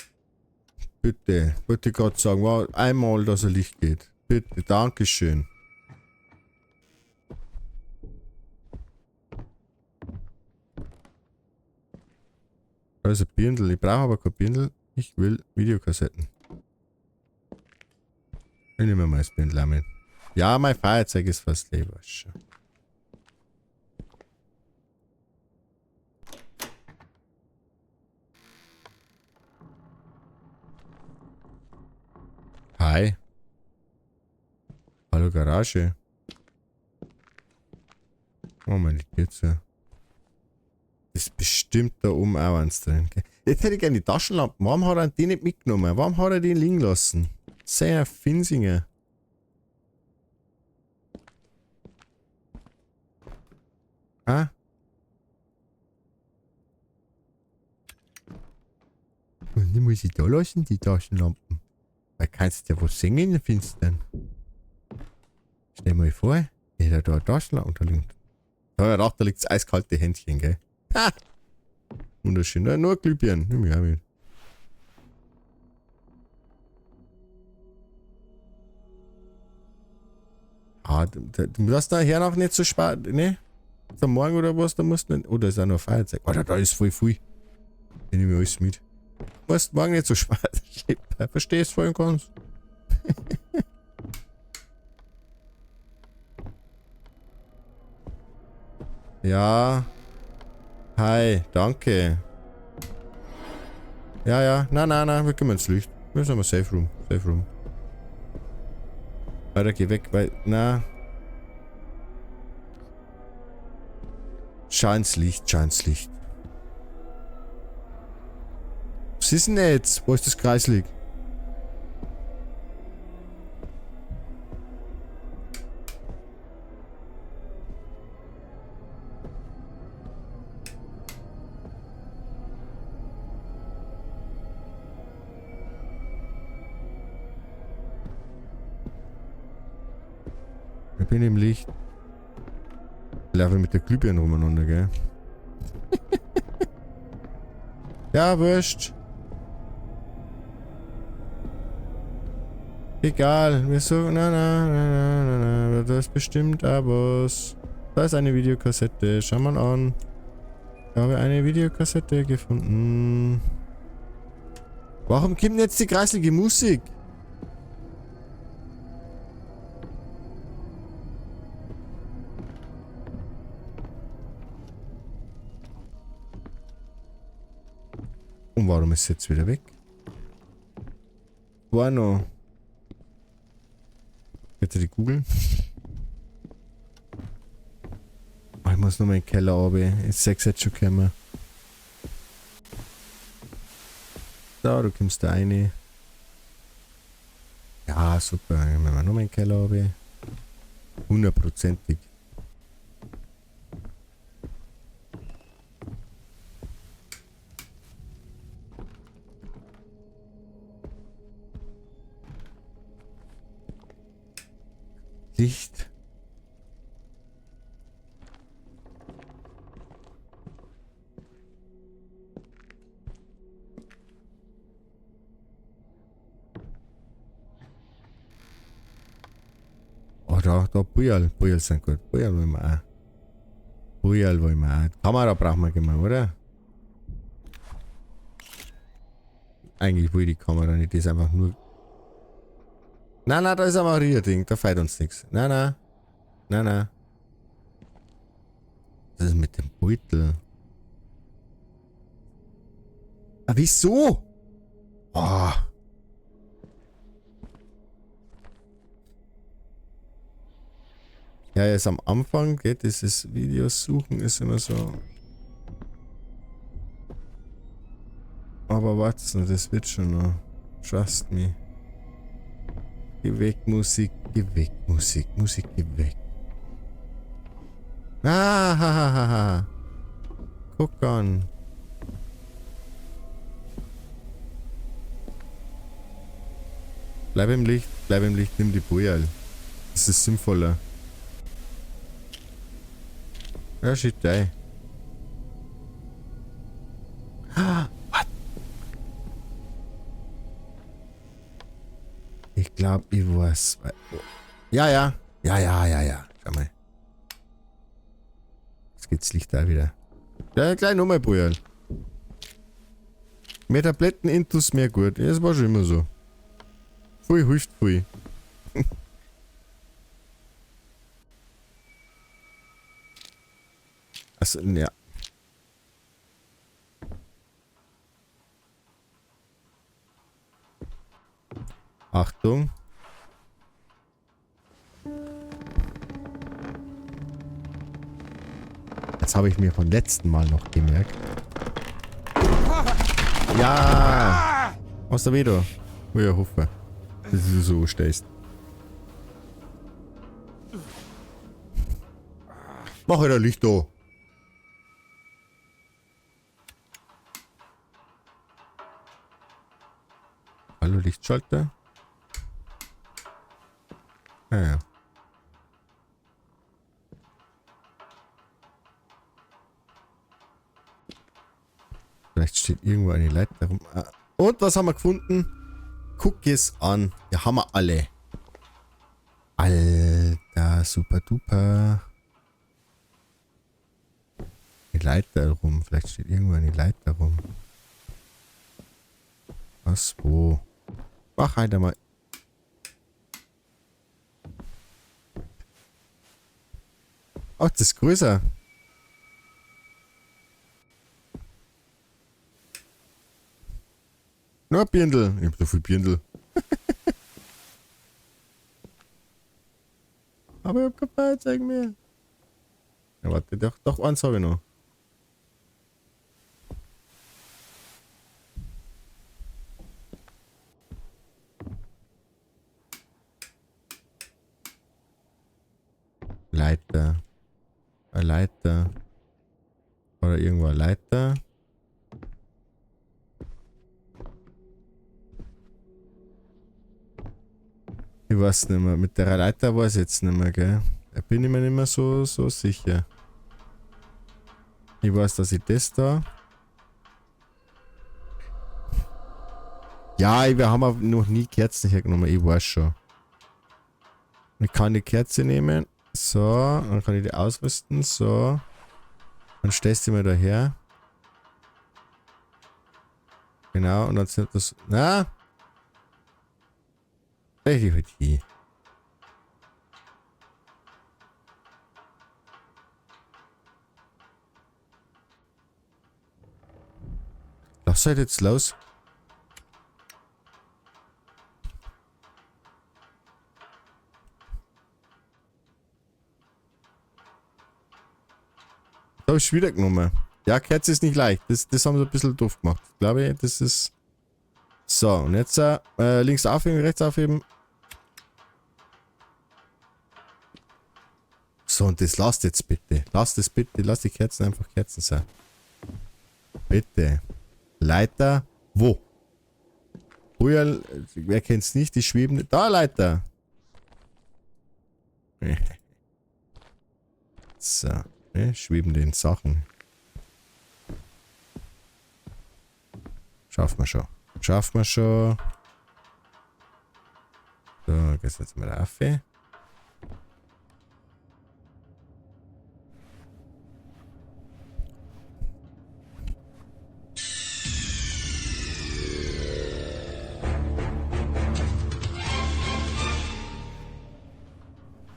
Bitte, wollte ich gerade sagen, wow, einmal, dass er Licht geht. Bitte, Dankeschön. Da ist ein Birndl. Ich brauche aber kein Birndl. Ich will Videokassetten. Ich nehme mal das Birndl auch mit. Ja, mein Feuerzeug ist fast leer. Schon. Hi. Hallo Garage. Oh, meine Tür. Ist bestimmt da oben auch eins drin. Gell? Jetzt hätte ich gerne die Taschenlampen. Warum hat er die nicht mitgenommen? Warum hat er den liegen lassen? Sehr Finsinger. Ah? Und die muss ich da lassen, die Taschenlampen. Da kannst du ja was singen in der Finstern. Stell dir mal vor, jeder da eine Taschenlampe da liegt. Da hat er gedacht, da liegt das eiskalte Händchen, gell? Ha! Wunderschön. Na, nur Glühbirnen. Nimm ich auch mit. Ah, du darfst nachher noch nicht so spät, ne? Ist am Morgen oder was, da musst du nicht. Oh, da ist auch noch Feuerzeug. Alter, da ist voll viel. Ich nehme alles mit. Du musst morgen nicht so spät schleppen. Verstehst voll und ganz. Ja. Hi, danke. Ja, ja. Nein, nein, nein, wir gehen ins Licht. Wir sind mal Safe Room. Safe Room. Alter, geh weg, weil. Na. Schau ins Licht, schau ins Licht. Was ist denn jetzt? Wo ist das kreislig? Ich bin im Licht. Ich laufe mit der Glühbirne rumeinander, gell? Ja, wurscht. Egal, wir suchen. Na, na, na, na, na, na. Da ist bestimmt auch was. Da ist eine Videokassette. Schau mal an. Ich habe eine Videokassette gefunden. Warum kommt denn jetzt die kreislige Musik? Und warum ist es jetzt wieder weg? War noch. Bitte die Google. Oh, ich muss noch mal in den Keller runter. Ist 6 jetzt schon gekommen. Da, du kommst da rein. Ja, super. Dann gehen wir noch mal in den Keller runter. Hundertprozentig. Licht. Oh, da, Bujal. Bujal sind gut. Bujal wollen wir auch. Bujal wollen wir auch. Kamera brauchen wir immer, oder? Eigentlich will ich die Kamera nicht. Die ist einfach nur. Nein, nein, da ist ein Maria-Ding. Da feiert uns nichts. Nein, nein. Nein, nein. Was ist mit dem Beutel? Ah, wieso? Oh. Ja, jetzt am Anfang geht dieses Videosuchen ist immer so. Aber warte, das wird schon noch. Trust me. Geh weg, Musik, geh weg, Musik, Musik, geh weg. Ah, ha, ha, ha, ha. Guck an. Bleib im Licht, nimm die Bojal. Das ist sinnvoller. Ja, shit, ey. What? Ich glaube, ich weiß. Ja, ja. Ja, ja, ja, ja. Schau mal. Jetzt geht's Licht da wieder. Ja, gleich nochmal, Bojal. Mehr Tabletten intus, mehr gut. Ja, das war schon immer so. Pfui, hilft pfui. Also, ja. Achtung. Das habe ich mir vom letzten Mal noch gemerkt. Ja! Aus der Vedo. Oh ja, hoffe. Dass du so stehst. Mach wieder Licht da. Hallo Lichtschalter. Ah ja. Vielleicht steht irgendwo eine Leiter rum. Und was haben wir gefunden? Guck es an. Ja, haben wir alle. Alter, super duper. Eine Leiter rum. Vielleicht steht irgendwo eine Leiter rum. Was? Wo? Mach halt einmal. Ach, das ist größer. Nur Birndl. Ich hab so viel Birndl. Aber ich hab kein Feuerzeug mehr. Ja, warte, doch, eins hab ich noch. Leiter. Eine Leiter. Oder irgendwo eine Leiter. Ich weiß nicht mehr. Mit der Leiter weiß ich jetzt nicht mehr, gell? Da bin ich mir nicht mehr so sicher. Ich weiß, dass ich das da... Ja, wir haben auch noch nie Kerzen hergenommen. Ich weiß schon. Ich kann die Kerze nehmen. So, dann kann ich die ausrüsten. So. Dann stellst du mir da her. Genau, und dann sind das... Na? Richtig halt hier. Lass halt jetzt los. Da habe ich wieder genommen. Ja, Kerze ist nicht leicht. Das haben sie ein bisschen doof gemacht. Glaube ich, das ist... So, und jetzt links aufheben, rechts aufheben. So, und das lasst jetzt bitte. Lasst es bitte. Lasst die Kerzen einfach Kerzen sein. Bitte. Leiter. Wo? Früher, wer kennt's nicht, die schwebende... Da, Leiter! So. Ne, schwebende Sachen. Schaffen wir schon. Schaffen wir schon. So, geht's jetzt mal rauf.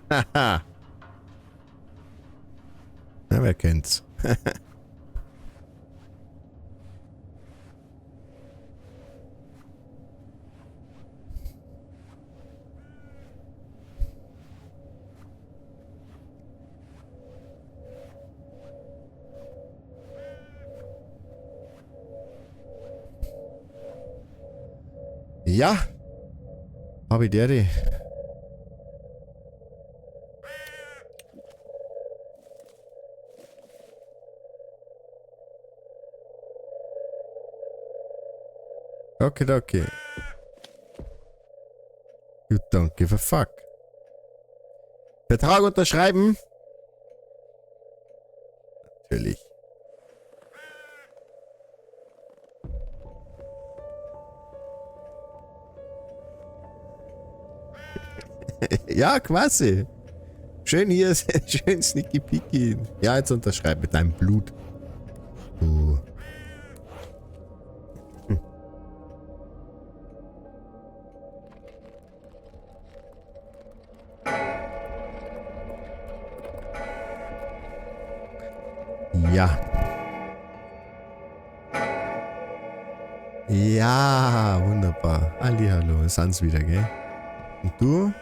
Haha. Na, wer kennt's? Ja. Hab ich der. Okay, okay. You don't give a fuck. Vertrag unterschreiben? Natürlich. Ja, quasi. Schön hier, schön sneaky peeky. Ja, jetzt unterschreib mit deinem Blut. Du. Hm. Ja. Ja, wunderbar. Hallihallo, sind's wieder, gell? Und du?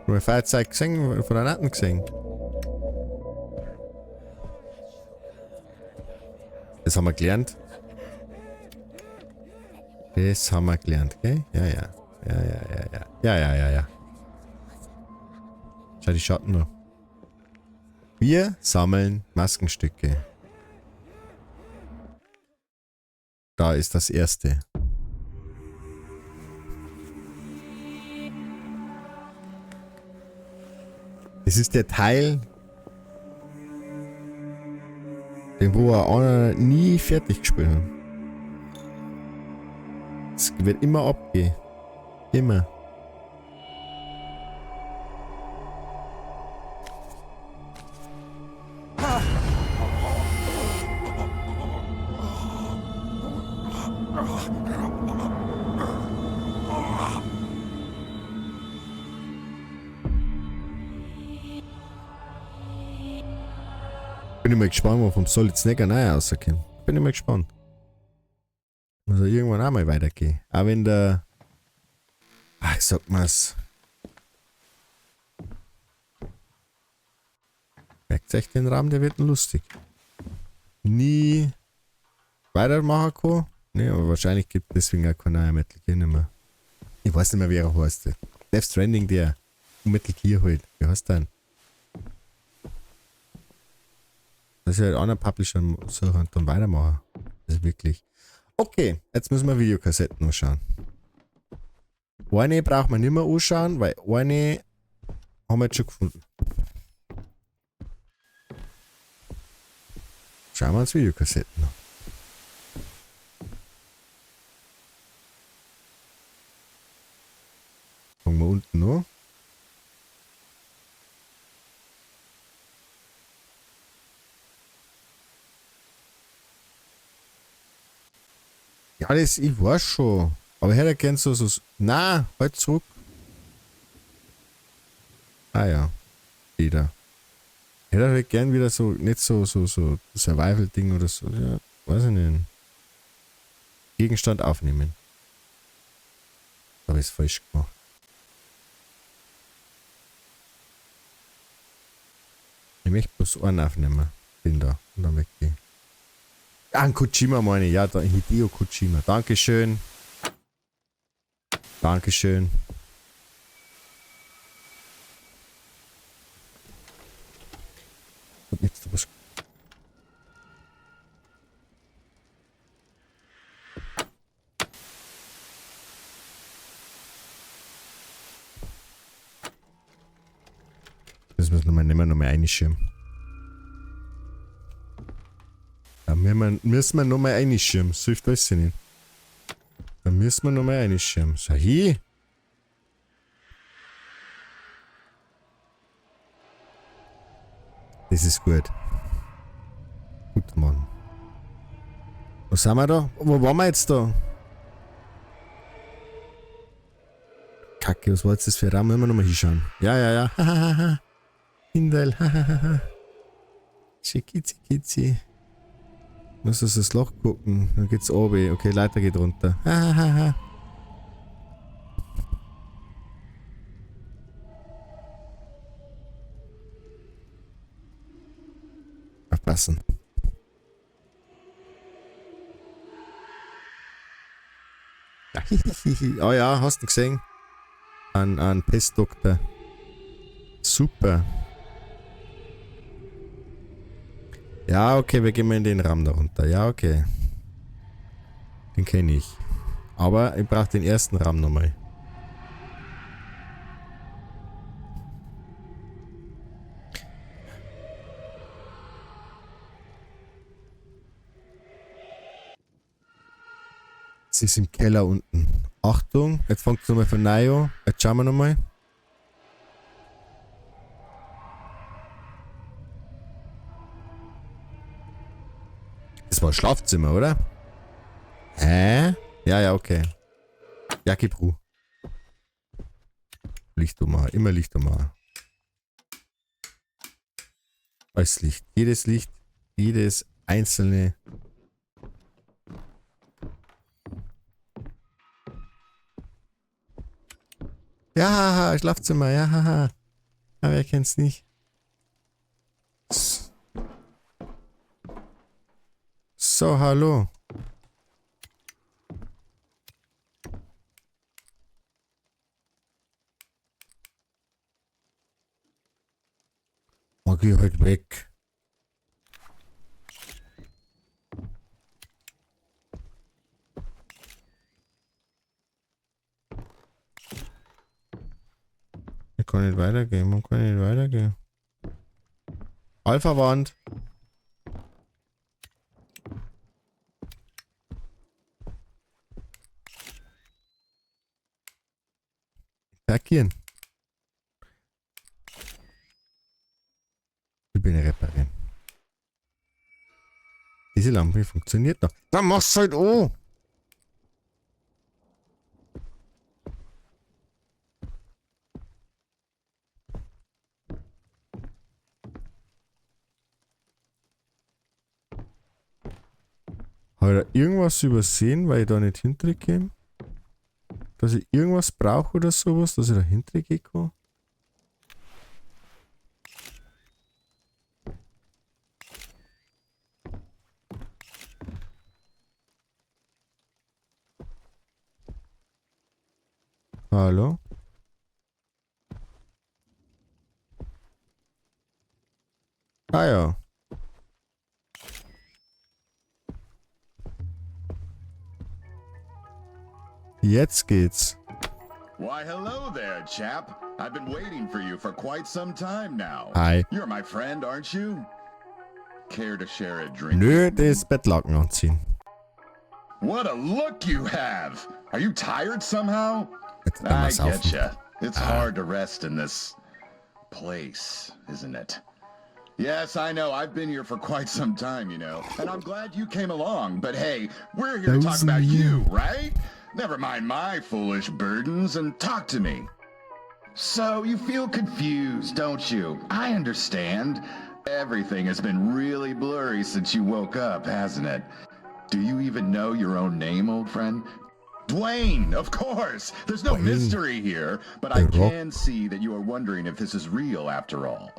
Mal Feuerzeug gesehen, von der Natten gesehen. Das haben wir gelernt. Das haben wir gelernt, gell? Ja, ja. Ja, ja, ja, ja. Ja, ja, ja, ja. Schau die Schatten noch. Wir sammeln Maskenstücke. Da ist das erste. Das ist der Teil, den wo er auch nie fertig gespielt hat. Es wird immer abgehen. Immer. Bin ich mal gespannt, wo vom Solid Snake ein neuer rauskommt. Bin ich mal gespannt. Muss er irgendwann auch mal weitergehen. Auch wenn der... Ach, sag mal's. Merkt euch den Raum, der wird lustig. Nie weitermachen kann. Ne, aber wahrscheinlich gibt es deswegen auch kein neuer Metal Gear nicht mehr. Ich weiß nicht mehr, wie er heißt. Death Stranding, der Metal Gear halt. Wie heißt der denn? Das ist halt einer Publisher suchen und dann weitermachen. Das ist wirklich. Okay, jetzt müssen wir Videokassetten anschauen. Eine braucht man nicht mehr anschauen, weil eine haben wir jetzt schon gefunden. Schauen wir uns Videokassetten an. Fangen wir unten an. Ja, das, ich weiß schon. Aber ich hätte gern so, na, halt zurück. Ah ja. Wieder. Ich hätte halt gern wieder so, nicht so Survival-Ding oder so. Ja, weiß ich nicht. Gegenstand aufnehmen. Da habe ich es falsch gemacht. Ich möchte bloß einen aufnehmen. Bin da. Und dann weggehen. Ah, ein Kojima meine ich. Ja, da, Hideo Kojima. Dankeschön. Dankeschön. Und jetzt was. Das müssen wir nochmal nehmen, nochmal einschirmen. Da müssen wir nochmal einschirmen. So hilft das nicht. Da müssen wir nochmal einschirmen. So, hier. Das ist gut. Gut, Mann. Was sind wir da? Wo waren wir jetzt da? Kacke, was war jetzt das für ein Raum? Müssen wir nochmal hinschauen. Ja, ja, ja. Hahaha. Hindel. Hahaha. Schicki, kitzi. Muss aus das Loch gucken. Dann geht's oben. Okay, Leiter geht runter. Hahaha. Aufpassen. Ja, oh ja, hast du gesehen? An Pestdoktor. Super. Ja, okay, wir gehen mal in den Raum da runter. Ja, okay. Den kenne ich. Aber ich brauche den ersten Raum nochmal. Es ist im Keller unten. Achtung, jetzt fängt es nochmal von neu an. Jetzt schauen wir nochmal. Das war ein Schlafzimmer, oder? Hä? Ja, ja, okay. Jacke Bru. Licht ummachen, immer Licht ummachen. Alles Licht. Jedes Licht, jedes einzelne. Ja, haha, Schlafzimmer, ja, haha. Aber wer kennt's nicht? So, hallo. Oh, geh halt weg. Ich kann nicht weitergehen, man kann nicht weitergehen. Alpha-Wand. Interagieren. Ich bin reparieren. Diese Lampe funktioniert noch. Dann mach's halt an! Habe ich da irgendwas übersehen, weil ich da nicht hintergehe? Dass ich irgendwas brauche oder sowas, dass ich da hintergehen kann? Hallo? Ah ja. Jetzt geht's. Why, hello there, chap. I've been waiting for you for quite some time now. Hi. You're my friend, aren't you? Care to share a drink? Nö, das Bettlaken anziehen. What a look you have! Are you tired somehow? Jetzt kann I man saufen. get ya. It's hard to rest in this place, isn't it? Yes, I know. I've been here for quite some time, you know. And I'm glad you came along. But hey, we're here to talk Those about me. you, right? Never mind my foolish burdens and talk to me. So you feel confused, don't you? I understand. Everything has been really blurry since you woke up, hasn't it? Do you even know your own name, old friend? Dwayne, of course. There's no Dwayne. mystery here, but I The Rock. can see that you are wondering if this is real after all.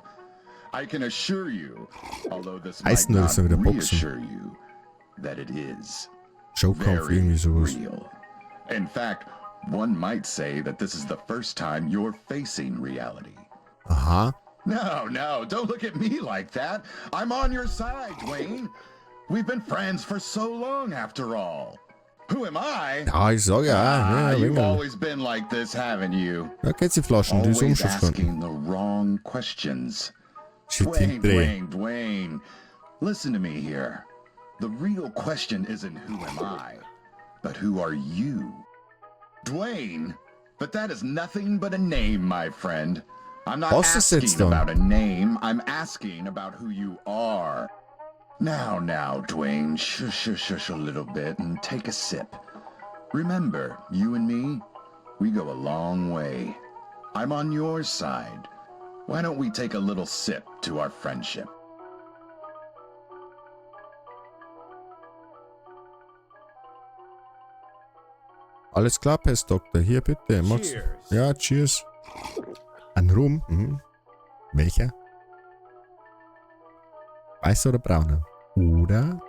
I can assure you, although this might Heißt nur, not dass er wieder boxen. reassure you, that it is Showkampf, very irgendwie sowas. real. In fact, one might say that this is the first time you're facing reality. Aha. No, no, don't look at me like that. I'm on your side, Dwayne. We've been friends for so long, after all. Who am I? Ja, ich sag ja. Ah, Ja, you've wegen. always been like this, haven't you? Da geht's die Flaschen, die ist Always umschaffen. asking the wrong questions. Shit, Dwayne, hindrehen. Dwayne, Dwayne. Listen to me here. The real question isn't who am I, but who are you? Dwayne? But that is nothing but a name, my friend. I'm not Was ist jetzt asking dann? about a name. I'm asking about who you are. Now, now, Dwayne, shush, shush, shush a little bit and take a sip. Remember, you and me, we go a long way. I'm on your side. Why don't we take a little sip to our friendship? Alles klar, Pestdoktor. Hier bitte. Max. Cheers. Ja, cheers. Ein Rum. Mhm. Welcher? Weißer oder brauner? Oder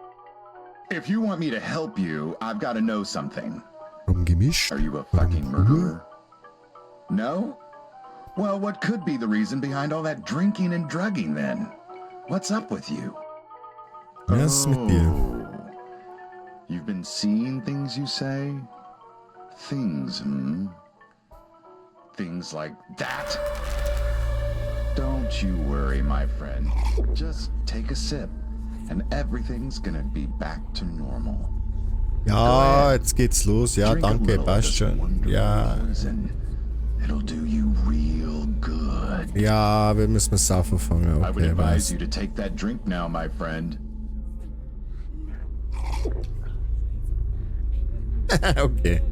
If you want me to help you, I've got to know something. Rum gemischt? Are you a fucking Rum pur? murderer? No? Well, what could be the reason behind all that drinking and drugging then? What's up with you? Was ist mit dir? Oh. You've been seeing things you say? Things, hmm? Things like that? Don't you worry, my friend. Just take a sip, and everything's gonna be back to normal. Ja, jetzt geht's los. Ja, Drink a danke, little of passt this schon. wonderful Ja, poison. It'll do you real good. ja, wir müssen saufen fangen. I would Okay, advise passt. you to take that drink now, my friend. Okay.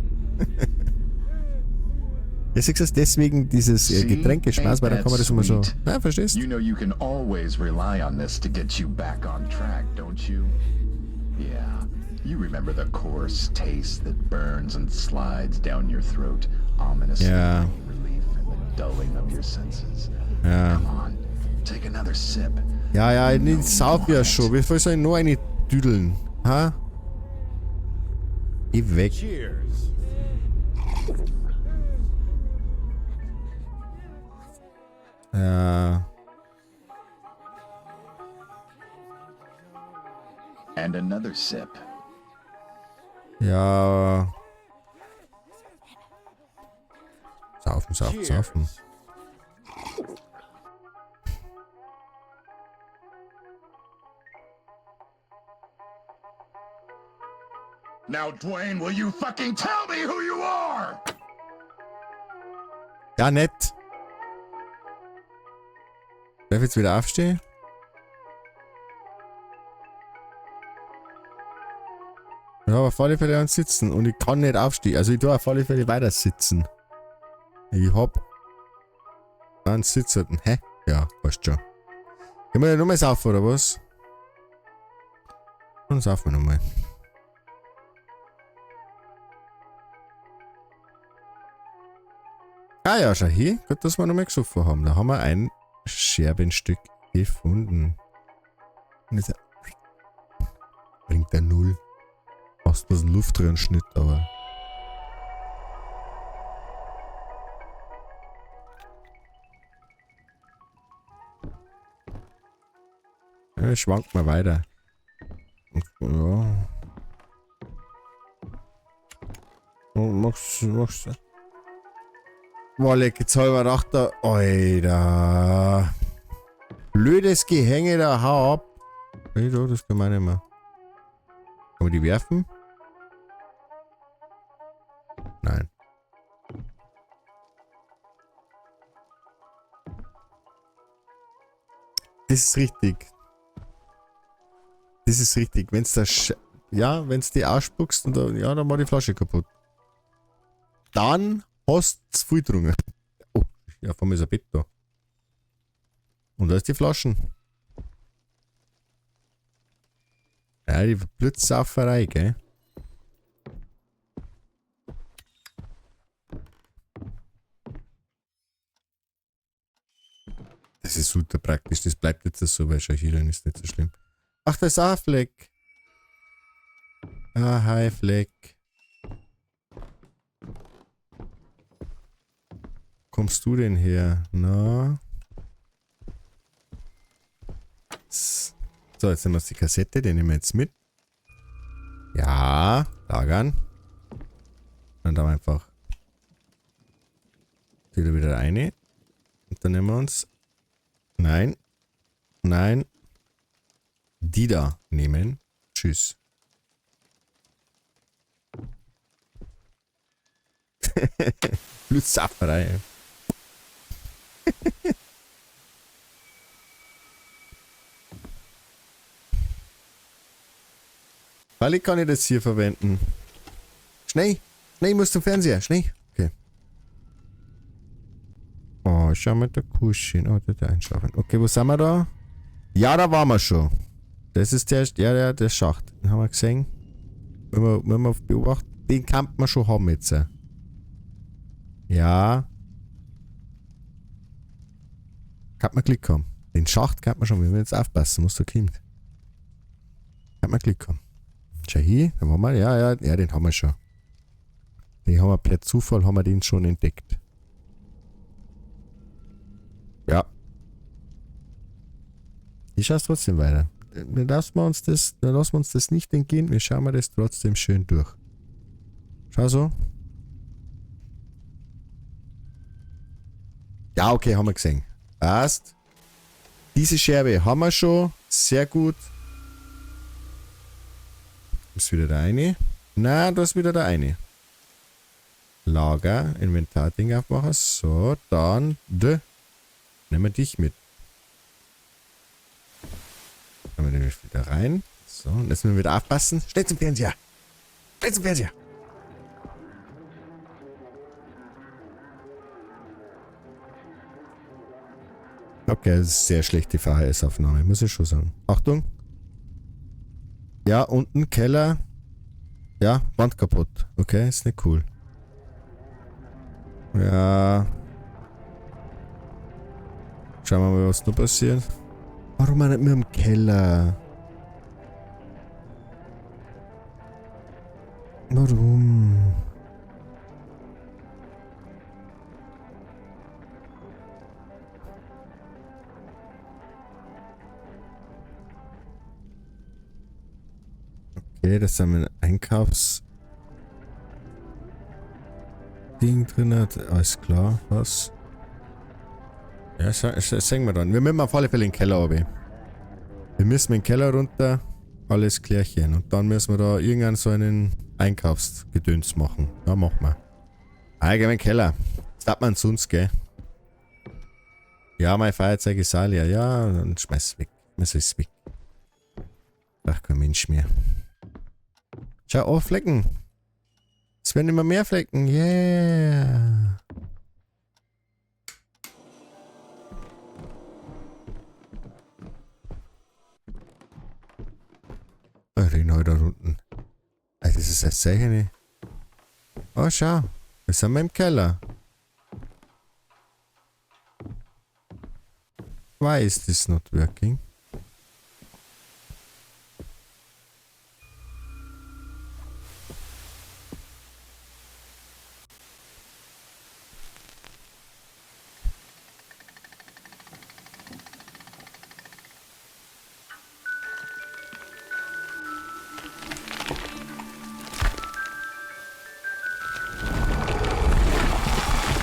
Ja, siehst du, deswegen dieses See? Getränkeschmaß, weil dann Ain't kann man that das immer so. sweet? Na, verstehst? You know you can always rely on this to get you back on track, don't you? Yeah. You remember the coarse taste that burns and slides down your throat, ominously Yeah. bringing relief and the dulling of your senses. Ja. Come on, take another sip. Ja, ja, ich sauf ja schon. Wie viel soll ich noch eine düdeln? Ha? Geh weg. Cheers. Ja. And another sip. Ja. Saufen, saufen, saufen. Cheers. Now, Dwayne, will you fucking tell me who you are? Ja, nett. Darf ich jetzt wieder aufstehen? Ja, aber auf alle Fälle an sitzen und ich kann nicht aufstehen. Also ich tue auf alle Fälle weiter sitzen. Ich hab einen Sitzenden. Hä? Ja, passt schon. Können wir ja nochmal saufen, oder was? Dann saufen wir nochmal. Ah ja, schau hier. Gut, dass wir nochmal gesoffen haben. Da haben wir ein Scherbenstück gefunden. Und jetzt bringt der Null. Machst bloß einen Luftröhrenschnitt, aber. Ja, schwankt mal weiter. Ja. Oh, machst, machst. Boah, leck, jetzt hab ich mir gedacht, da, Alter. Blödes Gehänge da, hau ab. Nee, da, das kann man nicht mehr. Kann man die werfen? Nein. Das ist richtig. Das ist richtig. Wenn's da ja, wenn's die ausspuckst und dann, ja, dann war die Flasche kaputt. Dann hast du zu viel getrunken. Oh, ja, vor mir ist ein Bett da. Und da ist die Flaschen. Ja, die Blitzsauferei, gell? Das ist super praktisch, das bleibt jetzt so, weil schau hier, dann ist nicht so schlimm. Ach, da ist auch ein Fleck. Ah, hi, Fleck. Kommst du denn her? Na? So, jetzt nehmen wir uns die Kassette, die nehmen wir jetzt mit. Ja, lagern. Dann da einfach die da wieder rein. Und dann nehmen wir uns. Nein. Nein. Die da nehmen. Tschüss. Blutsafferei. Weil ich kann ich das hier verwenden. Schnell! Schnell, ich muss zum Fernseher. Schnell! Okay. Oh, schau mal, der Kuscheln. Oh, der einschlafen. Okay, wo sind wir da? Ja, da waren wir schon. Das ist der, ja, der Schacht. Den haben wir gesehen. Wenn wir beobachten, den kann man schon haben jetzt. Ja. Kann man Glück haben. Den Schacht kann man schon, wenn wir jetzt aufpassen, muss da kommt. Kann man Glück haben. Schau hier, da waren wir. Ja, ja, ja, den haben wir schon. Den haben wir per Zufall, haben wir den schon entdeckt. Ja. Ich schaue trotzdem weiter. Dann lassen wir uns das, dann lassen wir uns das nicht entgehen. Wir schauen wir das trotzdem schön durch. Schau so. Ja, okay, haben wir gesehen. Passt. Diese Scherbe haben wir schon. Sehr gut. Ist wieder der eine. Na, da ist wieder der eine. Lager, Inventar-Ding aufmachen. So, dann. D. Nehmen wir dich mit. Nehmen wir den wieder rein. So, und jetzt müssen wir wieder aufpassen. Schnell zum Fernseher! Schnell zum Fernseher! Okay, das ist sehr schlechte VHS-Aufnahme, muss ich schon sagen. Achtung! Ja, unten, Keller. Ja, Wand kaputt. Okay, ist nicht cool. Ja. Schauen wir mal, was noch passiert. Warum auch nicht mehr im Keller? Warum? Okay, das haben wir ein Einkaufs-Ding drin hat. Alles klar, was? Ja, sehen wir dann. Wir müssen auf alle Fälle in den Keller runter. Wir müssen in den Keller runter. Alles klärchen. Und dann müssen wir da irgendeinen so einen Einkaufsgedöns machen. Ja, machen wir. Ah, gehen wir in den Keller. Das darf man sonst, gell? Ja, mein Feuerzeug ist auch leer. Ja, dann schmeiß es weg. Schmeiß es weg. Ach, kein Mensch mehr. Schau, oh, Flecken. Es werden immer mehr Flecken. Yeah. Renn da unten. Das ist ein Zeichen. Oh, schau. Wir sind wir im Keller. Why is this not working?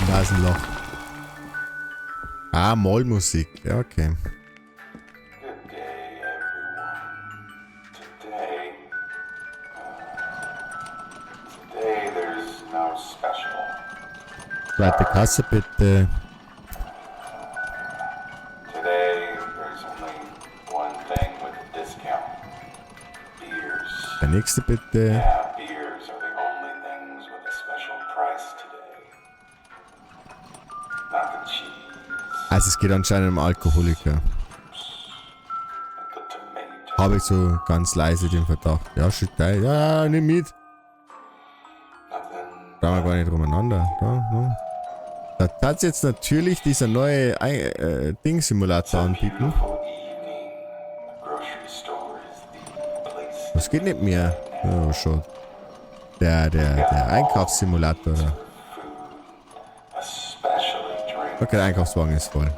Da ist ein Loch. Ah, Mollmusik. Ja, okay. Good day, everyone. Today, there's no special. Zweite Kasse bitte. Today there's only one thing with a discount. Beers. Der nächste bitte. Yeah, beers are the only things with a special price today. Not the cheese, Also es geht anscheinend um Alkoholiker. not the tomato. Habe ich so ganz leise den Verdacht. Ja, shit, ja, ja, nimm mit. Nothing. Brauchen wir gar nicht rumeinander. Da, da. Da hat's jetzt natürlich dieser neue Ding-Simulator anbieten. Beautiful evening. The grocery store is the place. Das geht nicht mehr. Oh, schon. Der Einkaufssimulator da. Especially drink. Okay, der Einkaufswagen ist voll.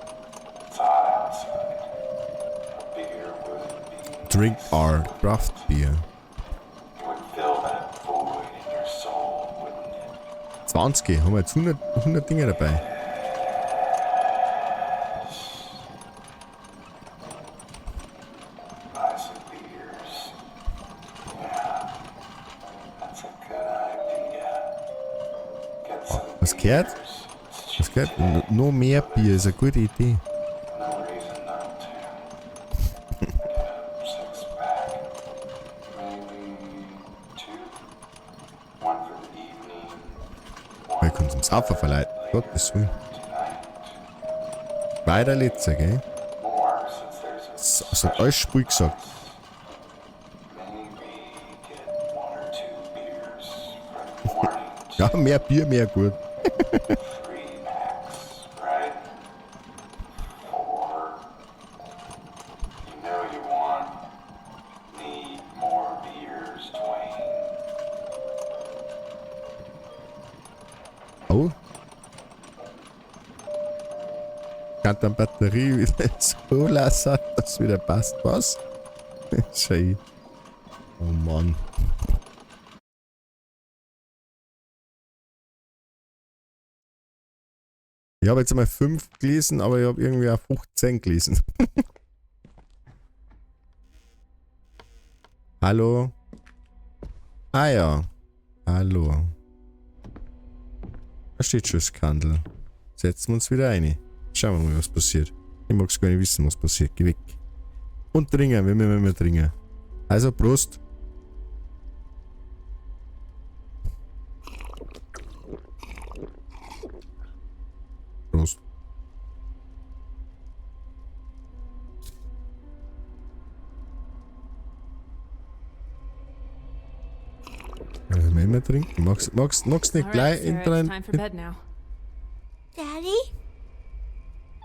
It's hot outside. A beer would be Drink our craft beer. It would fill that void in your soul, wouldn't it? 20, haben wir jetzt 100 Dinge dabei. Buy some beers. Yeah, that's a good idea. Get some Was gehört? beers. It's Was cheap gehört? today. Noch mehr Bier ist eine gute Idee. No reason not to. Get a six pack. Maybe two. One for the evening. Wir können zum Saufen verleiten. Gottes Willen. Tonight. Weiter Litze, gell? More since there's a Es hat alles Spiel gesagt. Maybe get one or two beers for the morning. Ja, mehr Bier, mehr gut. 3 packs, right? 4. You know you want. Need more beers, Dwayne. Oh. Kann dann Batterie wieder so lassen, dass wieder passt. Was? Schei. Oh Mann. Ich habe jetzt einmal 5 gelesen, aber ich habe irgendwie auch 15 gelesen. Hallo? Ah ja. Hallo. Da steht schon das Kandel. Setzen wir uns wieder rein. Schauen wir mal, was passiert. Ich mag's gar nicht wissen, was passiert. Geh weg. Und trinken, wir müssen immer trinken. Also, Prost. Prost. Ja, wir immer trinken. Magst nicht All gleich right, in Sarah, it's rein? time for bed now. Daddy,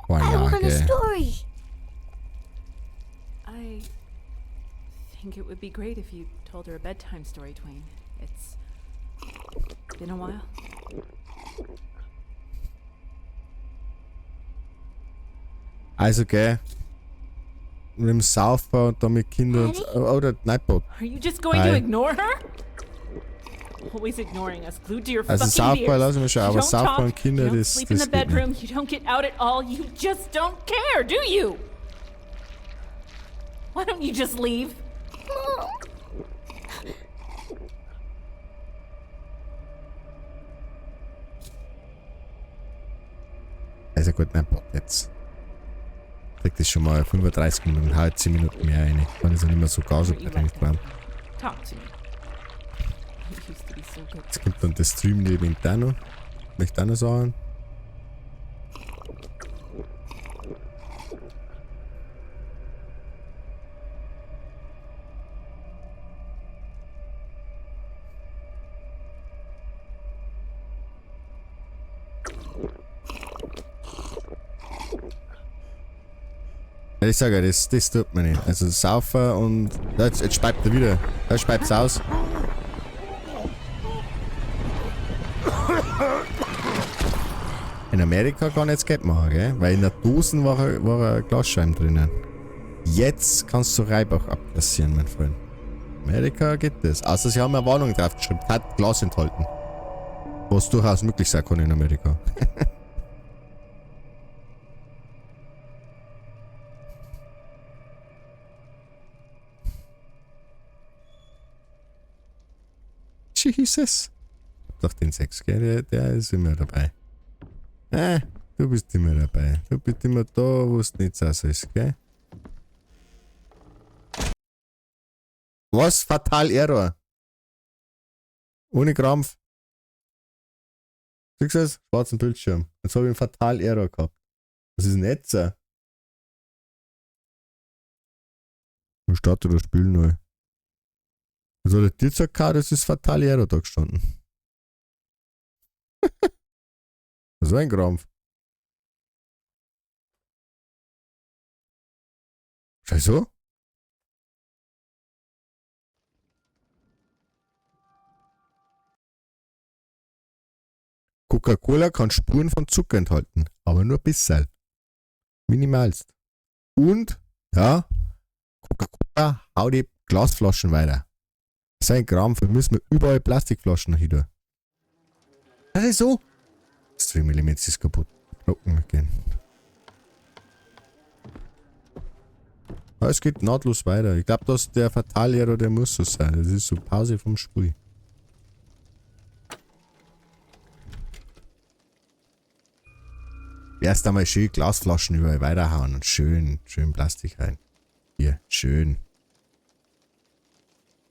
Oh, I ja, want a gell. story. I think it would be great if you told her a bedtime story, Dwayne. It's been a while. Also, gell. Mit dem Saufen und dann mit Kindern und, oh, der Nightbot. Are you just going to Hi. ignore her? Always ignoring us, glued to your Also fucking Saufen beers. lassen wir schon, You aber don't Saufen talk, und Kinder, you don't das, sleep in das the geht bedroom, nicht. you don't get out at all, you just don't care, do you? Why don't you just leave? Mom. Also gut, Nightbot jetzt. Kriegt das schon mal 35 Minuten, halt 10 Minuten mehr rein. Kann ich so nicht mehr so grausig Aren't you bei like dran. that? Talk to me. You used to be so good. Jetzt kommt dann das Stream-Event auch noch. Möchte auch noch sagen. Ja, ich sage ja, das tut man nicht. Also Saufen und... Ja, jetzt speibt er wieder. Da speibt's aus. In Amerika kann ich jetzt Geld machen, gell? Weil in der Dosen war ein Glasscheiben drinnen. Jetzt kannst du Reibach abkassieren, mein Freund. Amerika geht das. Außer sie haben eine Warnung draufgeschrieben. Hat Glas enthalten. Was durchaus möglich sein kann in Amerika. Jesus. Doch den 6, gell? Der ist immer dabei. Du bist immer dabei. Du bist immer da, wo es nicht so ist, gell? Was? Fatal Error. Ohne Krampf. Siehst du das? Schwarzen Bildschirm. Jetzt habe ich einen Fatal Error gehabt. Was ist denn jetzt? Ich starte das Spiel neu. Also der dir gesagt, das ist Fatal Error da gestanden. So ein Krampf. Scheiße. Coca-Cola kann Spuren von Zucker enthalten, aber nur ein bisschen. Minimalst. Und, ja, Coca-Cola haut die Glasflaschen weiter. Das ist ein Krampf, wir müssen überall Plastikflaschen hin tun. Das ist so. Stream Elements ist kaputt. Glocken gehen. Aber es geht nahtlos weiter. Ich glaub, dass der Fatallehrer, der muss so sein. Das ist so Pause vom Spiel. Erst einmal schön Glasflaschen überall weiterhauen und schön, schön Plastik rein. Hier, schön.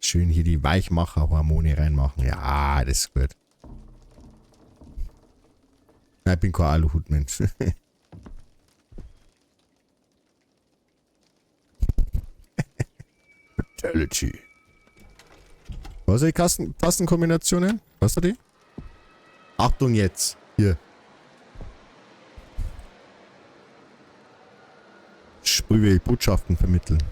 Schön hier die Weichmacher-Hormone reinmachen. Ja, das ist gut. Nein, ich bin kein Aluhut-Mensch. Fatality. Was sind die Tastenkombinationen? Weißt du die? Achtung jetzt. Hier. Sprühe will Botschaften vermitteln.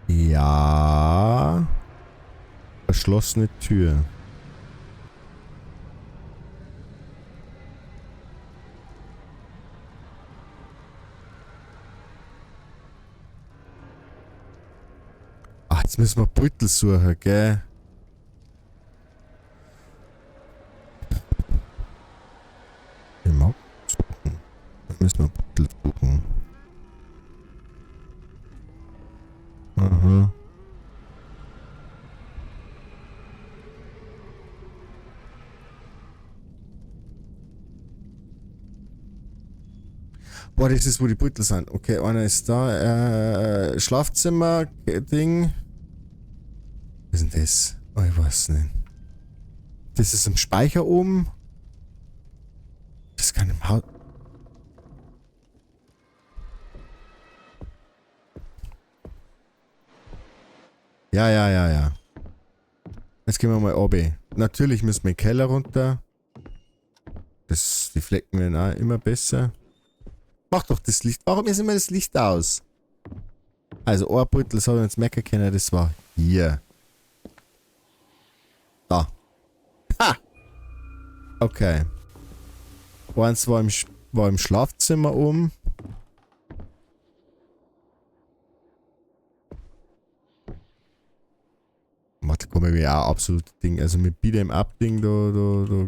Ja. Verschlossene Tür. Ach, jetzt müssen wir Beutel suchen, gell? Müssen wir Beutel suchen. Aha. Boah, das ist, wo die Beutel sind. Okay, einer ist da. Schlafzimmer, Ding. Was ist denn das? Oh, ich weiß nicht. Das ist im Speicher oben. Das kann im Haus. Ja, ja, ja, ja. Jetzt gehen wir mal runter. Natürlich müssen wir in den Keller runter. Das, die Flecken werden auch immer besser. Mach doch das Licht. Warum ist immer das Licht aus? Also, Ohrbeutel, das habe ich jetzt merken können, das war hier. Da. Ha! Okay. Eins war im Schlafzimmer oben. Da komme ich auch absolut Ding. Also mit Beat'em Up Ding, da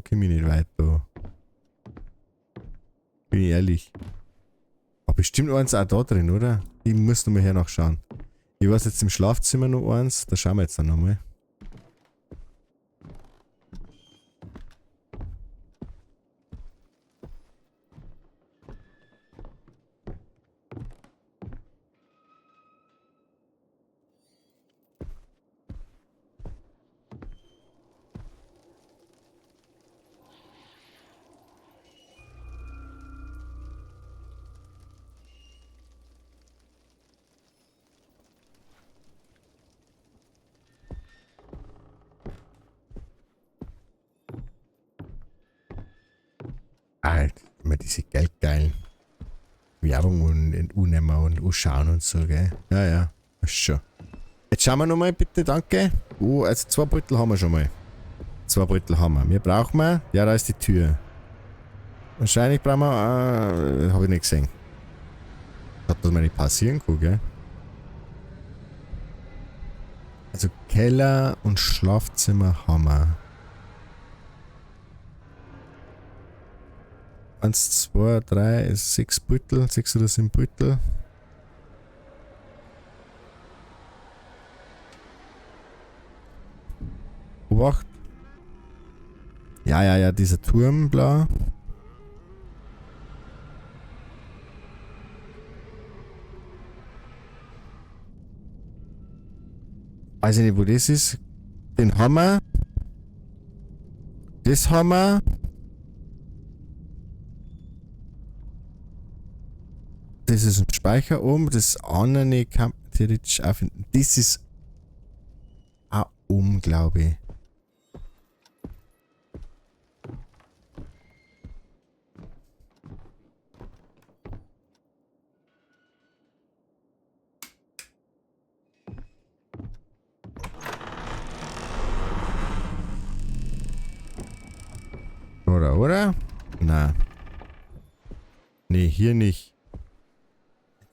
komme ich nicht weiter. Bin ich ehrlich. Aber bestimmt eins auch da drin, oder? Ich muss nochmal hier nachschauen. Ich weiß jetzt im Schlafzimmer noch eins. Da schauen wir jetzt dann nochmal. Alter, immer diese geldgeilen Werbung und Unnehmer und Unschauen und so, gell? Ja, ja, ist schon. Jetzt schauen wir nochmal, bitte, danke. Oh, also 2 Beutel haben wir schon mal. 2 Beutel haben wir. Wir brauchen wir. Ja, da ist die Tür. Wahrscheinlich brauchen wir. Habe ich nicht gesehen. Hat das mal nicht passieren können, gell? Also Keller und Schlafzimmer haben wir. 1, 2, 3, 6 Beutel, 6 oder 7 Beutel. Obacht. Ja, ja, ja, dieser Turm, bla. Weiß ich nicht, wo das ist. Den haben wir. Das haben wir. Das ist ein Speicher oben, das andere kann man theoretisch auch finden. Das ist auch oben, glaube ich. Oder, oder? Na. Nee, hier nicht.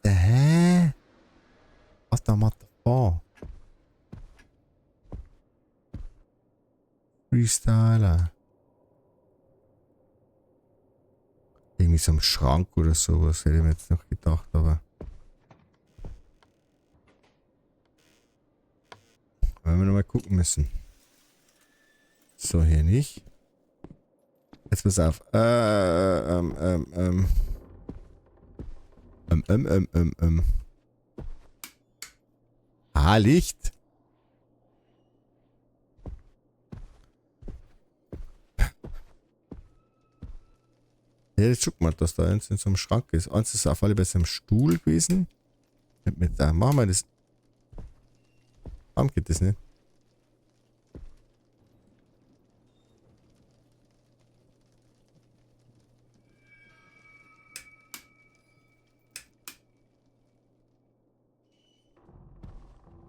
Hä? Was da macht der Freestyler. Irgendwie so im Schrank oder sowas hätte ich mir jetzt noch gedacht, aber. Werden wir nochmal gucken müssen. So, hier nicht. Jetzt pass auf. Ah, Licht. Ja, jetzt guck mal, dass da eins in so einem Schrank ist. Eins ist auf alle Fälle im Stuhl gewesen. Mit da machen wir das. Warum geht das nicht?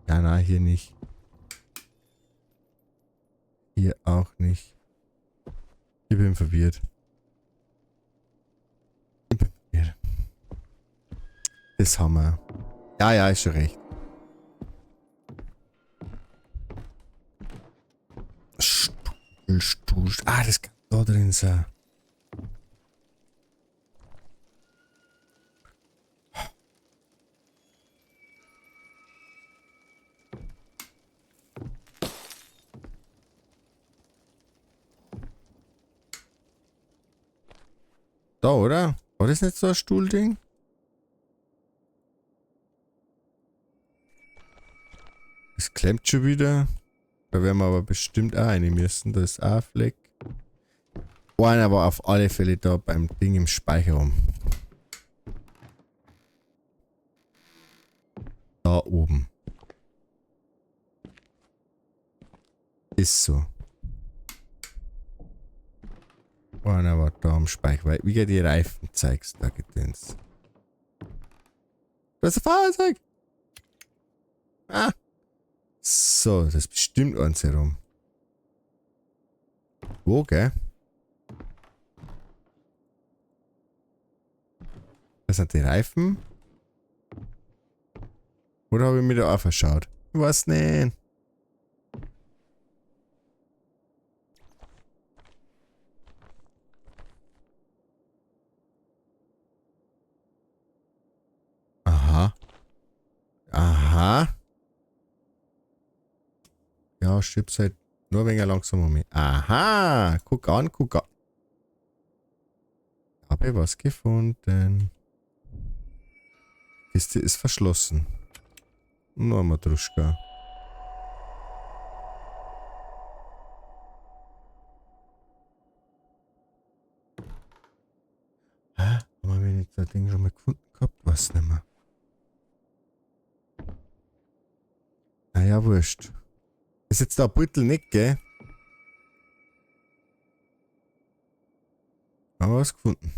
Ja, nein, hier nicht. Hier auch nicht. Ich bin verwirrt. Ich bin verwirrt. Das haben wir. Ja, ja, ist schon recht. Stuhl, Stuhl. Ah, das kann da drin sein. Da, oder? War das nicht so ein Stuhlding? Das klemmt schon wieder. Da werden wir aber bestimmt auch rein müssen. Da ist auch ein Fleck. Einer war auf alle Fälle da beim Ding im Speicherraum. Da oben. Ist so. Einer war da am Speicher. Weil, wie die Reifen zeigst, da geht ins. Das ist ein Fahrzeug! Ah! So, das ist bestimmt eins herum. Wo, gell? Das sind die Reifen. Oder habe ich mir da auch verschaut? Ich weiß nicht. Aha. Aha. Ja, schieb's halt nur ein wenig langsam um mich. Aha. Guck an, guck an. Habe ich was gefunden. Kiste ist verschlossen. Nur Matruschka. Hä? Haben wir nicht das Ding schon mal gefunden gehabt? Weiß nicht mehr. Naja, wurscht. Ist jetzt da ein Beutel nicht, gell? Haben wir was gefunden?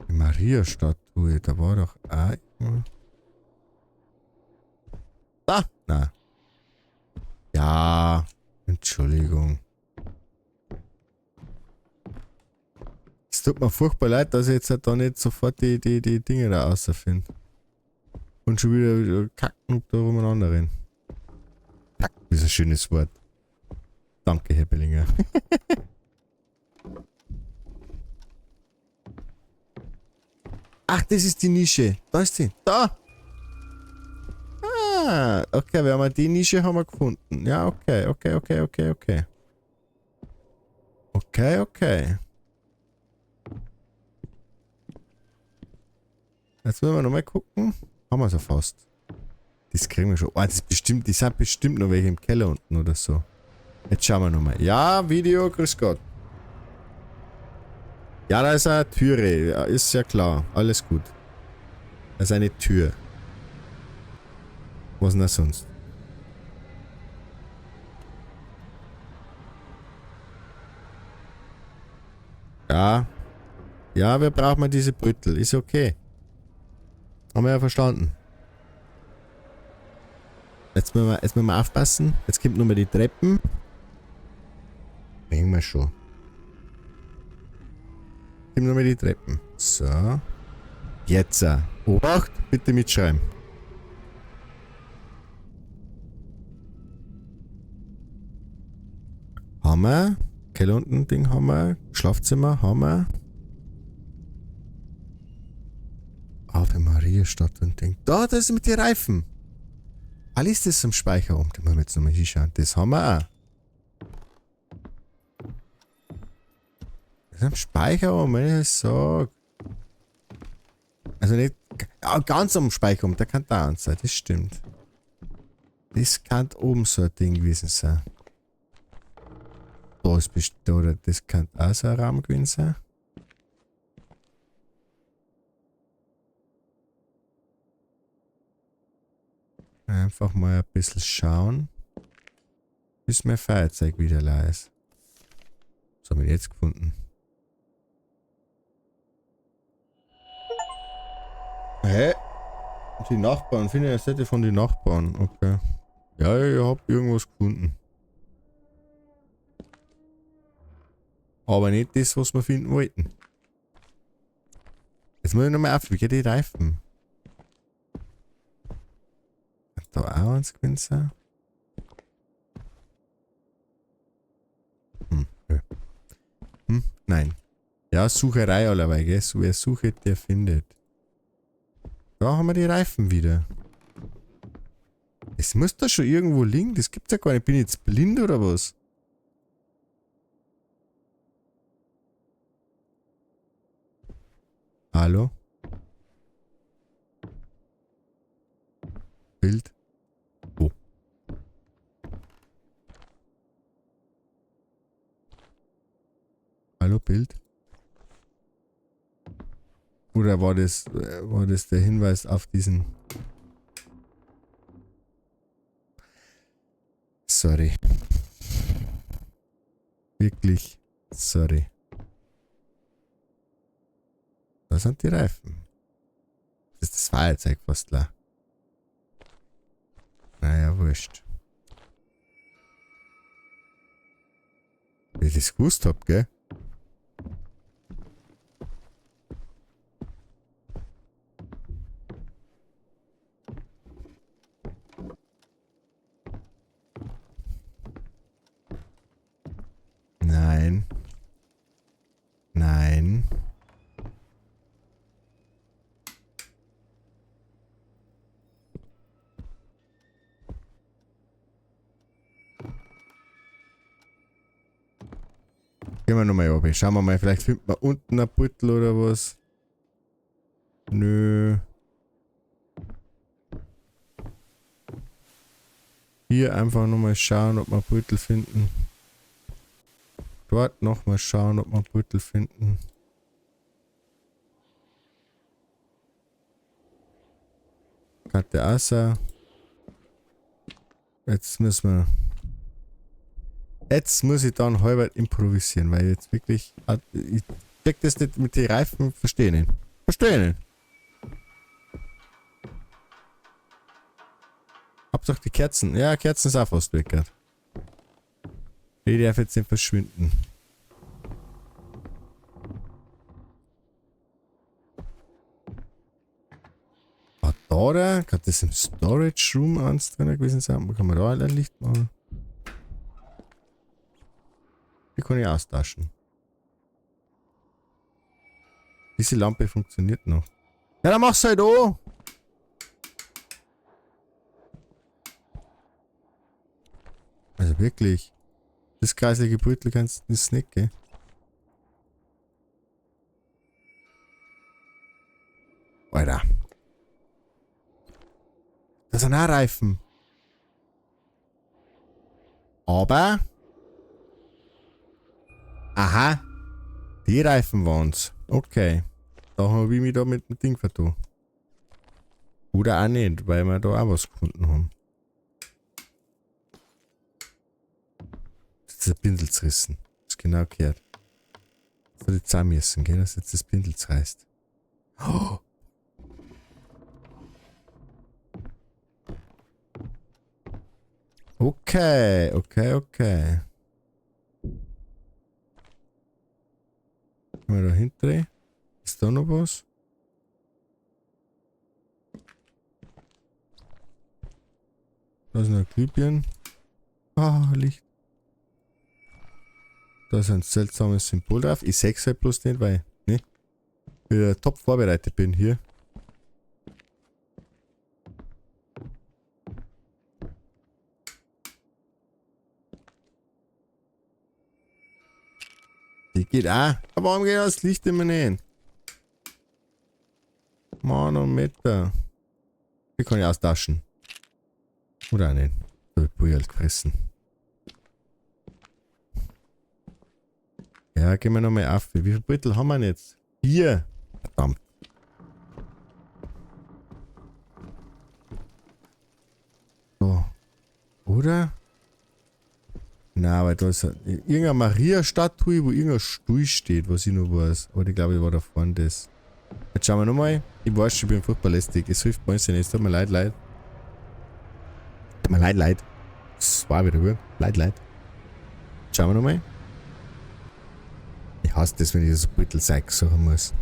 Die Maria-Statue, da war doch auch irgendwo. Da! Na. Ja, Entschuldigung. Es tut mir furchtbar leid, dass ich jetzt halt da nicht sofort die Dinge da rausfinde. Und schon wieder kacken da umeinander rennen. Kacken ist ein schönes Wort. Danke, Herr Bellinger. Ach, das ist die Nische. Da ist sie. Da! Ah, okay, wir haben die Nische haben wir gefunden. Ja, okay, okay, okay, okay, okay. Okay, okay. Jetzt müssen wir nochmal gucken. Haben wir es ja fast. Das kriegen wir schon. Oh, das ist bestimmt, die sind bestimmt noch welche im Keller unten oder so. Jetzt schauen wir nochmal. Ja, Video, grüß Gott. Ja, da ist eine Türe. Ja, ist ja klar. Alles gut. Da ist eine Tür. Was denn das sonst? Ja. Ja, wir brauchen diese Brüttel. Ist okay. Haben wir ja verstanden. Jetzt müssen wir aufpassen. Jetzt kommt nochmal die Treppen. Bringen wir schon. Kommt nochmal die Treppen. So. Jetzt. Obacht, bitte mitschreiben. Haben wir. Keller unten Ding haben wir. Schlafzimmer haben wir. Ave Maria Stadt und Ding. Da, das ist mit den Reifen. Alles das zum Speicher um. Da müssen wir jetzt nochmal hinschauen. Das haben wir auch. Das ist am Speicher um, wenn ich das sag. Also nicht. Ja, ganz am Speicher um. Da kann da eins sein. Das stimmt. Das kann oben so ein Ding gewesen sein. Da ist bestimmt, oder das kann auch so ein Raum gewesen sein. Einfach mal ein bisschen schauen, bis mein Feuerzeug wieder leer ist. Was haben wir jetzt gefunden? Hä? Die Nachbarn, finde ich eine Seite von den Nachbarn. Okay. Ja, ich hab irgendwas gefunden. Aber nicht das, was wir finden wollten. Jetzt muss ich nochmal auf, wie geht die Reifen? Da auch eins gewesen sein? Hm, nö. Hm, nein. Ja, Sucherei allerweil, gell? So, wer sucht, der findet. Da haben wir die Reifen wieder. Das Das muss da schon irgendwo liegen. Das gibt's ja gar nicht. Bin ich jetzt blind oder was? Hallo? Bild. Wo? Hallo, Bild? Oder war das der Hinweis auf diesen... Sorry. Wirklich, sorry. Da sind die Reifen. Das ist das Feuerzeug fast klar. Naja, wurscht. Wenn ich das gewusst hab, gell? Nein. Nein. Gehen wir nochmal runter. Schauen wir mal, vielleicht findet man unten ein Beutel oder was. Nö. Hier einfach nochmal schauen, ob wir Beutel finden. Dort nochmal schauen, ob wir Beutel finden. Karte Asa. Jetzt müssen wir... Jetzt muss ich dann halber improvisieren, weil jetzt wirklich... Ich check das nicht mit den Reifen, verstehe nicht. Verstehe nicht. Hauptsache die Kerzen. Ja, Kerzen ist auch fast weg. Die darf jetzt nicht verschwinden. War da der? Kann das im Storage Room eins drin gewesen sein? Kann man da ein Licht machen? Die kann ich austauschen. Diese Lampe funktioniert noch. Ja, dann mach's halt an! Also wirklich. Das kreisliche Brütel kannst du nicht, gell? Alter. Das sind auch Reifen. Aber... Aha. Die Reifen waren's. Okay. Da habe ich mich da mit dem Ding vertan. Oder auch nicht, weil wir da auch was gefunden haben. Das ist ein Bindel zerrissen. Das ist genau gehört. Das soll ich zusammen müssen, gell, dass jetzt das Bindel zerreißt. Oh. Okay, okay, okay. Können wir da hindrehen? Ist da noch was? Da ist noch ein Glühbirnen. Ah, Licht. Da ist ein seltsames Symbol drauf. Ich sehe es halt bloß nicht, weil ich wieder top vorbereitet bin hier. Die geht auch. Aber warum geht das Licht immer nicht? Manometer. Die kann ich austauschen. Oder auch nicht. Da hab ich Brühe gefressen. Ja, gehen wir nochmal auf. Wie viele Beutel haben wir denn jetzt? 4. Verdammt. So. Oder? Na, aber da ist irgendeine Maria-Statue, wo irgendein Stuhl steht, was ich noch weiß. Aber ich glaube, ich war da vorne das. Jetzt schauen wir nochmal. Ich weiß schon, ich bin furchtbar lästig. Es hilft mir nicht. Es tut mir leid, leid. Tut mir leid, leid. Das war wieder gut. Leid, leid. Jetzt schauen wir nochmal. Ich hasse das, wenn ich so Beutelzeug suchen muss.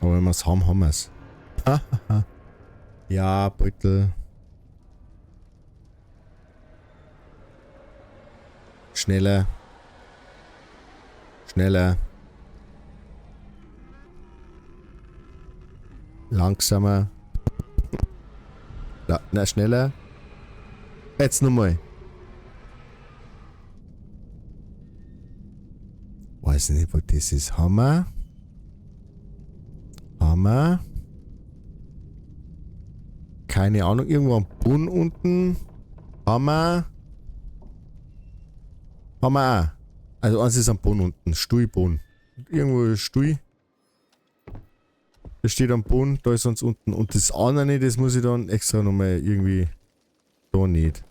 Aber wenn wir es haben, haben wir es. Ja, Beutel. Schneller. Schneller. Langsamer. Na, schneller. Jetzt nochmal. Weiß nicht, was das ist. Hammer. Hammer. Keine Ahnung, irgendwo am Boden unten. Hammer. Hammer auch. Also eins ist am Boden unten. Stuhlboden. Irgendwo ist Stuhl. Das steht am Boden, da ist eins unten. Und das andere, das muss ich dann extra nochmal irgendwie... Da nicht.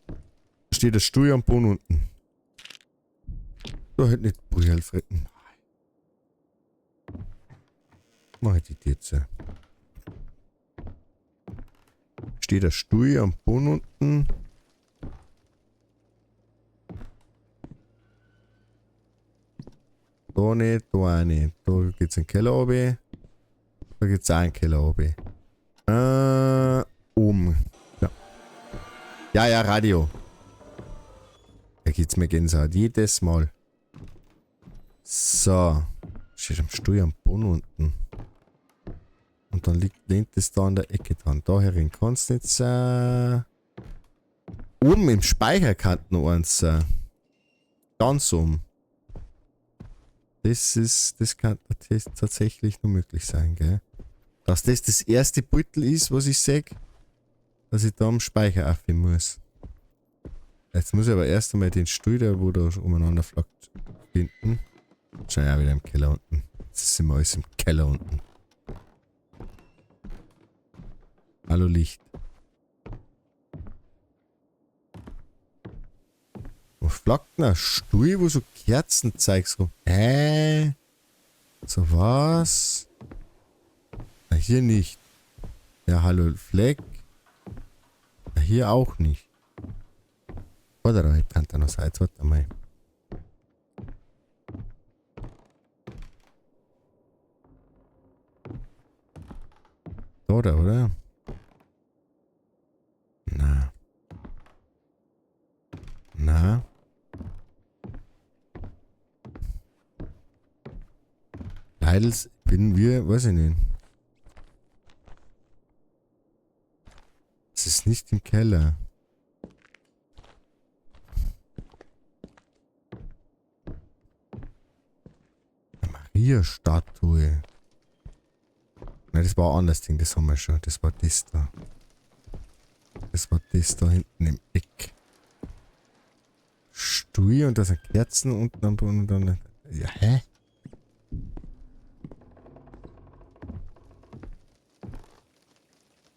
Da steht der Stuhl am Boden unten. Da hätte nicht Brühl fritten. Mach ich die Tür zu. Steht der Stuhl am Boden unten. Da nicht, da auch nicht. Da geht's in den Keller runter. Da geht's auch in den Keller runter. Oben. Ja. Ja, ja, Radio. Da geht's mir Gänsehaut. Jedes Mal. So. Steht am Stuhl am Boden unten. Und dann lehnt es da an der Ecke dran. Da herin kann's nicht sein. Oben im Speicher kann noch eins sein. Ganz oben. Das kann tatsächlich nur möglich sein, gell? Dass das das erste Beutel ist, was ich seh, dass ich da am Speicher aufhören muss. Jetzt muss ich aber erst einmal den Stuhl, der wo da umeinander flackt, finden. Schau ja wieder im Keller unten. Jetzt ist immer alles im Keller unten. Hallo Licht. Wo flackt denn ein Stuhl, wo so Kerzenzeugs rum? Hä? So was? Na, hier nicht. Ja, hallo Fleck. Na, hier auch nicht. Warte, da kann da noch sein. Jetzt warte mal. Da, oder? Na. Na. Leidels bin wir, weiß ich nicht. Es ist nicht im Keller. Maria-Statue. Nein, das war ein anderes Ding, das haben wir schon. Das war das da. Das war das da hinten im Eck. Stuhl und da sind Kerzen unten am Boden und dann. Ja, hä?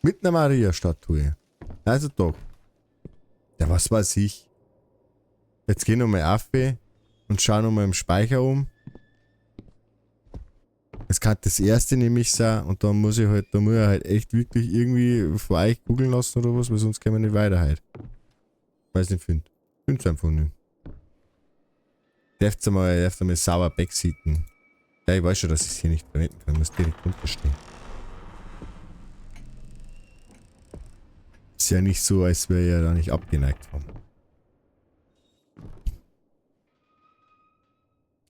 Mit einer Maria-Statue. Also doch. Ja, was weiß ich. Jetzt geh nochmal auf und schau nochmal im Speicher um. Es kann das erste nämlich sein und dann muss ich halt, da muss ich halt echt wirklich irgendwie vor euch googeln lassen oder was, weil sonst können wir nicht weiter halt. Weiß nicht, find. Find's einfach nicht. Dürft ihr mal sauber backseaten. Ja, ich weiß schon, dass ich es hier nicht verwenden kann. Ich muss direkt runterstehen. Ist ja nicht so, als wäre ja da nicht abgeneigt haben.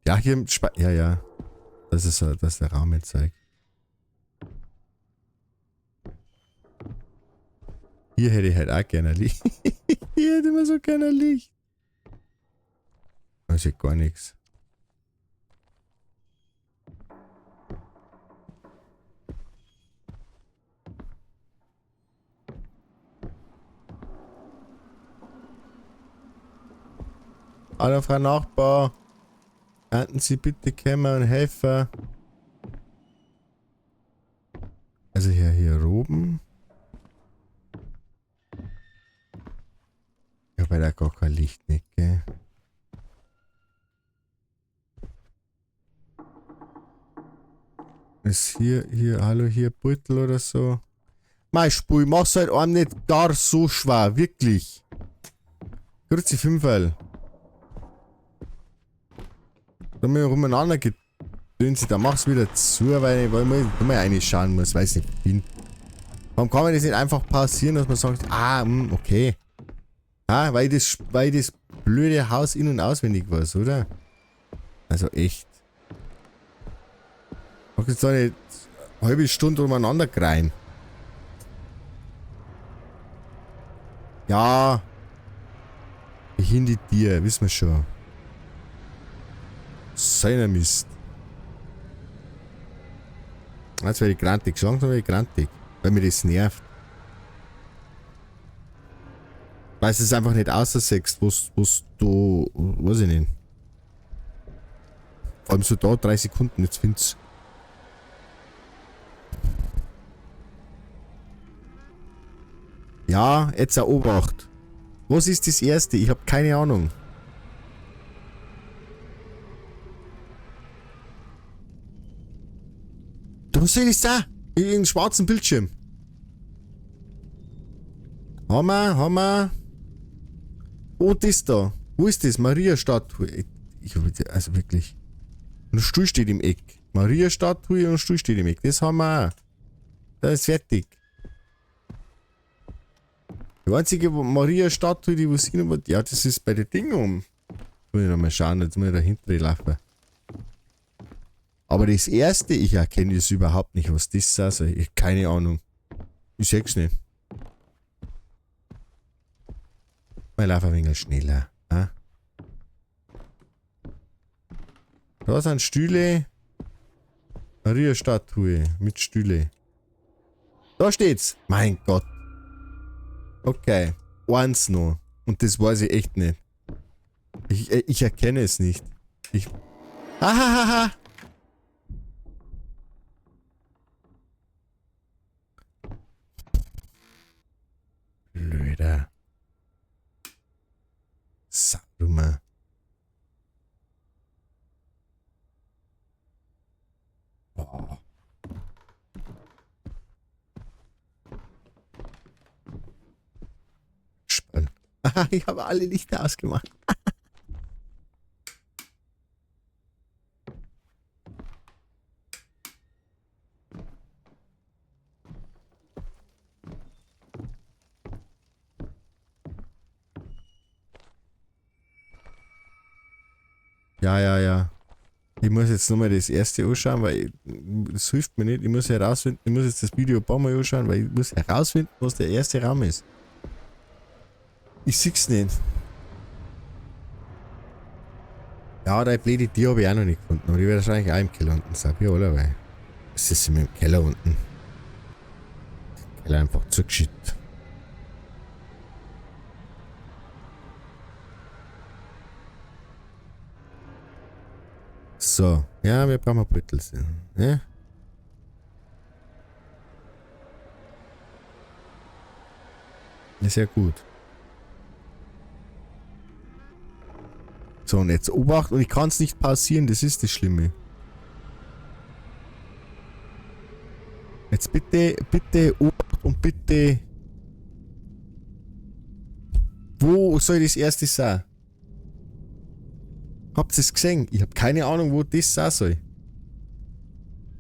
Ja, hier im Spe-, ja, ja. Das ist der Rahmenzeug. Hier hätte ich halt auch gerne Licht. Hier hätte man so gerne Licht. Da ist ja gar nichts. Hallo Frau Nachbar. Könnten Sie bitte kommen und helfen? Also hier oben. Ja, weil da gar kein Licht nicht, gell? Ist hier, hallo, hier Beutel oder so. Mei, Spul, mach's halt einem nicht gar so schwer, wirklich. Grüezi Fünferl. Da muss ich rumeinander gedöns, da mach's wieder zu, weil ich mal reinschauen muss, weiß nicht, bin. Warum kann man das nicht einfach pausieren, dass man sagt, ah, okay. Ah, weil das blöde Haus in- und auswendig weiß, oder? Also echt. Mach jetzt da nicht eine halbe Stunde umeinander rein. Ja. Ich hin die Tier, wissen wir schon. Seiner Mist. Jetzt werde ich grantig. Sagen werde ich grantig. Weil mir das nervt. Weil es einfach nicht außersext, was du. Weiß ich nicht. Vor allem so da 3 Sekunden, jetzt find's. Ja, jetzt auch Obacht. Was ist das erste? Ich habe keine Ahnung. Was soll ich da? In schwarzen Bildschirm. Hammer, Hammer. Oh, das da. Wo ist das? Maria-Statue. Ich, also wirklich. Ein Stuhl steht im Eck. Maria-Statue und ein Stuhl steht im Eck. Das haben wir auch. Da ist fertig. Die einzige Maria-Statue, die was ich noch. Ja, das ist bei den Dingen um. Muss ich noch mal schauen, jetzt muss ich dahinter laufen. Aber das erste, ich erkenne das überhaupt nicht, was das ist. Also, ich, keine Ahnung. Ich seh's nicht. Ich laufe ein wenig schneller. Ja? Da sind Stühle. Maria-Statue mit Stühle. Da steht's. Mein Gott. Okay. Eins noch. Und das weiß ich echt nicht. Ich erkenne es nicht. Ich. Hahaha. Blöder. Saudummer. Boah. Spannend. Ich habe alle Lichter ausgemacht. Ja, ja, ja. Ich muss jetzt nochmal das erste anschauen, weil das hilft mir nicht. Ich muss herausfinden, ich muss jetzt das Video ein paar Mal anschauen, weil ich muss herausfinden, was der erste Raum ist. Ich seh's nicht. Ja, die blöde Tür habe ich auch noch nicht gefunden, aber die wird wahrscheinlich auch im Keller unten sein. Wie allerweil. Was ist denn mit dem Keller unten? Der Keller einfach zugeschüttet. So, ja, wir brauchen Beutel. Ja? Ist ja gut. So, und jetzt Obacht, und ich kann es nicht pausieren, das ist das Schlimme. Jetzt bitte, bitte, Obacht und bitte. Wo soll das erste sein? Habt ihr es gesehen? Ich hab keine Ahnung, wo das sein soll.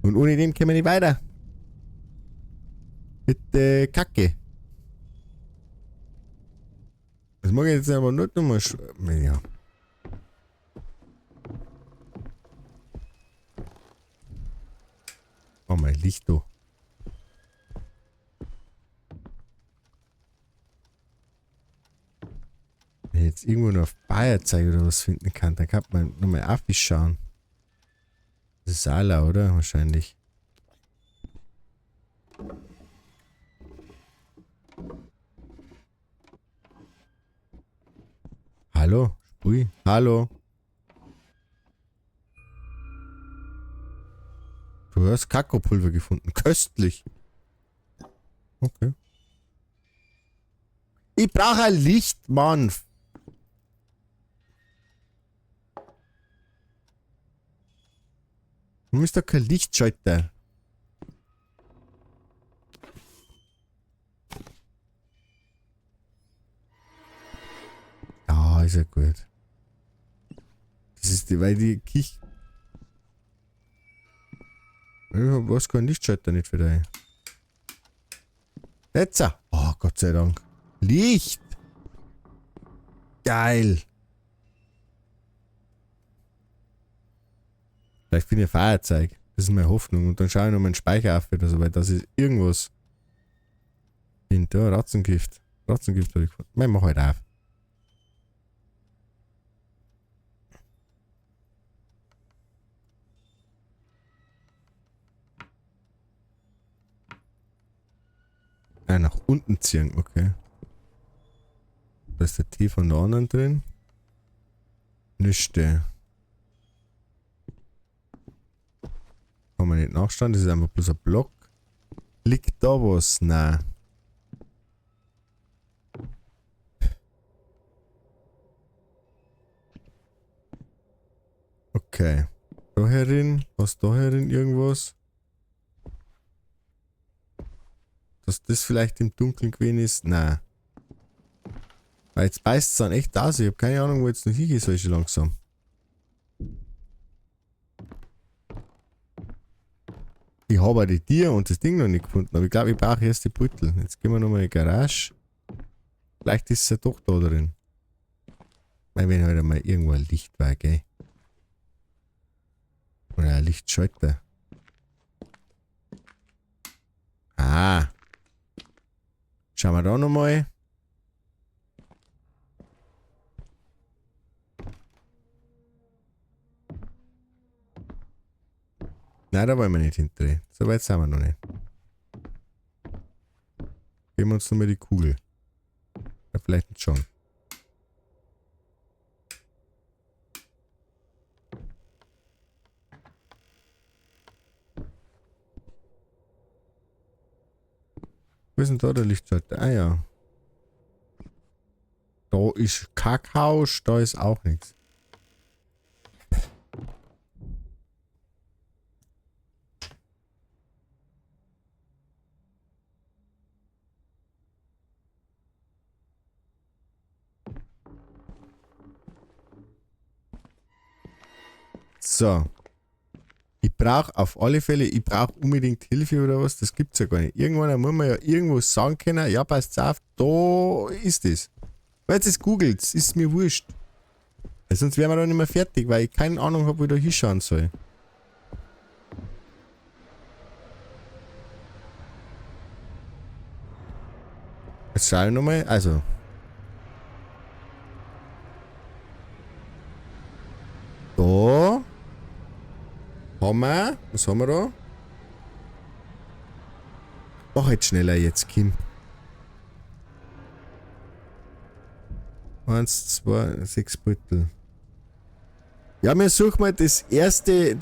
Und ohne den kommen wir nicht weiter. Mit Kacke. Das mag ich jetzt aber nur nochmal. Ja. Oh, mein Licht da. Wenn ich jetzt irgendwo noch Feuerzeug oder was finden kann, dann kann man nochmal aufschauen. Das ist Allah, oder? Wahrscheinlich. Hallo? Spui? Hallo? Du hast Kakaopulver gefunden. Köstlich. Okay. Ich brauche ein Licht, Mann. Warum ist da kein Lichtschalter? Ja, ist ja gut. Das ist die, weil die Kich. Ich weiß kein Lichtschalter nicht für dich. Jetzt! Oh, Gott sei Dank. Licht! Geil! Vielleicht finde ich ein Feuerzeug. Das ist meine Hoffnung. Und dann schaue ich noch meinen Speicher auf oder so, weil das ist irgendwas. Hinter Ratzengift. Ratzengift habe ich gefunden. Nein, mach halt auf. Ah, nach unten ziehen, okay. Da ist der Tee von der anderen drin. Nischte. Kann man nicht nachschauen, das ist einfach bloß ein Block. Liegt da was? Nein. Okay. Da herin, was da herin irgendwas? Dass das vielleicht im Dunkeln gewesen ist? Nein. Weil jetzt beißt es dann echt aus. Ich hab keine Ahnung, wo jetzt noch hingehen soll, schon langsam. Ich habe auch die Tier und das Ding noch nicht gefunden, aber ich glaube, ich brauche erst die Beutel. Jetzt gehen wir nochmal in die Garage. Vielleicht ist es ja doch da drin. Weil wenn halt einmal irgendwo ein Licht war, gell? Oder ein Lichtschalter. Ah. Schauen wir da nochmal. Nein, da wollen wir nicht hindrehen. So weit sind wir noch nicht. Geben wir uns nochmal die Kugel. Ja, vielleicht nicht schon. Wo ist denn da der Lichtschalter? Ah ja. Da ist Kakao, da ist auch nichts. So. Ich brauche auf alle Fälle, ich brauche unbedingt Hilfe oder was, das gibt's ja gar nicht. Irgendwann muss man ja irgendwo sagen können, ja, passt auf, da ist es. Weil jetzt es googelt, ist mir wurscht. Weil sonst wären wir da nicht mehr fertig, weil ich keine Ahnung hab, wo ich da hinschauen soll. Jetzt schau ich nochmal, also. Da. Haben wir? Was haben wir da? Mach jetzt schneller jetzt, Kim. 1, 2, 6 Beutel. Ja, wir suchen mal das erste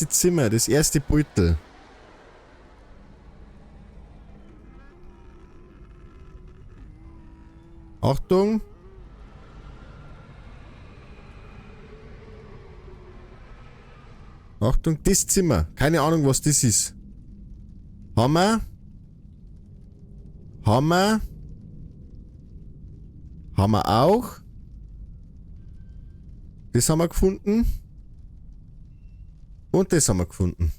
Zimmer, das erste Beutel. Achtung! Achtung, das Zimmer. Keine Ahnung, was das ist. Haben wir? Haben wir? Haben wir auch? Das haben wir gefunden. Und das haben wir gefunden.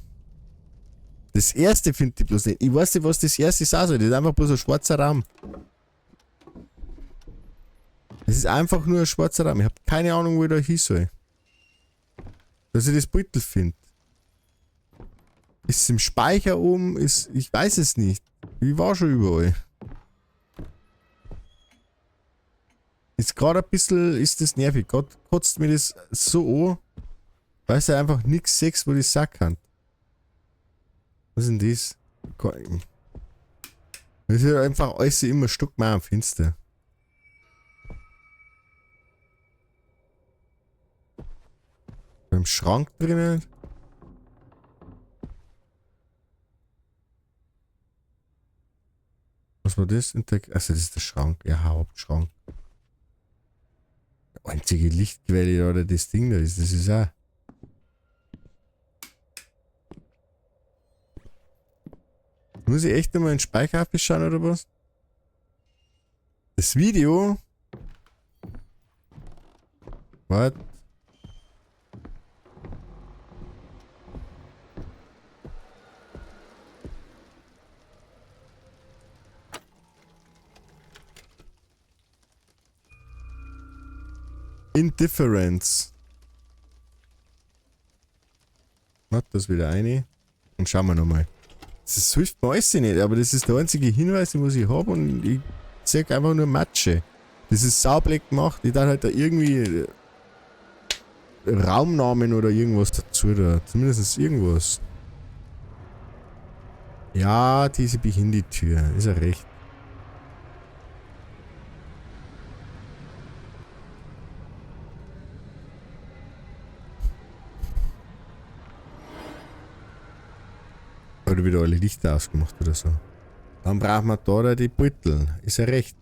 Das erste finde ich bloß nicht. Ich weiß nicht, was das erste sein soll. Das ist einfach bloß ein schwarzer Raum. Es ist einfach nur ein schwarzer Raum. Ich hab keine Ahnung, wo ich da hin soll. Dass ich das Beutel finde. Ist es im Speicher oben? Ist, ich weiß es nicht. Ich war schon überall. Ist gerade ein bisschen, ist das nervig. Gerade kotzt mir das so an, weil es ja einfach nichts sechs, wo ich sagen kann. Was ist denn das? Das ist ja einfach alles immer stockmar am Fenster. Im Schrank drinnen. Was war das? Also das ist der Schrank. Ja, Hauptschrank. Die einzige Lichtquelle oder das Ding da ist, das ist auch. Muss ich echt nochmal in den Speicher schauen oder was? Das Video. Warte. Indifference. Mach das wieder eine. Und schauen wir nochmal. Das hilft mir alles nicht, aber das ist der einzige Hinweis, den ich habe und ich sehe einfach nur Matsche. Das ist saublöd gemacht. Ich darf halt da irgendwie Raumnamen oder irgendwas dazu da. Zumindest irgendwas. Ja, diese Behindi-Tür. Ist ja recht. Oder wieder alle Lichter ausgemacht oder so. Dann brauchen wir da die Beutel. Ist ja recht.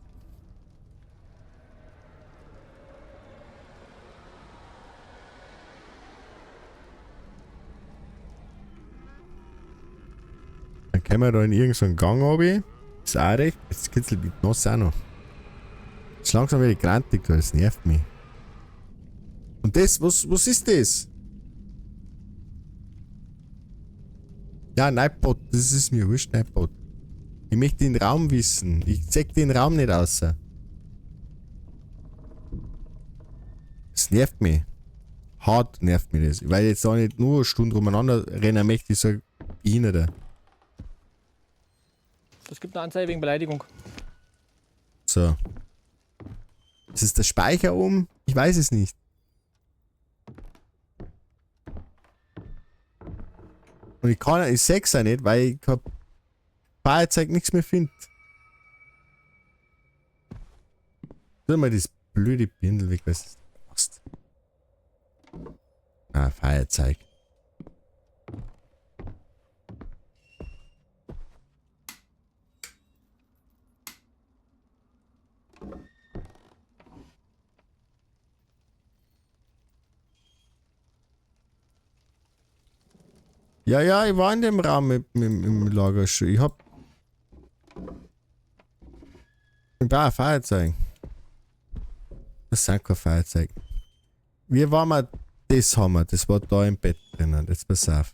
Dann können wir da in irgendeinen Gang runter. Ist auch recht. Jetzt kitzelt mich die Nase auch noch. Jetzt langsam werde ich grantig, das nervt mich. Und das, was ist das? Ja, Nightbot, das ist mir wurscht, Nightbot. Ich möchte den Raum wissen. Ich zeig den Raum nicht aus. Das nervt mich. Hart nervt mich das. Weil ich jetzt da nicht nur eine Stunde rumeinander rennen möchte, ich sag, Behinderter. Es gibt eine Anzeige wegen Beleidigung. So. Ist es der Speicher oben? Ich weiß es nicht. Und ich kann, ich seh's auch nicht, weil ich kein Feuerzeug nichts mehr finde. Tu mal das blöde Bindel weg, was du machst. Ah, Feuerzeug. Ja, ja, ich war in dem Raum im Lager schon. Ich hab... Ich brauche ein Feuerzeug. Das sind kein Feuerzeug. Wir waren mal... Das haben wir. Das war da im Bett drinnen. Jetzt pass auf.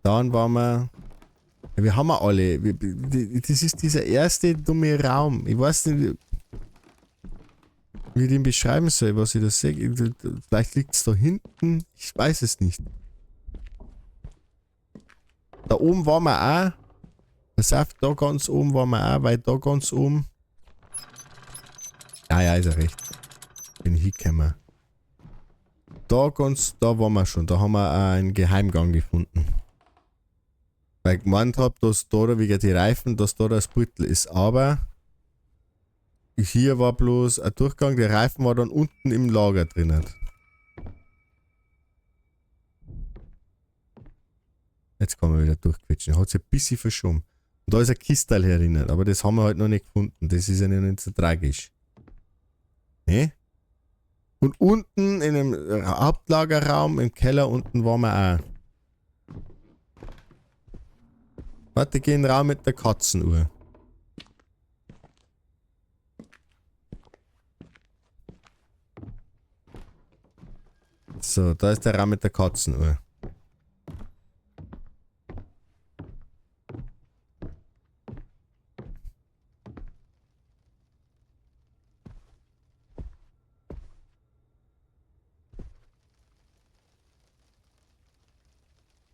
Dann waren wir... Ja, wir haben wir alle. Das ist dieser erste dumme Raum. Ich weiß nicht... wie ich den beschreiben soll, was ich da sehe. Vielleicht liegt es da hinten. Ich weiß es nicht. Da oben waren wir auch. Pass auf, da ganz oben waren wir auch, weil da ganz oben... Ja, ja, ist ja recht. Bin ich hingekommen. Da ganz, da waren wir schon. Da haben wir auch einen Geheimgang gefunden. Weil ich gemeint hab, dass da wegen die Reifen, dass da das Beutel ist. Aber... hier war bloß ein Durchgang, der Reifen war dann unten im Lager drinnen. Jetzt kann man wieder durchquetschen. Hat sich ein bisschen verschoben. Und da ist ein Kistal herinnen, aber das haben wir halt noch nicht gefunden. Das ist ja nicht so tragisch. Ne? Und unten in dem Hauptlagerraum, im Keller unten waren wir auch. Warte, geh in den Raum mit der Katzenuhr. So, da ist der Raum mit der Katzenuhr.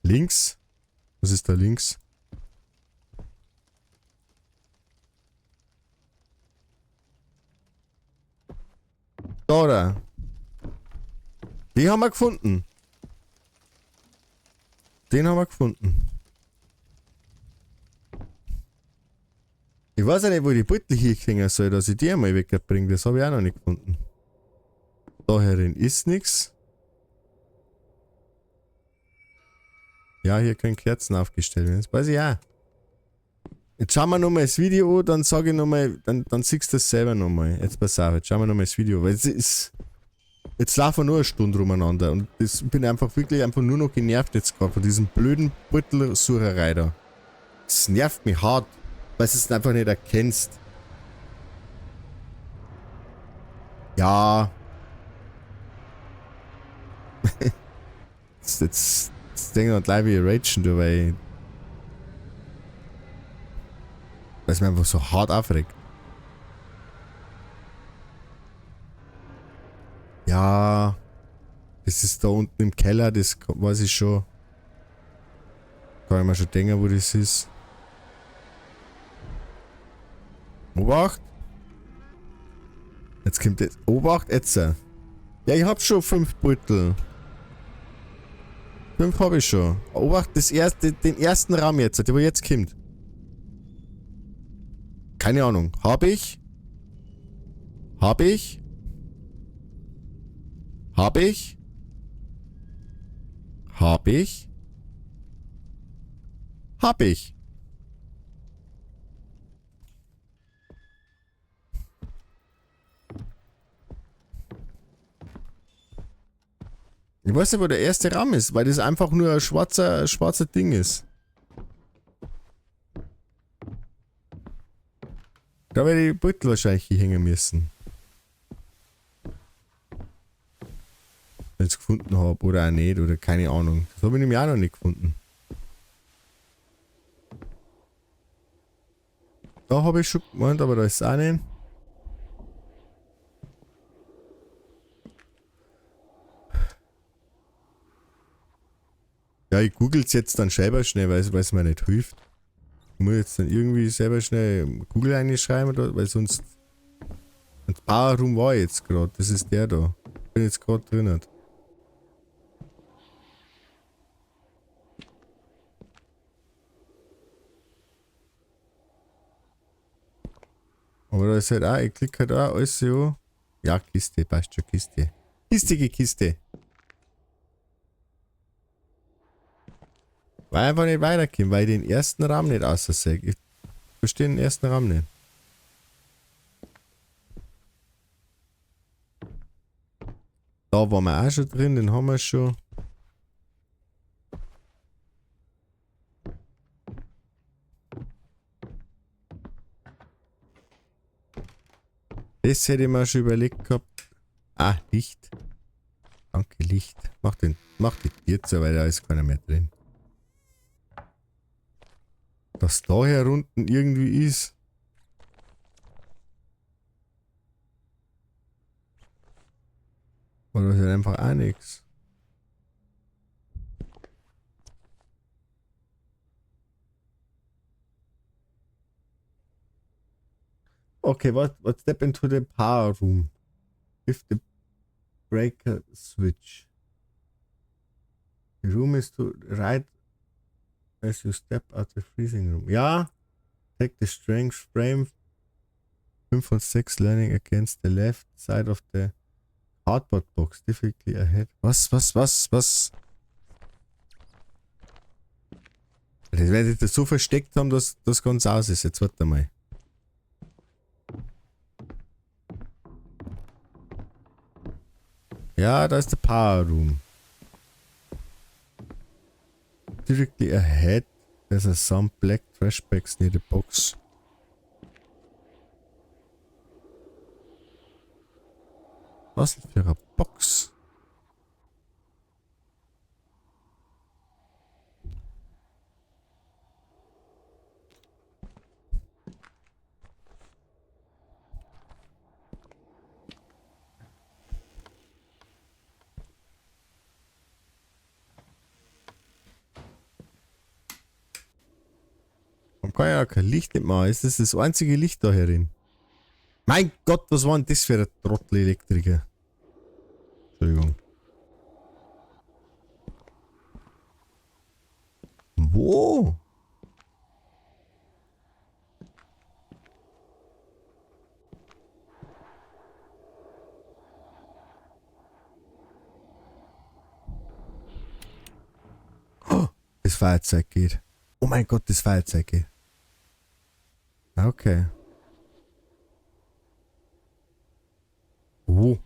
Links? Was ist da links? Da, da. Den haben wir gefunden. Den haben wir gefunden. Ich weiß ja nicht, wo ich die Beutel hinkriegen soll, dass ich die einmal wegbringe. Das habe ich auch noch nicht gefunden. Da herin ist nichts. Ja, hier können Kerzen aufgestellt werden. Das weiß ich auch. Jetzt schauen wir nochmal das Video an, dann sage ich nochmal, dann siehst du das selber nochmal. Jetzt pass auf, jetzt schauen wir nochmal das Video, weil es ist... Jetzt laufen wir nur eine Stunde rumeinander und das bin einfach wirklich einfach nur noch genervt jetzt gerade von diesem blöden Beutelsucherei da. Das nervt mich hart, weil du es einfach nicht erkennst. Ja. Jetzt denke ich gleich wie ragen, du, weil es mir einfach so hart aufregt. Ja, das ist da unten im Keller, das weiß ich schon. Kann ich mir schon denken, wo das ist. Obacht! Jetzt kommt jetzt. Obacht, jetzt. Ja, ich hab schon 5 Beutel. 5 habe ich schon. Obacht, das erste, den ersten Raum jetzt, der wo jetzt kommt. Keine Ahnung. Hab ich? Hab ich? Hab ich? Hab ich? Hab ich? Ich weiß nicht, wo der erste Raum ist, weil das einfach nur ein schwarzer Ding ist. Da werde ich die Beutel wahrscheinlich hier hängen müssen. Wenn ich's gefunden hab oder auch nicht, oder keine Ahnung. Das hab ich nämlich auch noch nicht gefunden. Da hab ich schon gemeint, aber da ist es auch nicht. Ja, ich google's jetzt dann selber schnell, weil's mir nicht hilft. Ich muss jetzt dann irgendwie selber schnell Google einschreiben, oder, weil sonst... Und Power Room war ich jetzt grad, das ist der da. Ich bin jetzt grad drin. Aber da ist halt auch, ich klicke halt auch alles so. Ja, Kiste, passt schon, Kiste. Kistige Kiste. Weil einfach nicht weiterkommen, weil ich den ersten Raum nicht außersehe. Ich verstehe den ersten Raum nicht. Da waren wir auch schon drin, den haben wir schon. Das hätte ich mir schon überlegt gehabt. Ah, Licht. Danke, Licht. Mach die Tür zu, weil da ist keiner mehr drin. Was da hier unten irgendwie ist. Oder ist halt einfach auch nix. Okay, what step into the power room? If the breaker switch. The room is to right as you step out the freezing room. Ja, take the strength frame 5 von 6 leaning against the left side of the cardboard box. Difficultly ahead. Was? Das werde ich das so versteckt haben, dass das ganz aus ist. Jetzt warte mal. Ja, da ist der Power Room. Directly ahead, there's a some black trash bags near the box. Was denn für eine Box? Warum kann ich ja kein Licht nicht machen? Ist das das einzige Licht da herin? Mein Gott, was war denn das für ein Trottel-Elektriker? Entschuldigung. Wo? Oh, das Feuerzeug geht. Oh mein Gott, das Feuerzeug geht. Okay. Wo?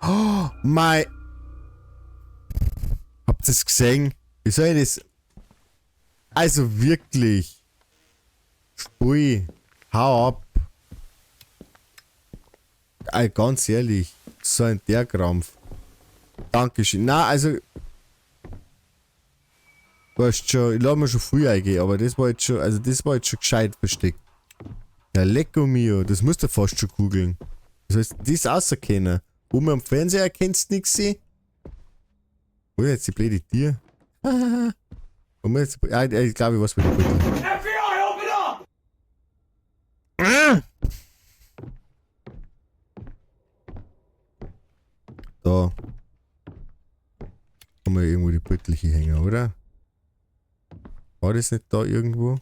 Oh mein. Habt ihr das gesehen? Wie soll ich das? Also wirklich. Spui. Hau ab. Ey, ganz ehrlich. So ein der Krampf. Dankeschön. Na, also. Weißt schon, ich lass mir schon früh eingehen, aber das war jetzt schon, also das war jetzt schon gescheit versteckt. Ja, lecco mio, das musst du fast schon googeln. Das heißt, das außerkennen. Wo man am Fernseher erkennst nix sehen. Wo ist jetzt die blöde Tür? Wo muss jetzt die, ah, ich glaube, ich weiß, wo die Beutel. FBI, open up! Ah! Da. Haben wir irgendwo die Beutel hier hängen, oder? War das nicht da irgendwo?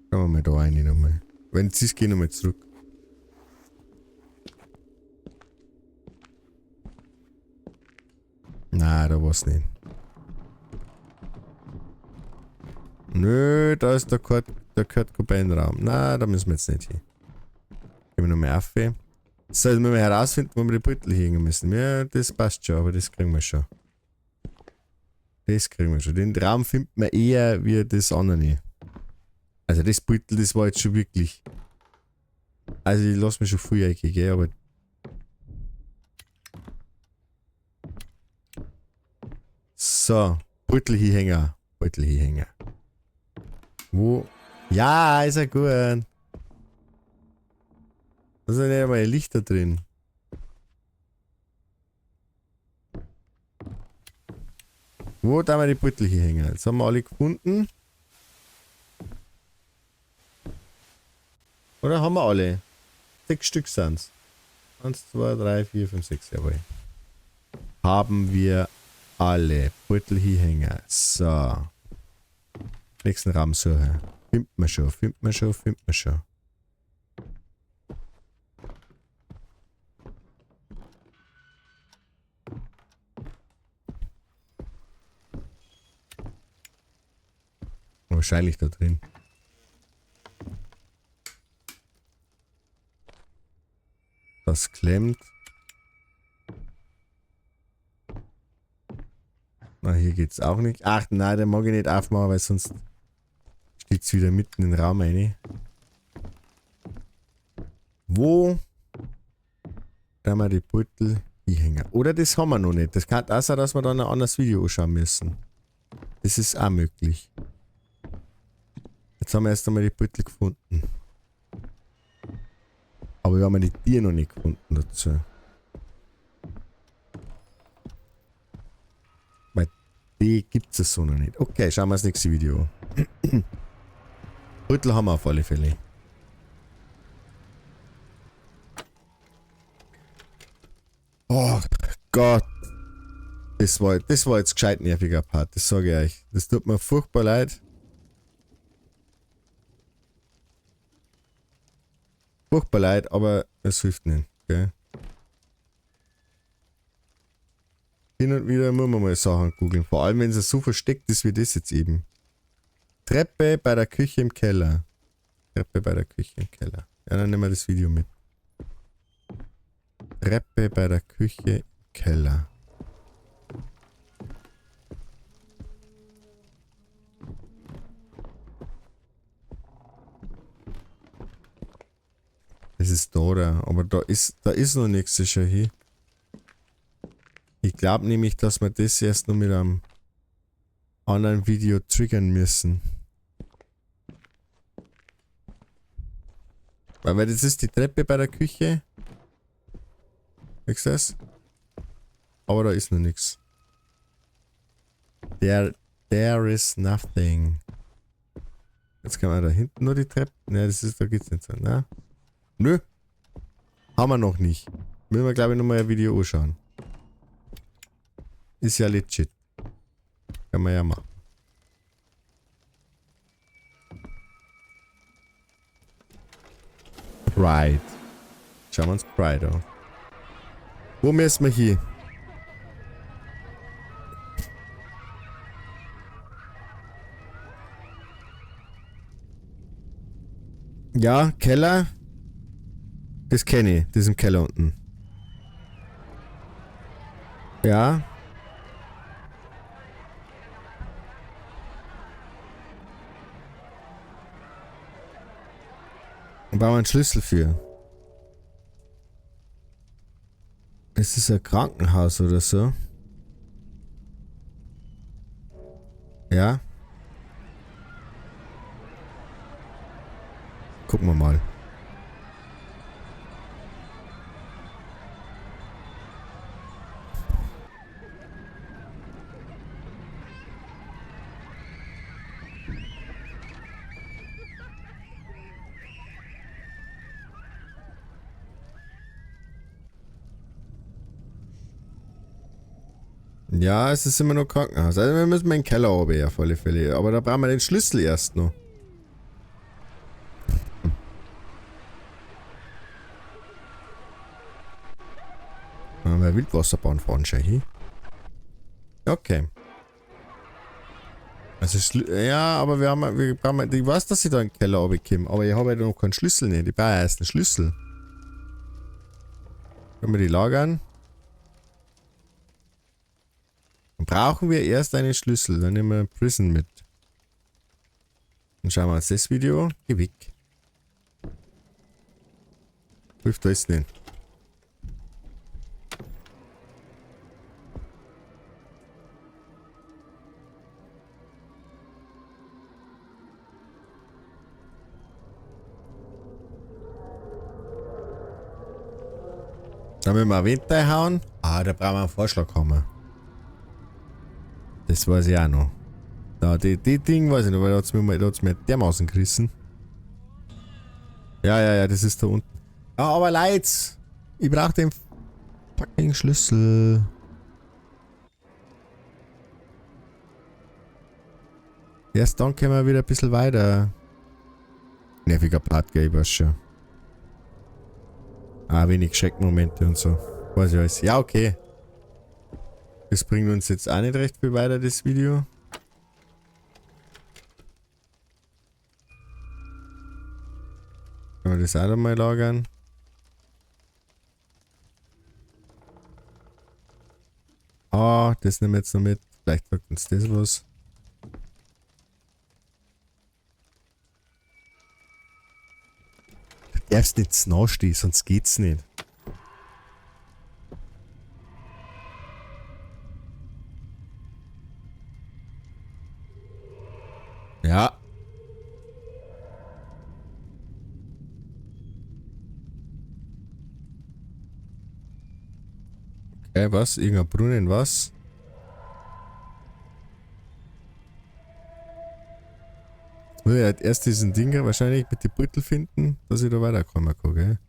Schauen wir mal da rein nochmal. Wenn es ist, geh nochmal zurück. Na, da war's nicht. Nö, da ist der Kurt Cobain Raum. Na, da müssen wir jetzt nicht hin. Gehen wir nochmal auf. So, jetzt müssen wir herausfinden, wo wir die Beutel hängen müssen. Ja, das passt schon, aber das kriegen wir schon. Das kriegen wir schon. Den Raum findet man eher wie das andere. Also das Beutel, das war jetzt schon wirklich... Also ich lass mich schon früh eingehen, gell, aber... So, Beutelhänger. Beutelhänger. Wo? Ja, ist ja gut. Da sind ja mal Lichter drin. Wo da wir die Beutel hier hängen? Jetzt haben wir alle gefunden. Oder haben wir alle? 6 Stück sind's. 1, 2, 3, 4, 5, 6, jawohl. Haben wir alle Beutelhänger. So. Nächsten Raum suchen. Findet man schon, findet man schon, findet man schon. Wahrscheinlich da drin. Das klemmt. Na, hier geht's auch nicht. Ach nein, den mag ich nicht aufmachen, weil sonst steht's wieder mitten in den Raum rein. Wo da haben wir die Beutel hinhängen? Oder das haben wir noch nicht. Das kann auch sein, dass wir dann ein anderes Video anschauen müssen. Das ist auch möglich. Jetzt haben wir erst einmal die Beutel gefunden. Aber wir haben die Tiere noch nicht gefunden dazu. Weil die gibt es so noch nicht. Okay, schauen wir das nächste Video an. Beutel haben wir auf alle Fälle. Oh Gott. Das war jetzt gescheit nerviger Part, das sage ich euch. Das tut mir furchtbar leid. Furchtbar leid, aber es hilft nicht, gell? Hin und wieder muss man mal Sachen googeln, vor allem wenn es so versteckt ist wie das jetzt eben. Treppe bei der Küche im Keller. Treppe bei der Küche im Keller. Ja, dann nehmen wir das Video mit. Treppe bei der Küche im Keller. Das ist da, oder? Aber da ist noch nichts sicher hier. Ich glaube nämlich, dass wir das erst noch mit einem anderen Video triggern müssen. Weil das ist die Treppe bei der Küche. Siehst du das? Aber da ist noch nichts. There is nothing. Jetzt kann man da hinten nur die Treppe. Ne, das ist, da geht's nicht so, ne? Nö. Haben wir noch nicht. Müssen wir, glaube ich, nochmal ein Video anschauen. Ist ja legit. Kann man ja machen. Pride. Schauen wir uns Pride an. Wo müssen wir hin? Ja, Keller. Das kenne ich. Das ist im Keller unten. Ja. Und brauchen wir einen Schlüssel für. Es ist ein Krankenhaus oder so. Ja. Gucken wir mal. Ja, es ist immer noch Krankenhaus. Also wir müssen in den Keller runter, auf alle Fälle. Aber da brauchen wir den Schlüssel erst noch. Dann haben wir Wildwasserbahn fahren, schau hin. Okay. Also, ja, aber wir haben, wir brauchen, ich weiß, dass ich da in den Keller runterkomme, aber ich habe ja noch keinen Schlüssel nicht. Ich brauche erst einen Schlüssel. Können wir die lagern? Dann brauchen wir erst einen Schlüssel. Dann nehmen wir Prison mit. Dann schauen wir uns das Video. Geh weg. Hilft alles nicht. Da müssen wir Wind reinhauen. Ah, da brauchen wir einen Vorschlaghammer. Das weiß ich auch noch. Da, die Ding weiß ich noch, weil da hat's mir mal, da hat's mir dermaßen gerissen. Ja, ja, ja, das ist da unten. Ja, aber Leute, ich brauch den fucking Schlüssel. Erst dann können wir wieder ein bisschen weiter. Nerviger Part, gell, ich weiß schon. Ah, wenig Schreckmomente und so. Weiß ich alles. Ja, okay. Das bringt uns jetzt auch nicht recht viel weiter, das Video. Können wir das auch nochmal lagern? Ah, das nehmen wir jetzt noch mit. Vielleicht sagt uns das was. Du darfst nicht zu nah stehen, sonst geht's nicht. Ja. Okay, was? Irgendein Brunnen, was? Jetzt muss ich halt erst diesen Ding wahrscheinlich mit den Beutel finden, dass ich da weiterkommen kann, gell?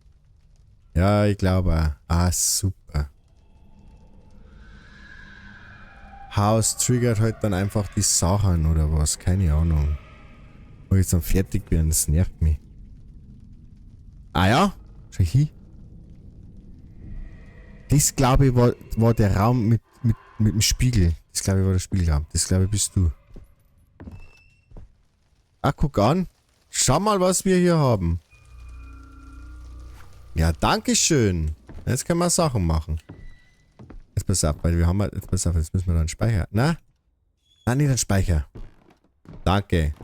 Ja, ich glaube auch. Ah, super. Haus triggert halt dann einfach die Sachen oder was, keine Ahnung. Wo ich jetzt dann fertig bin, das nervt mich. Ah ja, schau hier. Das glaube ich war der Raum mit dem Spiegel. Das glaube ich war der Spiegelraum. Das glaube ich bist du. Ah, guck an. Schau mal, was wir hier haben. Ja, danke schön. Jetzt können wir Sachen machen. Jetzt pass auf, weil wir haben halt, jetzt pass auf, jetzt müssen wir dann Speicher. Na? Nein, nicht den Speicher. Danke.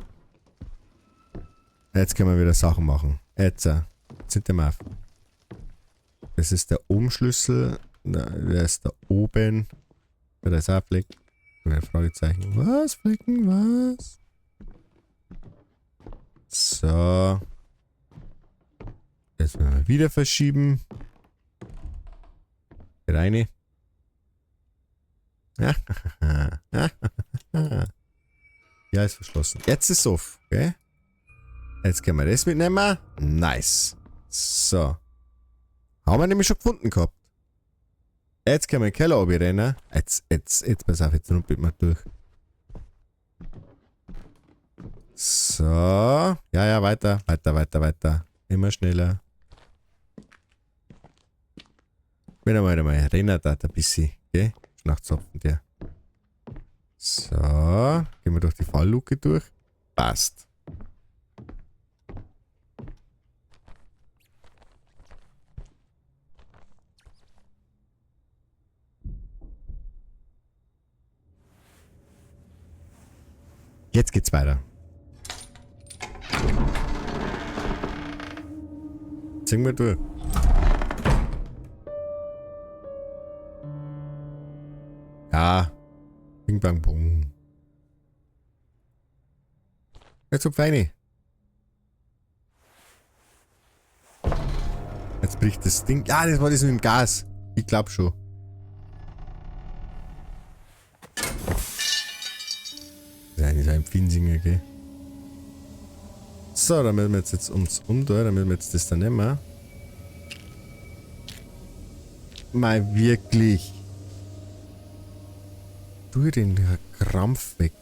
Jetzt können wir wieder Sachen machen. Jetzt sind wir auf. Das ist der Oben-Schlüssel. Der ist da oben. Da ist auch ein Fleck. Fragezeichen. Was? Flecken? Was? So. Jetzt müssen wir wieder verschieben. Reine. Ja, ist verschlossen. Jetzt ist es off, okay? Jetzt können wir das mitnehmen. Nice. So. Haben wir nämlich schon gefunden gehabt. Jetzt können wir in den Keller runterrennen. Jetzt, pass auf, jetzt rumpelt man durch. So. Ja, ja, weiter, weiter, weiter, weiter. Immer schneller. Wieder mal, wieder mal. Rennt da ein bisschen, okay? Schnachzapfen der. So. Gehen wir durch die Fallluke durch. Passt. Jetzt geht's weiter. Ziehen wir durch. Ja. Bing, bang, bung. Jetzt hupf rein. Jetzt bricht das Ding. Ja, das war das mit dem Gas. Ich glaub schon. Das ist eigentlich ein Finsinger, gell? So, dann müssen wir jetzt ums Umdrehen, dann müssen wir jetzt das da nehmen. Mal wirklich. tue ich den Krampf weg?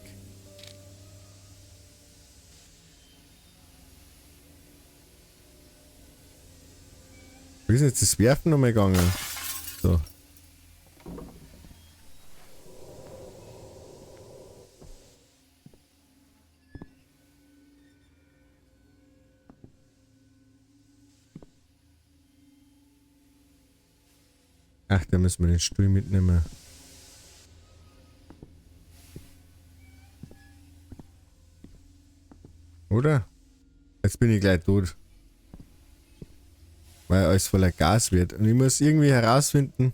Wie ist denn jetzt das Werfen nochmal gegangen? So. Ach, da müssen wir den Stuhl mitnehmen. Oder? Jetzt bin ich gleich tot. Weil alles voller Gas wird. Und ich muss irgendwie herausfinden.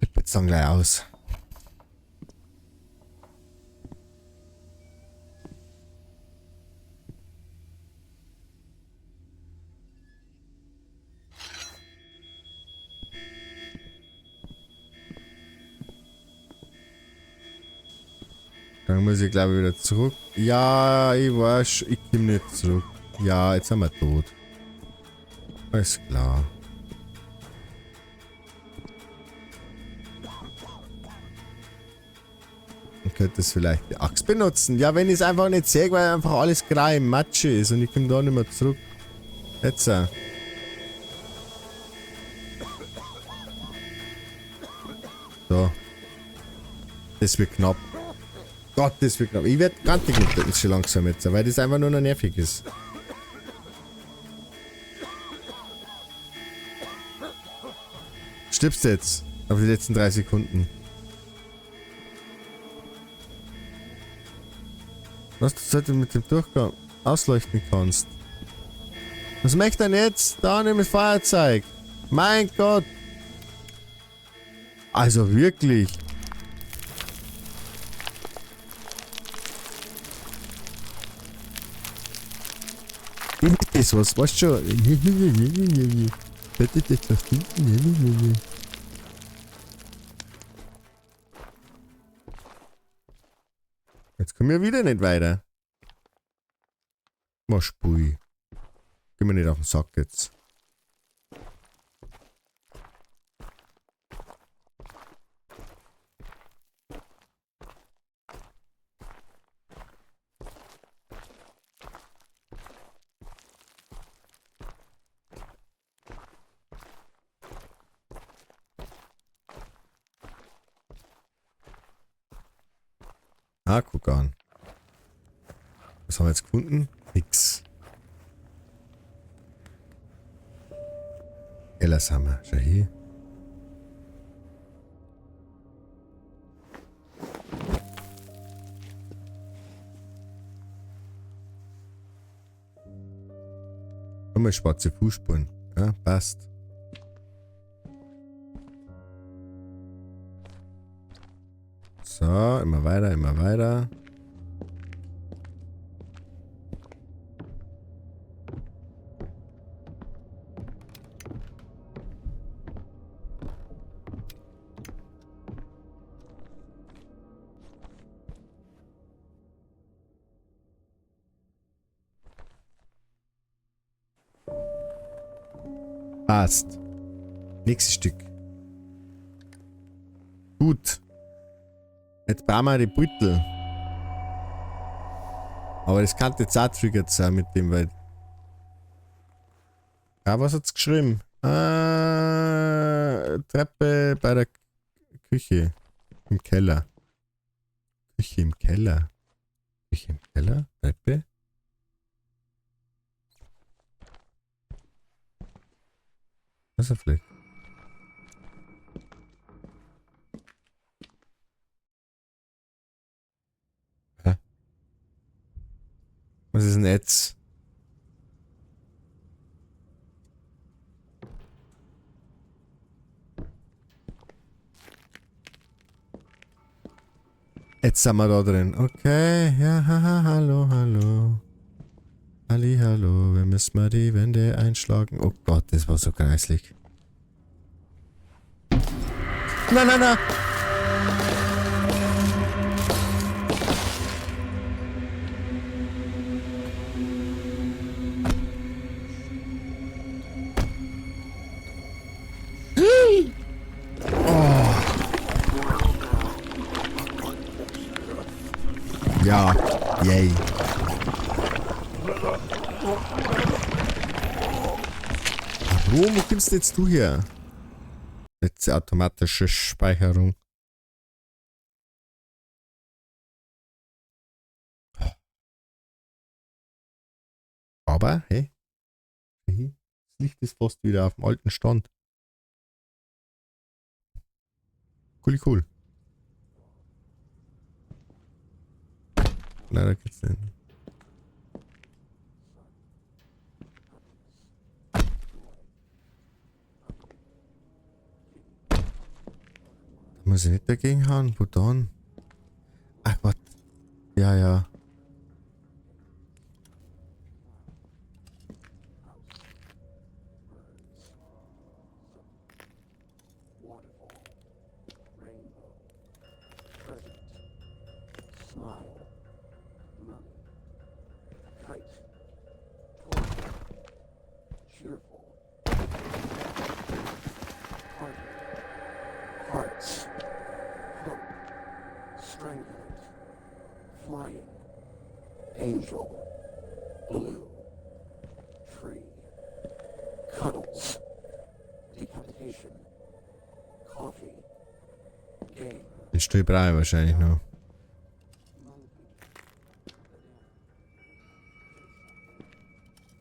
Ich jetzt dann gleich aus. Dann muss ich glaube ich wieder zurück. Ja, ich weiß, ich komme nicht zurück. Ja, jetzt sind wir tot. Alles klar. Ich könnte das vielleicht die Axt benutzen. Ja, wenn ich es einfach nicht sehe, weil einfach alles grau im Matsche ist und ich komme da nicht mehr zurück. Jetzt. So. Das wird knapp. Gott, das wird knapp. Ich werde grantig mit dem schon langsam jetzt, weil das einfach nur noch nervig ist. Stirbst du jetzt? Auf die letzten 3 Sekunden. Was du sollte mit dem Durchgang ausleuchten kannst. Was möchte er denn jetzt? Da nimm das Feuerzeug. Mein Gott. Also wirklich. Das was, weißt du schon? Jetzt kommen wir wieder nicht weiter. Mach Spui. Geh mir nicht auf den Sack jetzt. Ah, guck an. Was haben wir jetzt gefunden? Nix. Keller haben wir. Schau hier. Nochmal schwarze Fußspuren. Ja, passt. So, immer weiter, immer weiter. Passt. Nächstes Stück. Gut. Jetzt brauchen wir die Beutel. Aber das kann jetzt auch triggert sein mit dem, weil... Ja, was hat's geschrieben? Treppe bei der Küche. Im Keller. Küche im Keller. Küche im Keller? Treppe? Was ist ein Fleck? Hä? Was ist denn jetzt? Jetzt sind wir da drin. Okay, ja, haha, hallo, hallo. Halli, hallo, wir müssen mal die Wände einschlagen. Oh Gott, das war so kreislig. Nein, nein, nein! Ja. Yay. Warum? Wo kommst denn jetzt du her? Letzte automatische Speicherung. Aber, hey, das Licht ist fast wieder auf dem alten Stand. Cool, cool. Leider geht's nicht. Da muss ich nicht dagegen hauen. Wo dann? Ach Gott. Ja, ja. Den Stuhl brauche ich wahrscheinlich noch.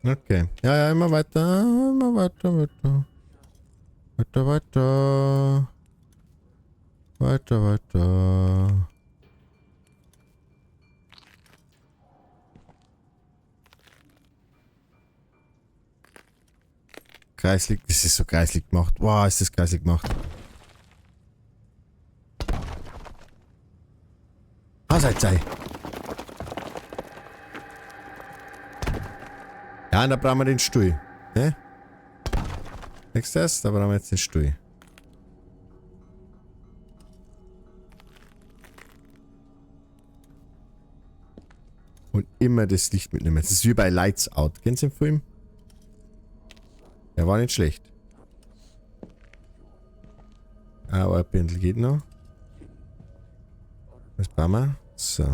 Okay. Ja, ja, immer weiter. Immer weiter, weiter. Weiter, weiter. Weiter, weiter. Kreislig, das ist so kreislig gemacht. Wow, ist das kreislig gemacht. Sei. Ja, und da brauchen wir den Stuhl. Ne? Nächstes, da brauchen wir jetzt den Stuhl. Und immer das Licht mitnehmen. Das ist wie bei Lights Out. Kennst du den Film? Der war nicht schlecht. Aber ein Pendel geht noch. Was brauchen wir? So.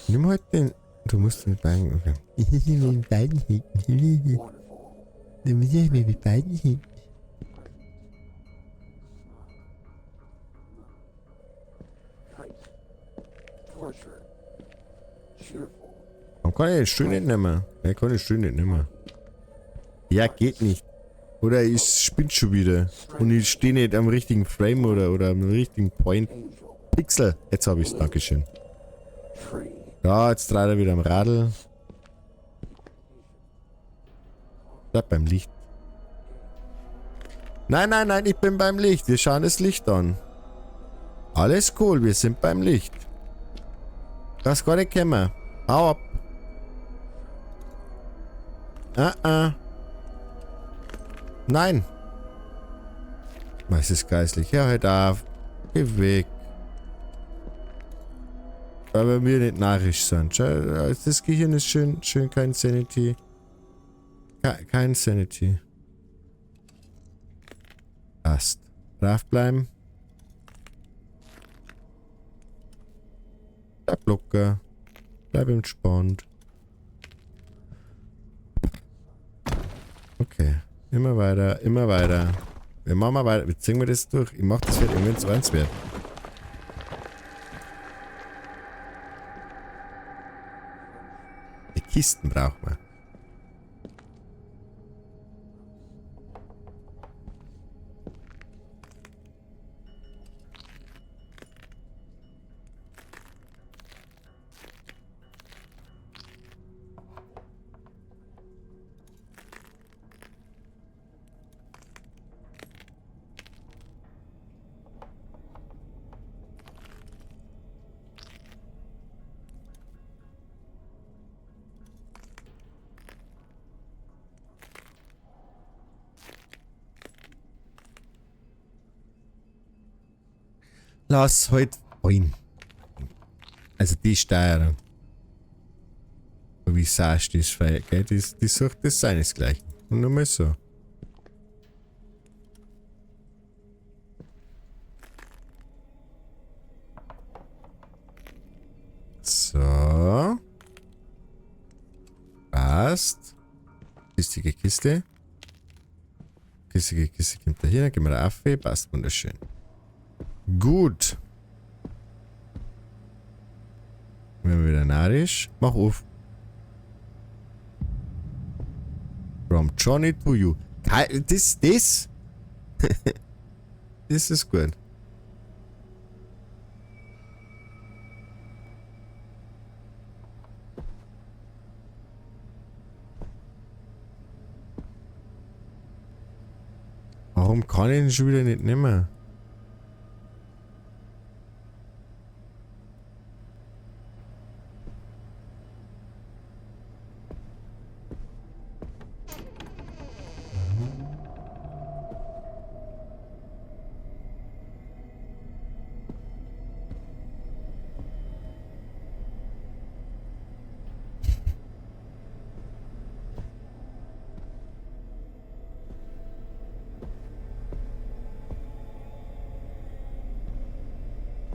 Nimm halt den. Du musst mit beiden. Okay. Ich will mit beiden hinten. Du musst ja mit beiden hinten. Warum kann ich den Stuhl nicht nehmen? Ich kann den Stuhl nicht nehmen. Ja, geht nicht. Oder ich spinne schon wieder. Und ich stehe nicht am richtigen Frame oder am richtigen Point. Pixel. Jetzt habe ich's. Dankeschön. Ja, jetzt dreht er wieder am Radl. Bleib beim Licht. Nein, nein, nein, ich bin beim Licht. Wir schauen das Licht an. Alles cool, wir sind beim Licht. Das gar nicht kommen. Hau ab. Ah, ah. Nein. Was ist geistlich? Ja, halt auf. Geh weg. Aber wir nicht narrisch sind. Das Gehirn ist schön, schön kein Sanity. Kein Sanity. Passt. Brav bleiben. Bleib locker. Bleib entspannt. Okay. Immer weiter, immer weiter. Wir machen mal weiter. Wir ziehen wir das durch. Ich mach das fertig, wenn es eins wird. Die Kisten brauchen wir. Lass halt fallen. Also die Steuerung. Wie sagst du das, gell? Die sucht das seinesgleichen. Und nur mal so. Passt. Kistige Kiste. Kistige Kiste kommt da hin, dann gehen wir da auf. Passt wunderschön. Gut. Wenn wir wieder narrisch. Mach auf. From Johnny to you. Das. Das ist gut. Warum kann ich ihn schon wieder nicht nehmen?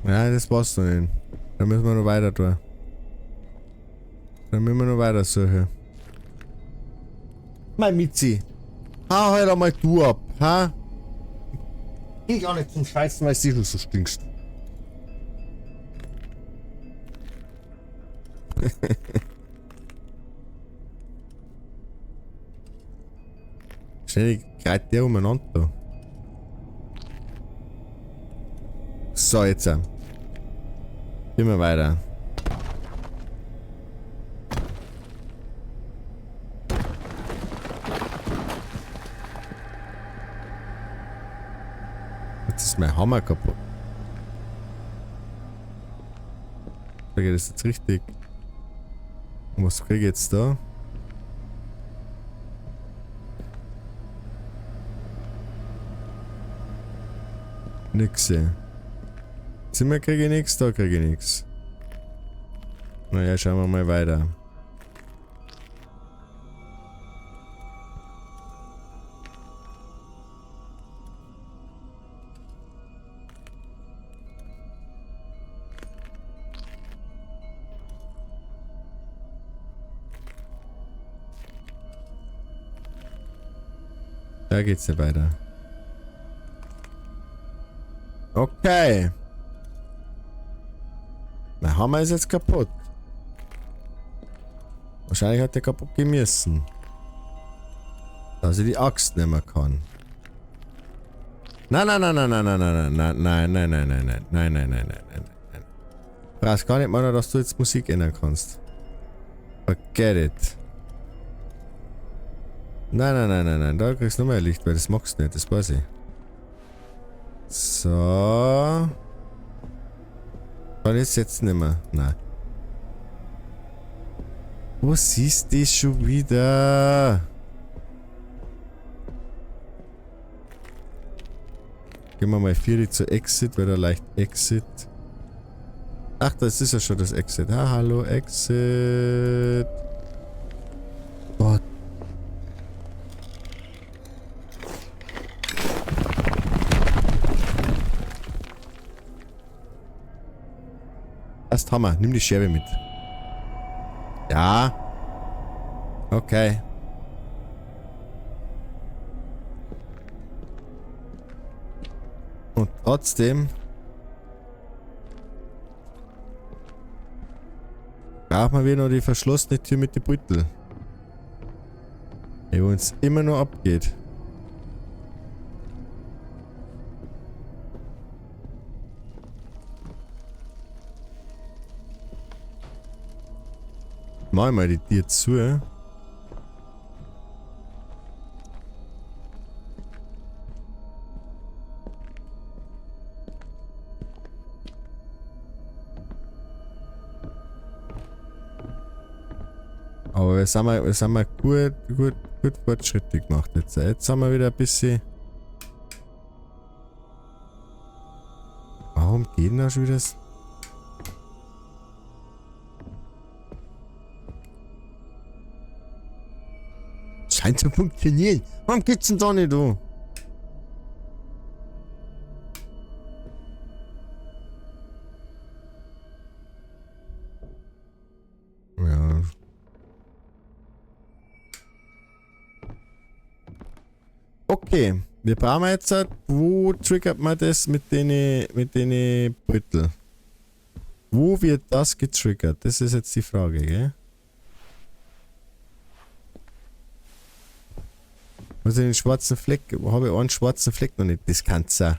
Ja, das passt noch nicht. Da müssen wir noch weiter tun. Da müssen wir noch weiter suchen. Mein Mitzi. Hau halt einmal du ab, ha? Geh gar nicht zum Scheißen, weil du schon so stinkst. Schnell greift der umeinander da. So, jetzt. Gehen wir weiter. Jetzt ist mein Hammer kaputt. Da geht es jetzt richtig. Und was kriege ich jetzt da? Nix. Zimmer kriege ich nichts, da kriege ich nichts. Naja, schauen wir mal weiter. Da geht's ja weiter. Okay. Mein Hammer ist jetzt kaputt. Wahrscheinlich hat der kaputt gehen müssen. Dass ich die Axt nicht mehr kann. Nein, nein, nein, nein, nein, nein, nein, nein, nein, nein, nein, nein, nein, nein, nein, nein, nein, nein, nein. Brauchst gar nicht mal, dass du jetzt Musik ändern kannst. Forget it. Nein, nein, nein, nein, nein, da kriegst du noch mehr Licht, weil das magst du nicht, das weiß ich. So. Kann ich jetzt nicht mehr? Nein. Wo siehst du das schon wieder? Gehen wir mal 4 zu Exit, weil da leicht Exit. Ach, das ist ja schon das Exit. Ha, hallo, Exit. Gott. Erst Hammer, nimm die Scherbe mit. Ja. Okay. Und trotzdem brauchen wir wieder noch die verschlossene Tür mit dem Beutel. Die uns immer noch abgeht. Mach ich mal die Tür zu. Aber wir sind mal gut Fortschritte gemacht jetzt. Jetzt haben wir wieder ein bisschen. Warum geht denn da schon wieder das? Scheint zu funktionieren. Warum geht's denn da nicht, du? Ja. Okay. Wir brauchen jetzt, wo triggert man das mit den Beutel? Wo wird das getriggert? Das ist jetzt die Frage, gell? Also den schwarzen Fleck, wo habe ich einen schwarzen Fleck noch nicht? Das kann's sein.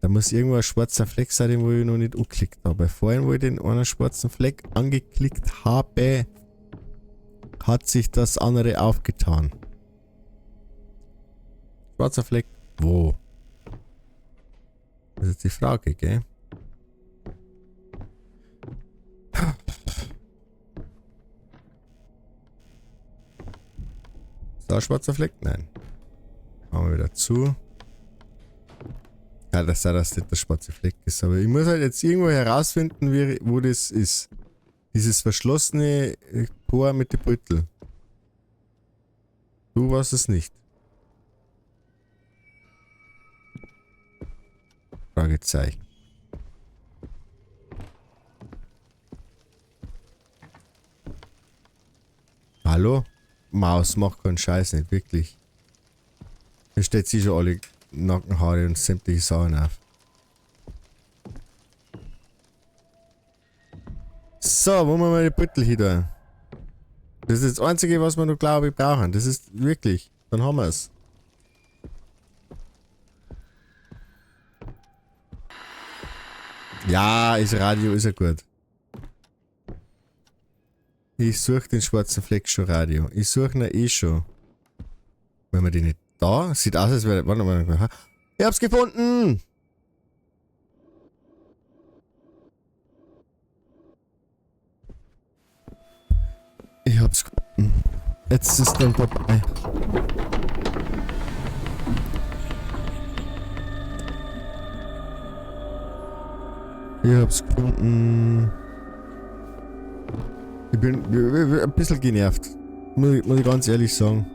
Da muss irgendwo ein schwarzer Fleck sein, den wo ich noch nicht angeklickt habe. Vorhin, wo ich den einen schwarzen Fleck angeklickt habe, hat sich das andere aufgetan. Schwarzer Fleck, wo? Das ist jetzt die Frage, gell? Ist da ein schwarzer Fleck? Nein. Machen wir wieder zu. Ja, das sei, dass das der schwarze Fleck ist. Aber ich muss halt jetzt irgendwo herausfinden, wie, wo das ist. Dieses verschlossene Tor mit dem Beutel. Du warst es nicht. Fragezeichen. Hallo? Maus, mach keinen Scheiß nicht, wirklich. Hier stellt sich schon alle Nackenhaare und sämtliche Sachen auf. So, wo wir mal die Beutel hier da? Das ist das Einzige, was wir noch, glaube ich, brauchen. Das ist wirklich. Dann haben wir es. Ja, ist Radio, ist ja gut. Ich suche den schwarzen Fleck schon, Radio. Ich suche ihn eh schon. Wenn wir den nicht da? Sieht aus, als wäre... Warte mal. Ich hab's gefunden! Ich hab's gefunden. Jetzt ist dann vorbei. Ich hab's gefunden. Ich bin ein bisschen genervt. Muss ich ganz ehrlich sagen.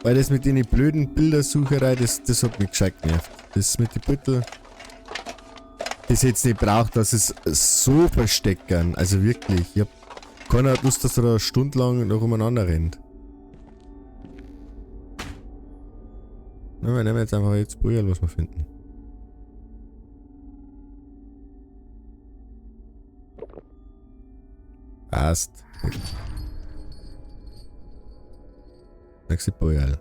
Weil das mit den blöden Bildersucherei, das hat mich gescheit genervt. Das mit den Beutel, das jetzt nicht braucht, dass es so verstecken. Also wirklich, ich hab keiner hat Lust, dass er da stundenlang noch umeinander rennt. Na, wir nehmen jetzt einfach jetzt Brühe, was wir finden. Passt. Nächste Brühe.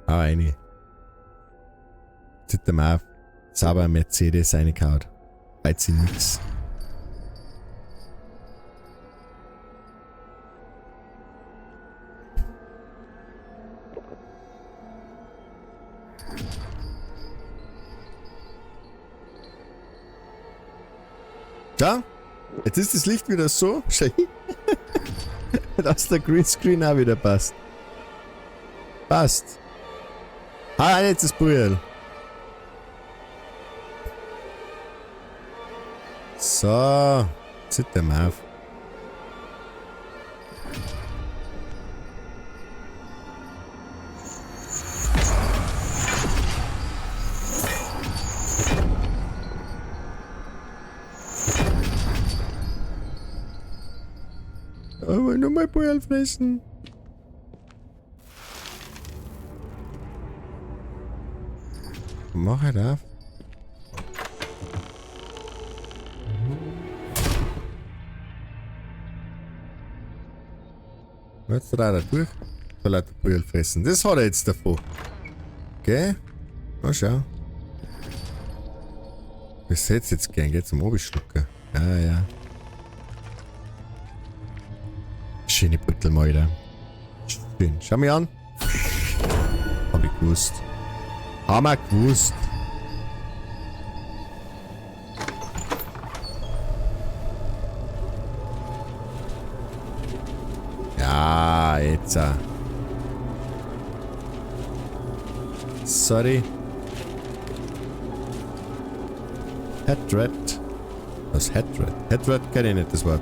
Hau rein. Zitter mal auf. Sauber Mercedes reingehauen. Weiß sie nix. Ja, jetzt ist das Licht wieder so schön, dass der Greenscreen auch wieder passt. Passt. Ah, jetzt ist Brühl. So, zitter mal auf. Aber nur mal Brühl fressen. Mach halt auf. Jetzt dreht er durch. Soll er Brühl fressen. Das hat er jetzt davon. Okay? Mal schau. Das hätt's jetzt gern, gell? Zum Oberschlucken. Ja, ja. Schöne Beutel mal wieder. Schön. Schau mich an. Hab ich gewusst. Haben wir gewusst. Ja, jetzt. Sorry. Hatred. Was Hatred? Hatred kenne ich nicht, das Wort.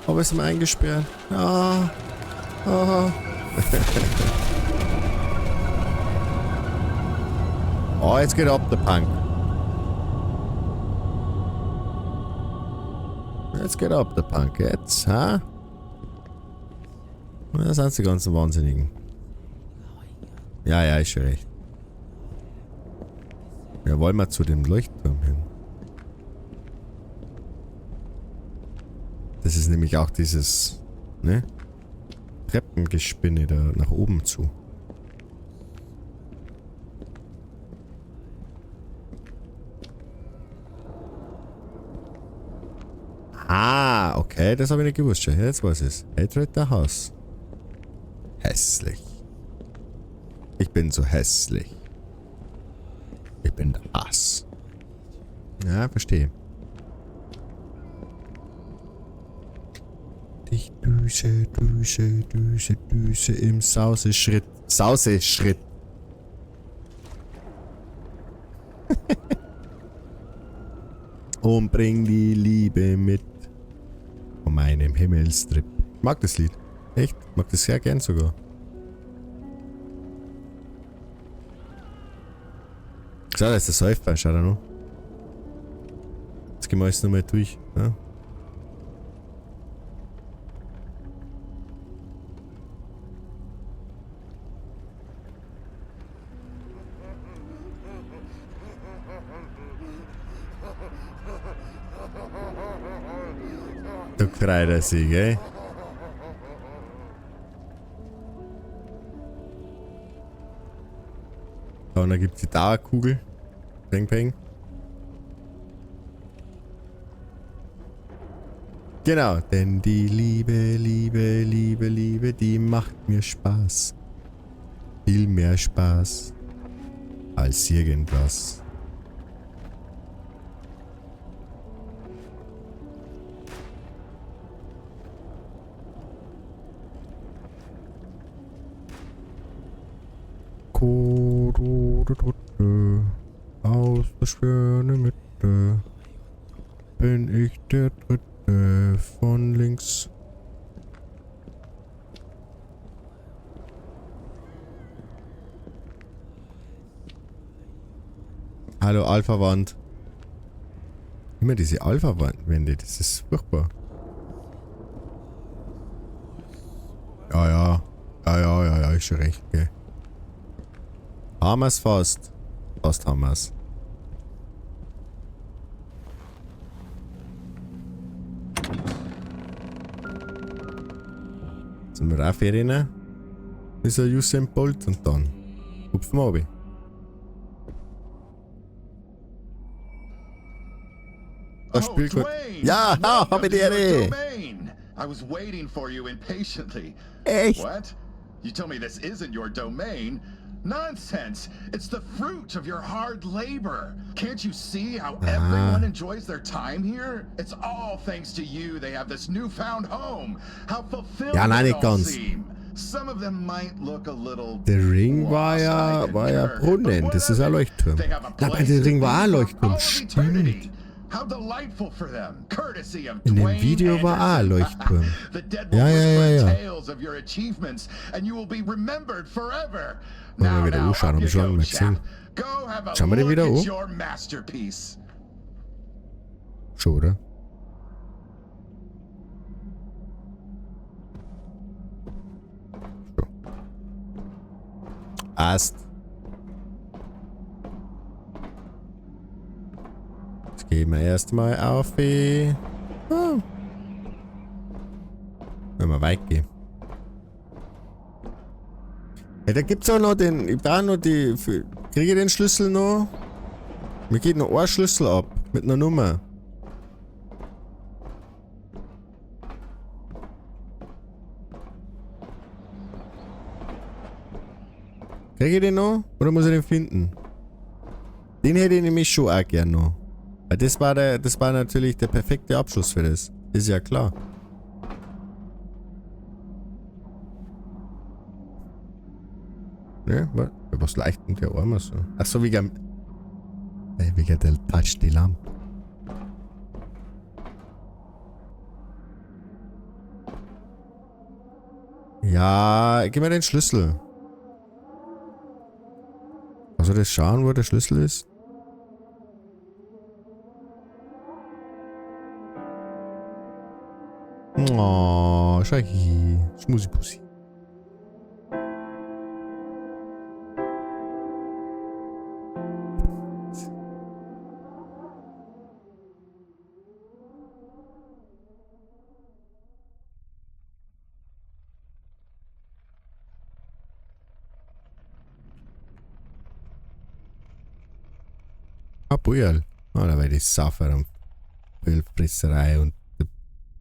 Aber ist immer eingesperrt. Ah. Ah. Oh, jetzt geht ab der Punk. Jetzt geht ab der Punk. Jetzt, ha? Das sind die ganzen Wahnsinnigen. Ja, ja, ist schon recht. Ja, wollen wir zu dem Leuchtturm hin. Das ist nämlich auch dieses, ne? Treppengespinne da nach oben zu. Ah, okay, das habe ich nicht gewusst. Schon. Jetzt weiß ich's. Hatred the House. Hässlich. Ich bin so hässlich. Ich bin der Hass. Ja, verstehe. Ich düse, düse, düse, düse im Sauseschritt. Sauseschritt. Und bring die Liebe mit. Von meinem Himmelstrip. Ich mag das Lied. Echt? Ich mag das sehr gern sogar. So, da ist der Säufer, schau da noch. Jetzt gehen wir alles nochmal durch. Ja? Da freut er sich, gell? Und da gibt's die Dauerkugel. Peng, peng. Genau, denn die Liebe, Liebe, Liebe, Liebe, die macht mir Spaß. Viel mehr Spaß als irgendwas. Aus der schönen Mitte bin ich der Dritte von links. Hallo Alpha-Wand. Immer diese Alpha-Wände, das ist furchtbar. Ja, ja. Ja, ja, ja, ja, ist schon recht, gell. Haben wir's fast. Fast haben wir's. Sind wir auch fertig? Ist ein Usain Bolt und dann hupfen wir runter. Das Spiel gut. Ja, ha, hab ich die Ehre. I was waiting for you impatiently. Echt? What? You tell me this isn't your domain? Nonsense! It's the fruit of your hard labor. Can't you see how everyone enjoys their time here? It's all thanks to you they have this newfound home. How fulfilled Ja, nein, they nicht all ganz. seem. Some of them might look a little Der Ring war lost, ja, I war ja concur, Brunnen, but das ist ein whatever. Leuchtturm. They have a Nein, place der to Ring be war auch ein for Leuchtturm. all of Stimmt. eternity. How delightful for them, courtesy of In dem Dwayne Video war auch ein Anderson. Leuchtturm. The dead will Ja, ja, ja, whisper ja. tales of your achievements and you will be remembered forever. Wollen wir Now, wieder now, anschauen, up hab you ich schon lange go, nicht mehr gesehen. chap. Go have a Schauen wir den look wieder at an? your masterpiece. Schon, oder? Schon. Passt. Jetzt gehen wir erstmal auf die. Ah. Wenn wir weit gehen. Ja, da gibt's auch noch den. Ich brauche noch die. Kriege ich den Schlüssel noch? Mir geht noch ein Schlüssel ab. Mit einer Nummer. Kriege ich den noch? Oder muss ich den finden? Den hätte ich nämlich schon auch gern noch. Weil das war natürlich der perfekte Abschluss für das. Ist ja klar. Ne? Was leicht denn der Arme so? Ach so, wegen der Touch die Lampe. Ja, gib mir den Schlüssel. Also das schauen, wo der Schlüssel ist? Oh, schau hier. Schmusi-Pusi. Ah, Beuerl. Ah, da war die Saufer und Beuerlfresserei und die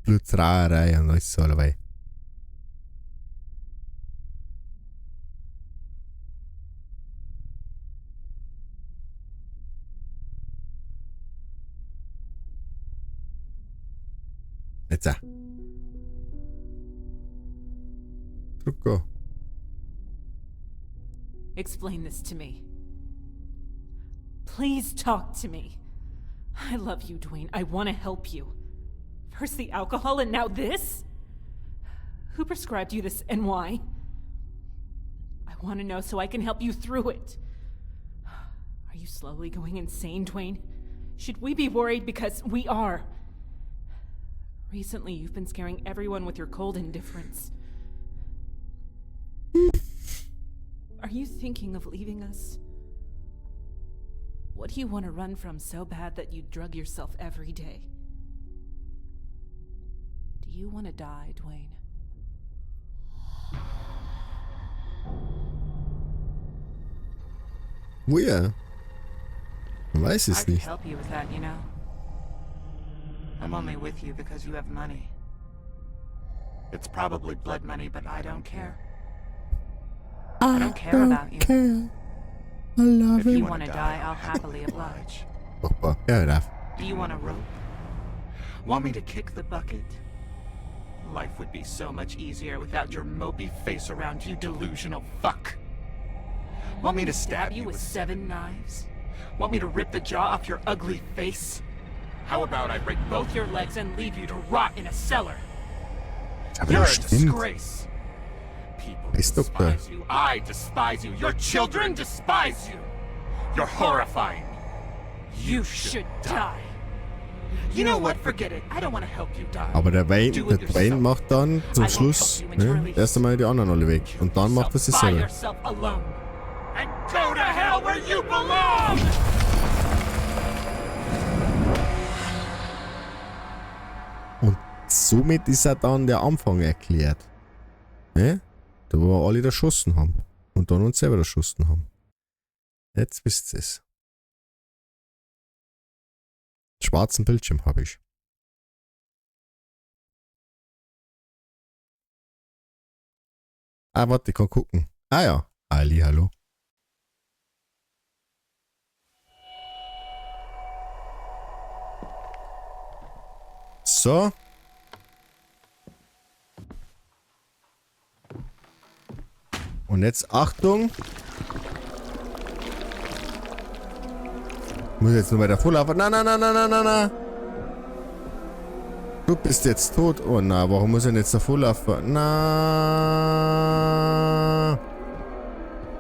Blutrauerei und alles so dabei. Jetzt auch. Drucker. Explain this to me. Please talk to me. I love you, Dwayne. I want to help you. First the alcohol and now this? Who prescribed you this and why? I want to know so I can help you through it. Are you slowly going insane, Dwayne? Should we be worried? Because we are. Recently, you've been scaring everyone with your cold indifference. Are you thinking of leaving us? What do you want to run from so bad that you drug yourself every day? Do you want to die, Dwayne? Woher? Man weiß I es could nicht. help you with that, you know. I'm only with you because you have money. It's probably blood money, but I don't care. I don't care about you. Care. I love If it. you want to die, I'll happily oblige. Furchtbar. Ja, hör auf. Do you want a rope? Want me to kick the bucket? Life would be so much easier without your mopey face around, you delusional fuck. Want me to stab you with 7 knives? Want me to rip the jaw off your ugly face? How about I break both your legs and leave you to rot in a cellar? Aber You're a das stimmt. disgrace. People Ist Doktor. despise you. I despise you. Your children despise you. You're horrifying. You should die. You know what? Forget it. I don't want to help you die. Aber der Wayne, Do der it Dwayne yourself. macht dann zum I won't Schluss help you ne, internally. erst einmal die anderen alle weg. Und dann macht er sich By selber. yourself alone. And go to hell where you belong! Und somit ist er dann der Anfang erklärt. Ne? Da wo wir alle erschossen haben. Und dann uns selber erschossen haben. Jetzt wisst ihr es. Schwarzen Bildschirm habe ich. Ah, warte, ich kann gucken. Ah ja. Ali, hallo. So. Und jetzt Achtung. Ich muss jetzt nur weiter vorlaufen. Na, na, na, na, na, na, na. Du bist jetzt tot. Oh na, warum muss ich denn jetzt davor laufen? Na.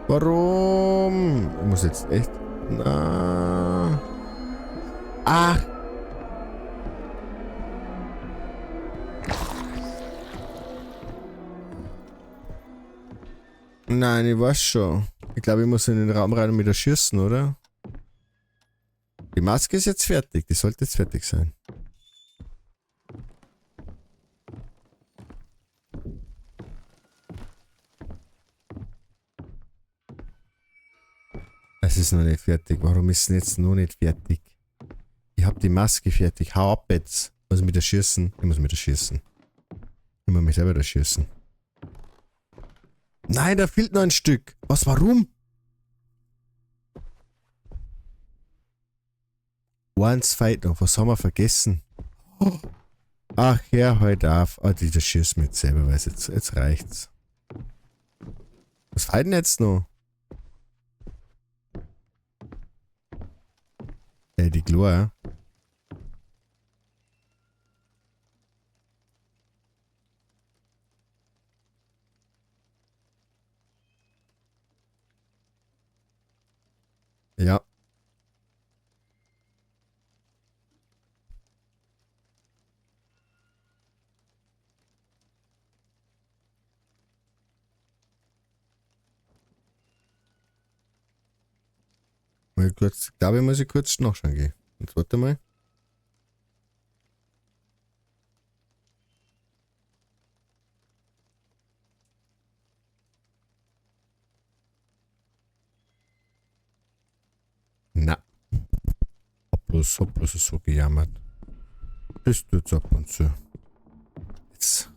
Warum? Ich muss jetzt echt. Na. Ach. Nein, ich weiß schon. Ich glaube, ich muss in den Raum rein und wieder schießen, oder? Die Maske ist jetzt fertig. Die sollte jetzt fertig sein. Es ist noch nicht fertig. Warum ist es denn jetzt noch nicht fertig? Ich hab die Maske fertig. Hau ab jetzt. Muss ich mit der schießen? Ich muss mit der schießen. Ich muss mich selber da schießen. Nein, da fehlt noch ein Stück. Was, warum? Eins fehlt noch. Was haben wir vergessen? Oh. Ach ja, heute auf. Ah, die, das schießt mir jetzt selber, weil jetzt reicht's. Was fehlt denn jetzt noch? Ey, die Chlor. Ja. Mal kurz, glaube ich, muss ich kurz nachschauen gehen. Jetzt warte mal. Na. bloß, hab bloß so gejammert. Das tut's ab und zu. Jetzt.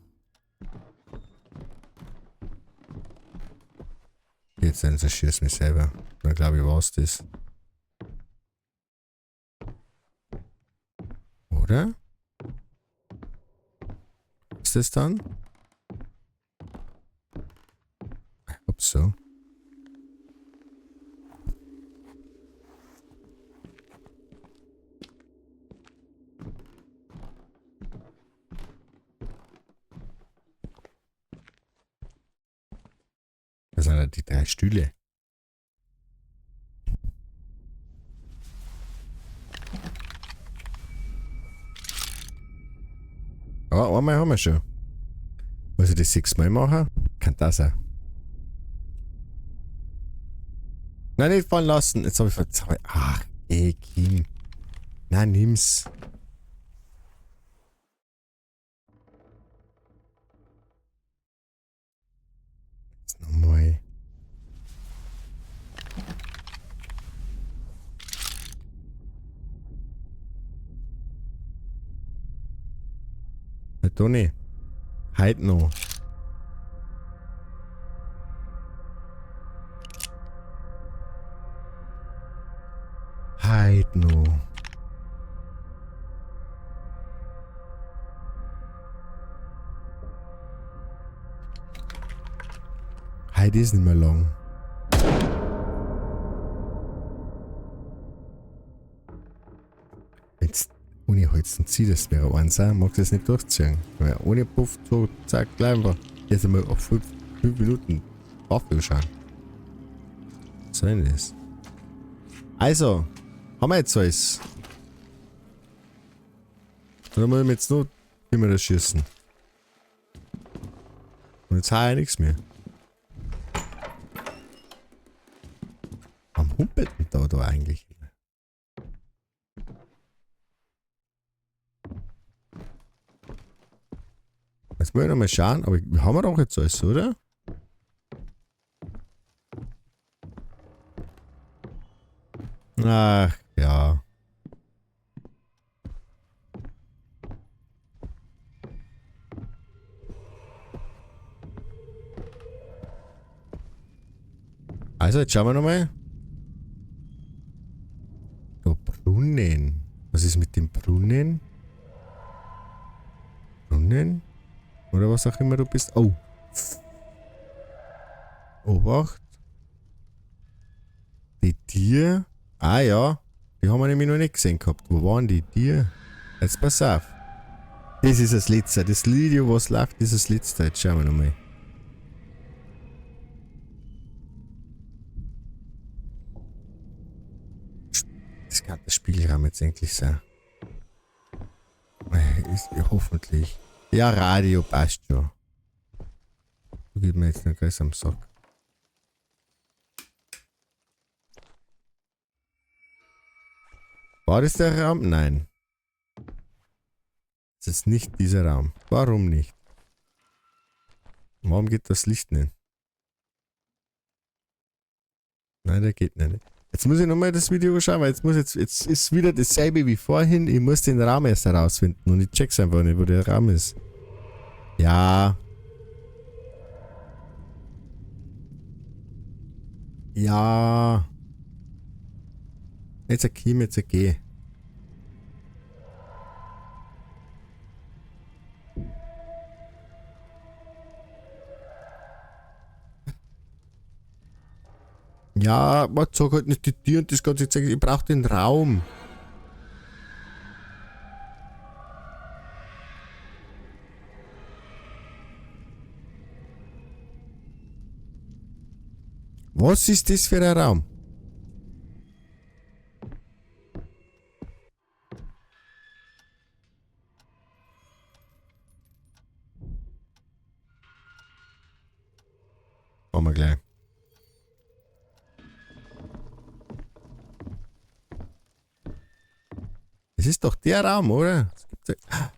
Jetzt dann zerschieß mich selber. Dann glaube ich, war's das. Oder? Ist das dann? Ich hope so. Das sind ja die drei Stühle. Aber einmal haben wir schon. Muss ich das 6-mal machen? Kann das sein. Nein, nicht fallen lassen. Jetzt habe ich verzweifelt. Ach, ey, Kim. Na, nimm's. Jetzt nochmal. Hey, Toni. Heute noch. Heute noch. Heute ist nicht mehr lang. Jetzt ohne Holz und zieh das wäre eins, mag das nicht durchziehen. Weil ohne Puff, so, zack, gleich einfach. Jetzt einmal auf 5 Minuten Waffe schauen. Was soll denn das? Also, haben wir jetzt alles. Oder muss ich jetzt noch immer das schießen? Und jetzt habe ich nichts mehr. Am humpelt denn da eigentlich? Jetzt muss ich nochmal schauen, aber wir haben doch jetzt alles, oder? Ach, ja. Also, jetzt schauen wir nochmal. Der Brunnen. Was ist mit dem Brunnen? Brunnen? Oder was auch immer du bist. Oh. Obacht. Die Tier. Ah ja. Die haben wir nämlich noch nicht gesehen gehabt. Wo waren die Tier? Jetzt pass auf. Das ist das Letzte. Das Video, was läuft, ist das Letzte. Jetzt schauen wir nochmal. Das kann der Spiegelraum jetzt endlich sein. Ist, hoffentlich. Ja, Radio passt schon. Du gib mir jetzt noch ganz am Sack. War das der Raum? Nein. Das ist nicht dieser Raum. Warum nicht? Warum geht das Licht nicht? Nein, der geht nicht. Jetzt muss ich nochmal das Video schauen, weil jetzt ist wieder dasselbe wie vorhin. Ich muss den Raum erst herausfinden und ich check's einfach nicht, wo der Raum ist. Ja. Ja. Jetzt ein Kim, jetzt ein G. Ja, man sag halt nicht die Tür und das ganze Zeug. Ich brauch den Raum. Was ist das für ein Raum? Machen wir gleich. Es ist doch der Raum, oder? Es gibt ja.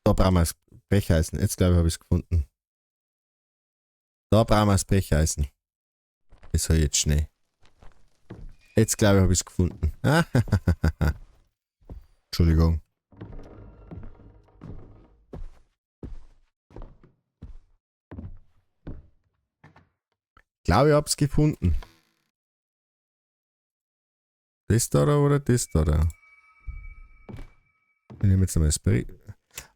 Da brauchen wir das Brecheisen. Jetzt glaube ich, habe ich es gefunden. Da brauchen wir das Brecheisen. Das soll jetzt schnell. Jetzt glaube ich, habe ich es gefunden. Entschuldigung. Ich glaube, ich hab's gefunden. Das da oder das da? Ich nehme jetzt einmal das Spray.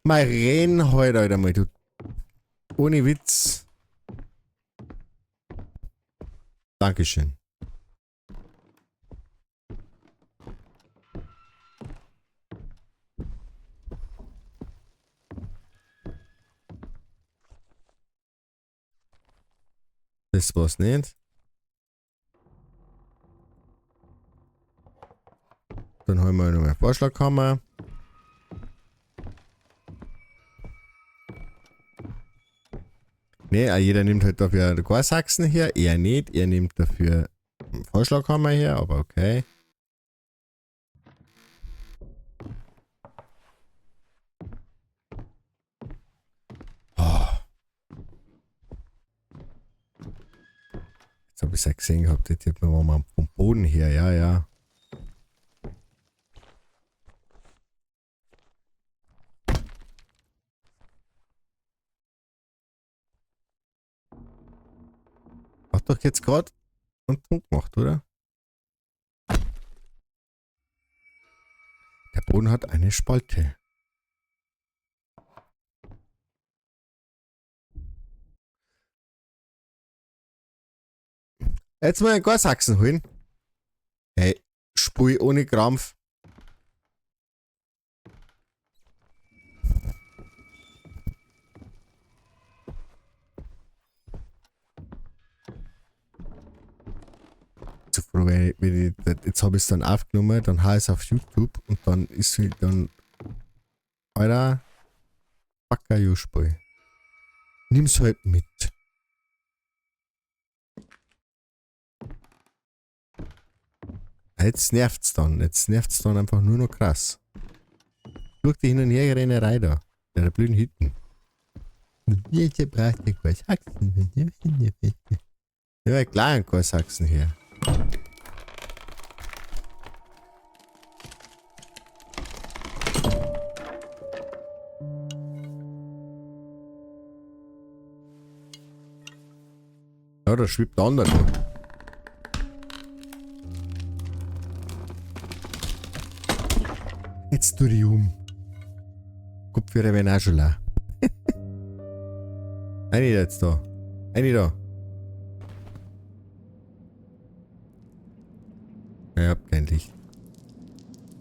Mal renn halt, Alter, mal, du. Ohne Witz. Dankeschön. Das war's nicht. Dann holen wir nochmal Vorschlaghammer. Ne, jeder nimmt halt dafür Gorsachsen her. Er nicht. Er nimmt dafür einen Vorschlaghammer her, aber okay. Oh. Jetzt hab ich's ja gesehen gehabt, der Typ war mal vom Boden her, ja, ja. Hat doch jetzt gerade einen Punkt gemacht, oder? Der Boden hat eine Spalte. Jetzt mal einen Gorsachsen holen. Hey, spul ohne Krampf. Zu froh, wenn ich, jetzt habe ich es dann aufgenommen, dann hau ich's auf YouTube und dann ist sie dann, Alter, fucker you, Spul. Nimm's halt mit. Jetzt nervt's dann. Jetzt nervt's dann einfach nur noch krass. Schau die Hin- und Herrennerei da. Der blöden Hütten. Jetzt braucht ihr Gorsachsen. Ja, klar, ein Gorsachsen hier. Ja, da schwebt der andere noch. Jetzt tu dich um. Kopfhörer werden auch schon leer. Eine jetzt da. Eine da. Ich hab kein Licht.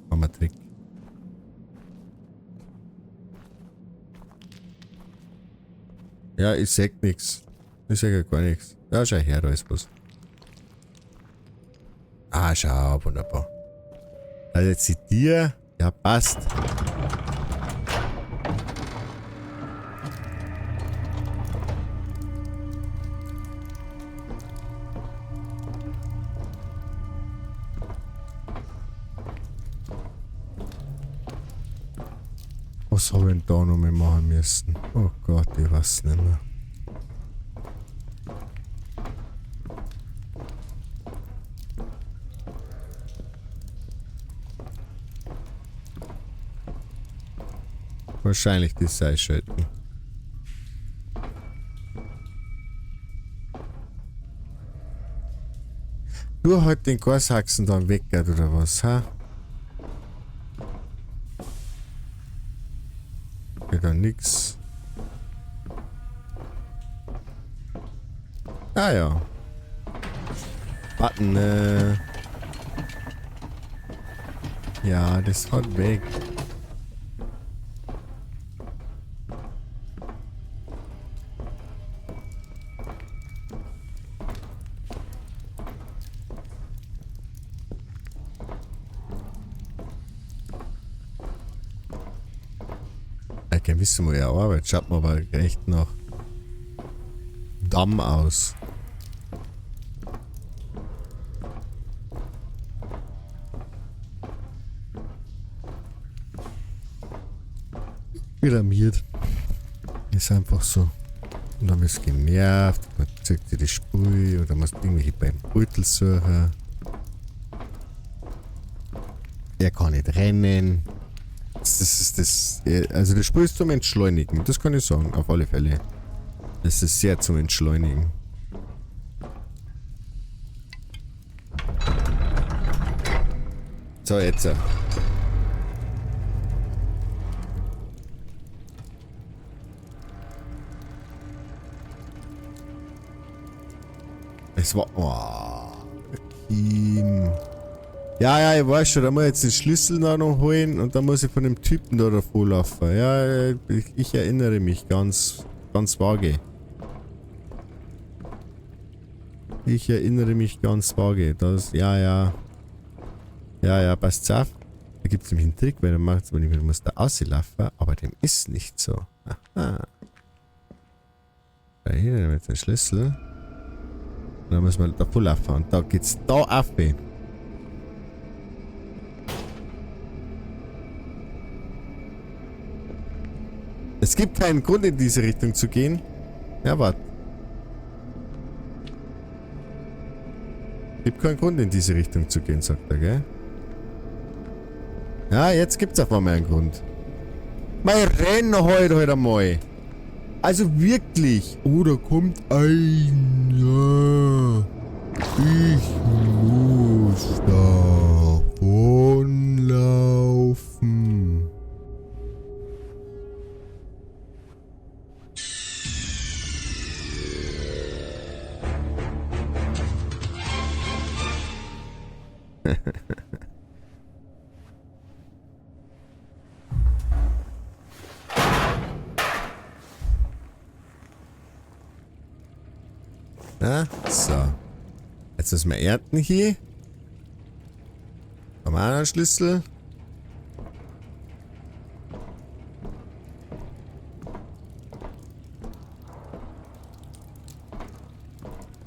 Machen wir Trick. Ja, ich seh nix. Ich seh ja gar nix. Ja, schau her, da ist was. Ah, schau, wunderbar. Also jetzt die Tier. Ja, passt. Was hab ich denn da noch mal machen müssen? Oh Gott, ich weiß nicht mehr. Wahrscheinlich das einschalten. Du halt den Gorsachsen dann weg, oder was, ha? Geht da nix. Ah ja. Button, ja, das haut weg. Ich kann wissen, wo er arbeitet. Schaut mir aber echt noch Damm aus. Blamiert. Ist einfach so. Und dann bist du genervt, dann zieht dir die Spur oder musst irgendwelche beim Beutel suchen. Er kann nicht rennen. Das ist das. Also das Spiel ist zum Entschleunigen. Das kann ich sagen, auf alle Fälle. Das ist sehr zum Entschleunigen. So, jetzt. Es war... Oh, Kim. Ja, ja, ich weiß schon, da muss ich jetzt den Schlüssel da noch holen und dann muss ich von dem Typen da davor laufen. Ja, ich erinnere mich ganz, ganz vage. Ich erinnere mich ganz vage. Das, ja, ja. Ja, ja, passt auf. Da gibt es nämlich einen Trick, weil dann macht's, wenn ich muss da auslaufen, aber dem ist nicht so. Aha. Da hier nehmen wir jetzt den Schlüssel. Und dann müssen wir davor laufen und da geht's da auf. Es gibt keinen Grund, in diese Richtung zu gehen. Ja, warte. Es gibt keinen Grund, in diese Richtung zu gehen, sagt er, gell? Ja, jetzt gibt's auf einmal einen Grund. Mein Renn heute einmal. Also wirklich. Oh, da kommt ein. Ja. Ich muss davonlaufen. Na, so. Jetzt müssen wir ernten hier. Haben wir auch einen Schlüssel.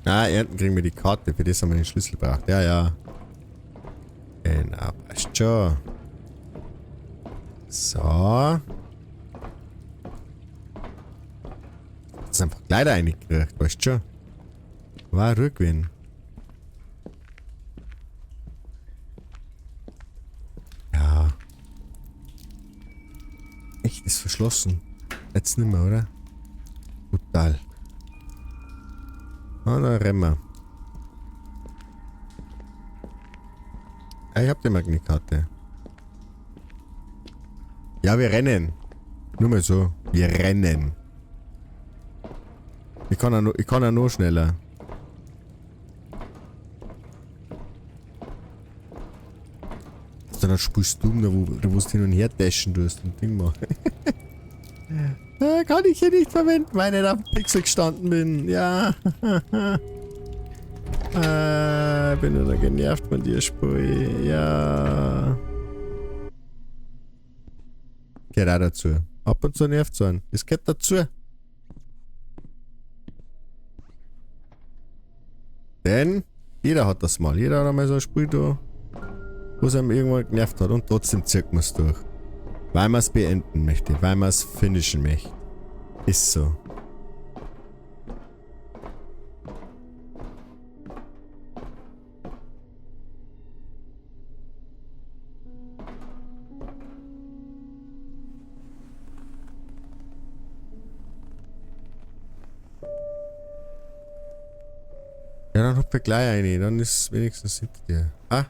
Ah, ernten kriegen wir die Karte. Für das haben wir den Schlüssel gebraucht. Ja, ja. Genau, passt schon. So. Das ist einfach Kleider reingekriegt, weißt du schon. War Rückwin. Ja. Echt, ist verschlossen. Jetzt nicht mehr, oder? Brutal. Ah, da rennen wir. Ja, ich hab die Magnetkarte. Ja, wir rennen. Nur mal so. Wir rennen. Ich kann ja nur schneller. Dann spielst du, da wo du hin und her dashen tust und Ding machen. Kann ich hier nicht verwenden, weil ich nicht auf dem Pixel gestanden bin. Ja. Bin nur noch genervt von dir, Spiel. Ja. Gehört auch dazu. Ab und zu nervt sein. Es gehört dazu. Denn jeder hat das mal. Jeder hat einmal so ein Spiel da, wo es einem irgendwann genervt hat und trotzdem zirkt man es durch. Weil man es beenden möchte, weil man es finishen möchte. Ist so. Ja, dann hupfe ich gleich eine, dann ist es wenigstens hinter dir. Ah!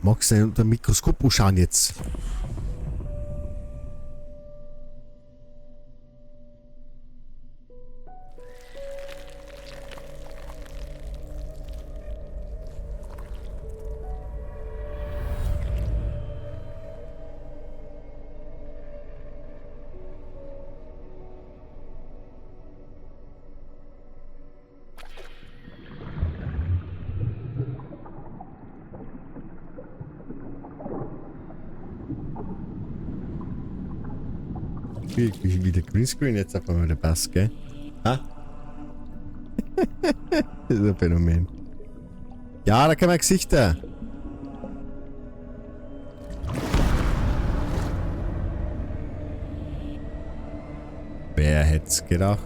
Magst du unter dem Mikroskop anschauen jetzt? Wie der Greenscreen jetzt auf einmal der Bass, gell? Ha? Das ist ein Phänomen. Ja, da kann man Gesichter. Wer hätte gedacht?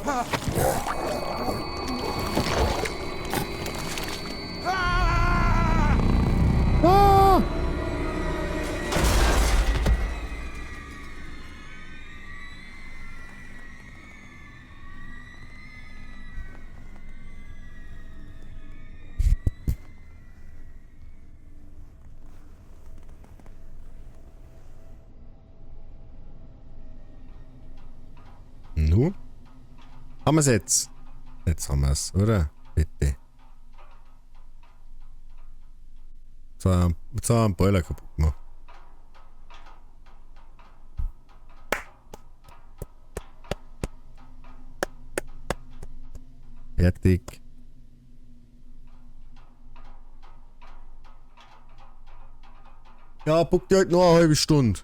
Ah! Nu? Haben wir's jetzt? Jetzt haben wir's, oder? Bitte. Jetzt haben wir einen Boiler kaputt gemacht. Fertig. Ja, buck dir halt nur eine halbe Stunde.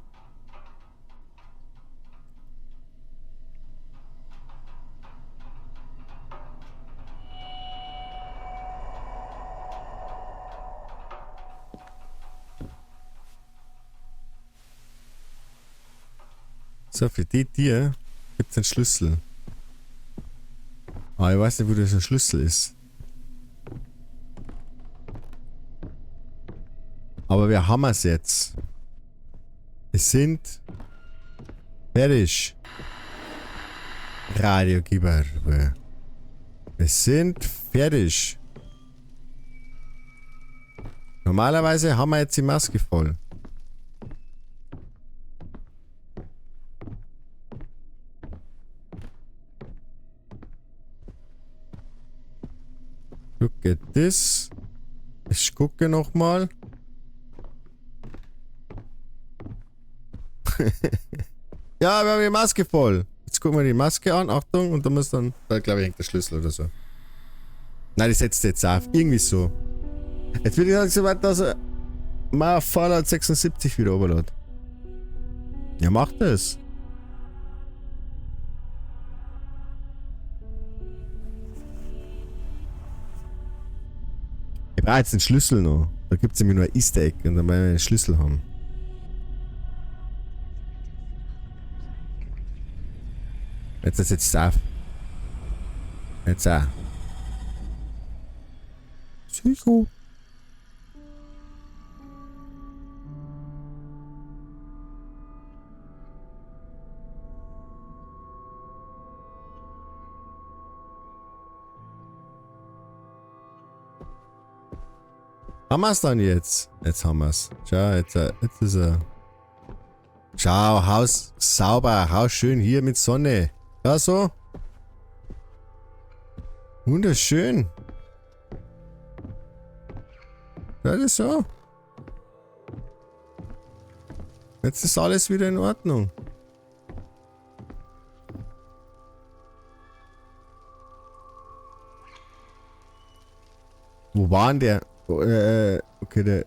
So, für die Tier gibt's einen Schlüssel. Aber ich weiß nicht, wo das ein Schlüssel ist. Aber wir haben es jetzt. Es sind fertig. Radiogeber. Wir sind fertig. Normalerweise haben wir jetzt die Maske voll. Look at this. Ich gucke nochmal. Ja, wir haben die Maske voll. Jetzt gucken wir die Maske an. Achtung, und da muss dann... Da, glaube ich, hängt der Schlüssel oder so. Nein, die setzt jetzt auf. Irgendwie so. Jetzt würde ich sagen, so weit, dass er mal Fallout 76 wieder runterlädt. Ja, macht das. Ich brauche jetzt den Schlüssel noch. Da gibt es nämlich nur ein Easter Egg und dann werden wir den Schlüssel haben. Jetzt ist jetzt auf. Jetzt auch. Psycho. Haben wir's dann jetzt? Jetzt haben wir's. Schau, jetzt ist er. Schau, Haus sauber, Haus schön hier mit Sonne. Ja, so. Wunderschön. Das ist so. Jetzt ist alles wieder in Ordnung. Wo war denn der? Okay, der...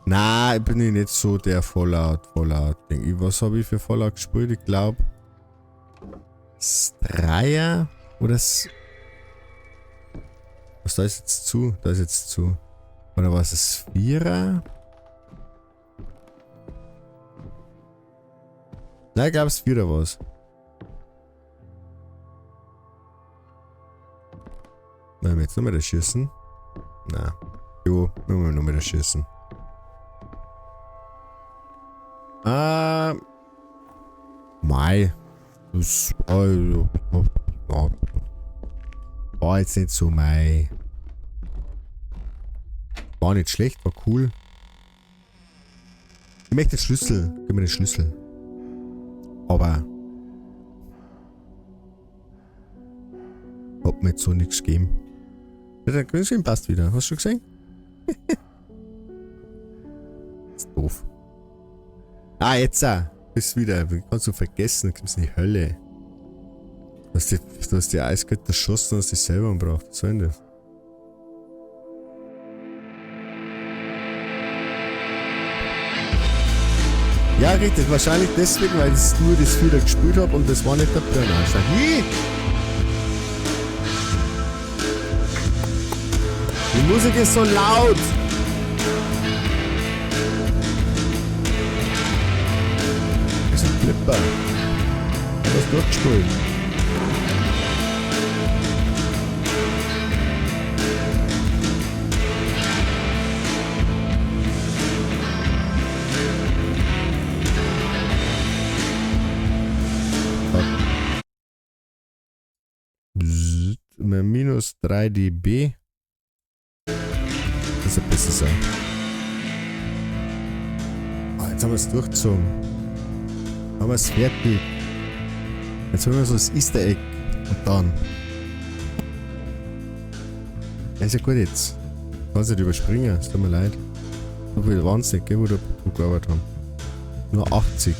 Na, ich bin nicht so der Fallout-Ding. Was habe ich für Fallout gespielt? Ich glaube... Dreier? Oder... Was, da ist jetzt zu? Da ist jetzt zu. Oder was ist Vierer? Nein, ich glaube es Vierer war's. Wollen wir jetzt nochmal das schießen? Na. Jo, wollen wir nochmal das schießen. Mai. Das war jetzt nicht so mein. War nicht schlecht, war cool. Ich möchte den Schlüssel. Gib mir den Schlüssel. Aber hat mir jetzt so nichts gegeben. Ja, der Greenscreen passt wieder. Hast du schon gesehen? Ist doof. Ah, jetzt auch. Bist wieder, kannst du vergessen, kommst in die Hölle. Du hast die eiskalt erschossen und hast dich selber umgebracht. Was soll denn das? Ja, richtig. Wahrscheinlich deswegen, weil ich nur das Vierer gespielt habe und das war nicht der Burner. Die Musik ist so laut! Das ist ein Flipper. Ich hab was durchgespielt. Minus 3 dB. Das soll besser sein. Ah, jetzt haben wir es durchgezogen. Haben wir es fertig. Jetzt holen wir so das Easter Egg. Und dann. Ja, ist ja gut jetzt. Kannst nicht überspringen, es tut mir leid. So viel waren's nicht, gell, wo wir gearbeitet haben. Nur 80.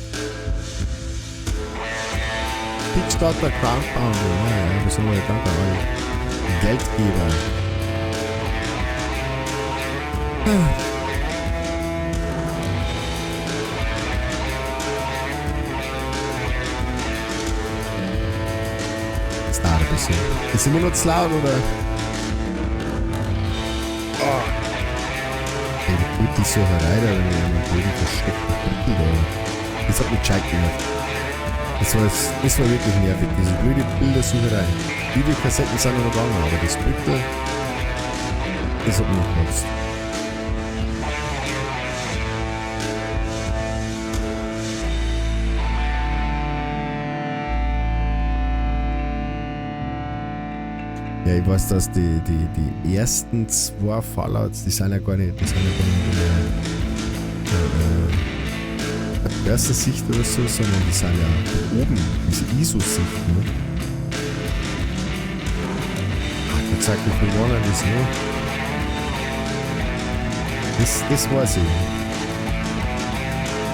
Kickstarter Crowdfunding. Ja, ja, wir sind mal danke an alle Geldgeber. Das dauert ein bisschen. Ist immer noch zu laut, oder? Oh. Ey, die Beutelsucherei da, wenn ich einen blöden versteckten Beutel da. Das hat mich gescheit gemacht. Das war wirklich nervig, diese blöde Bildersucherei. Videokassetten sind noch gegangen, aber das Beutel, das hat mich gekotzt. Ja, ich weiß, dass die ersten zwei Fallouts, die sind ja gar nicht, die sind ja gar nicht in der ersten Sicht oder so, sondern die sind ja oben, diese ISO-Sicht, ne? Ach, Gott sei Dank, wie viel waren denn das noch? Das weiß ich.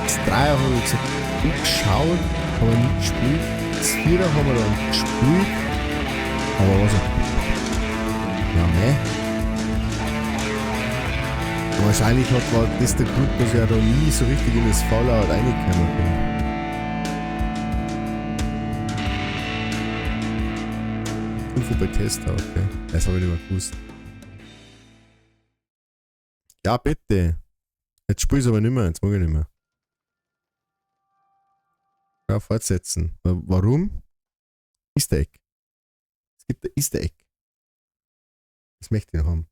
Das 3er habe ich gesagt, angeschaut, aber nicht gespielt. Das 4er haben wir dann gespielt, aber was? Ja, meh. Wahrscheinlich war das der Grund, dass ich ja da nie so richtig in das Fallout reingekommen bin. Info bei Tester, okay. Das habe ich nicht mehr gewusst. Ja, bitte. Jetzt spiel ich's aber nicht mehr, jetzt mag ich nicht mehr. Ja, fortsetzen. Warum? Easter Egg. Es gibt ein Easter Egg. Das möchte ich noch haben.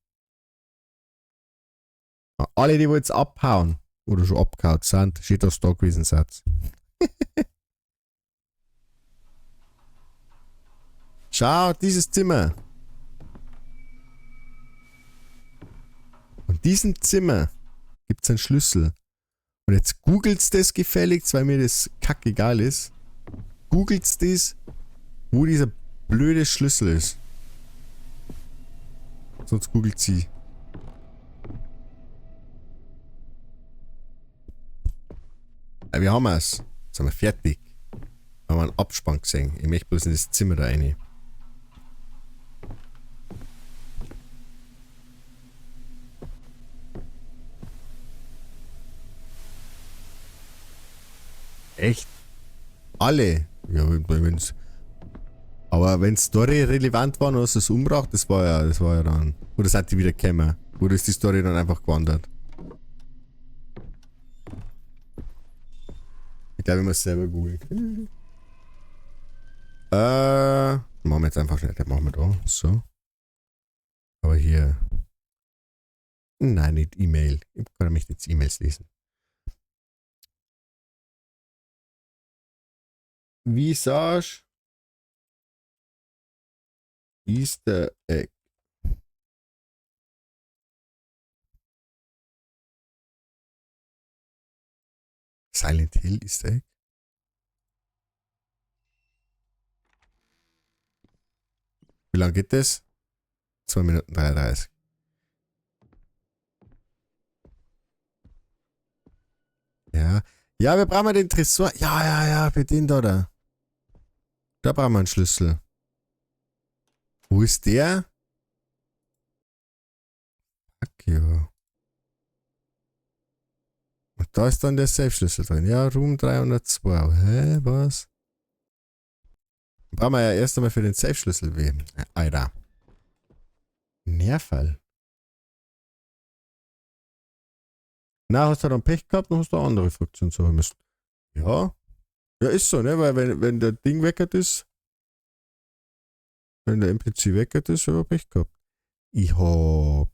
Alle, die jetzt abhauen oder schon abgehauen sind, steht das da gewesen, Satz. Schau, dieses Zimmer. Und diesem Zimmer gibt's einen Schlüssel. Und jetzt googelt's das gefälligst, weil mir das kackegal ist. Googelt's das, wo dieser blöde Schlüssel ist. Sonst googelt sie. Ja, wir haben es. Jetzt sind wir fertig. Haben wir einen Abspann gesehen. Ich möchte bloß in das Zimmer da rein. Echt? Alle? Ja, wenn's. Aber wenn Story relevant war und hast du es umgebracht, das war ja dann. Oder seid ihr wieder gekommen? Oder ist die Story dann einfach gewandert? Ich glaube, ich muss selber googeln. Machen wir jetzt einfach schnell. Das machen wir da. So. Aber hier. Nein, nicht E-Mail. Ich kann mich jetzt E-Mails lesen. Visage Easter Egg. Silent Hill Easter Egg. Wie lange geht das? 2 Minuten 33. Ja. Ja, wir brauchen den Tresor. Ja, ja, ja, für den da, da. Da brauchen wir einen Schlüssel. Wo ist der? Fuck ja. Und da ist dann der Safe-Schlüssel drin. Ja, Room 302. Hä, was? Brauchen wir ja erst einmal für den Safe-Schlüssel weben. Alter. Nervfall. Na, hast du dann Pech gehabt, dann hast du eine andere Fraktion suchen müssen. Ja. Ja, ist so, ne? Weil wenn der Ding weckert ist, wenn der NPC weckert ist, hab ich Pech gehabt. Ich hab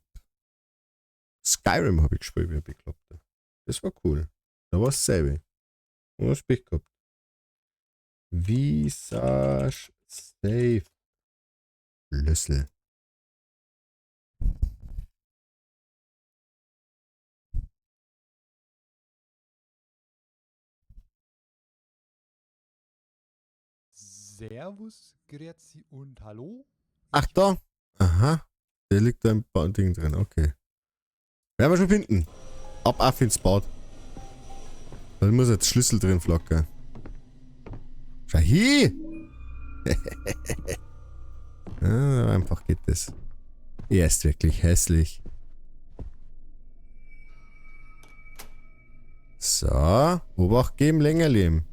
Skyrim hab ich gespielt, wie ein Bekloppter. Das war cool. Da war's dasselbe. Du hast Pech gehabt. Visage Safe Schlüssel. Servus, Grüezi und Hallo. Ach da. Aha. Der liegt da im Ding drin. Okay. Werden wir schon finden. Ab auf ins Bad. Da muss jetzt Schlüssel drin flackern. Schau hier! Ah, einfach geht das. Er ist wirklich hässlich. So. Obacht geben, länger leben.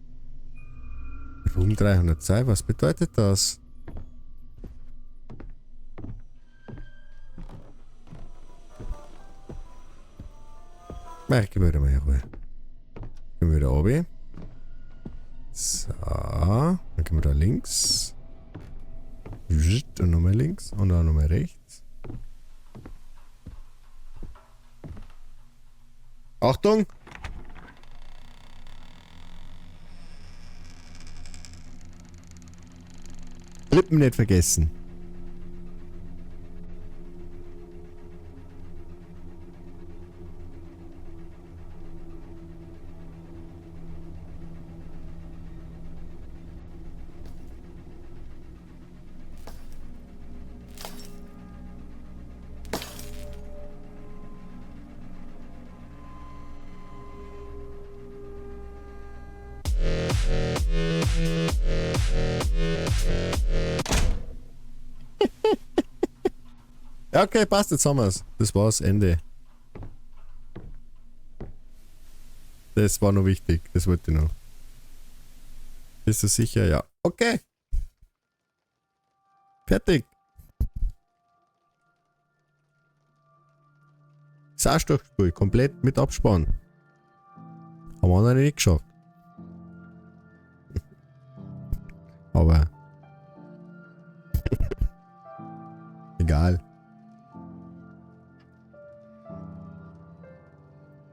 Room 302, was bedeutet das? Na, ich geh wieder mal hier ruhig. Gehen wir wieder runter. So, dann gehen wir da links. Und nochmal links und dann nochmal rechts. Achtung! Lippen nicht vergessen. Ja, okay, passt, jetzt haben wir's. Das war's, Ende. Das war noch wichtig, das wollte ich noch. Bist du sicher? Ja. Okay. Fertig. Das Arschlochspiel, komplett mit Abspann. Haben wir noch nicht geschafft. Aber egal.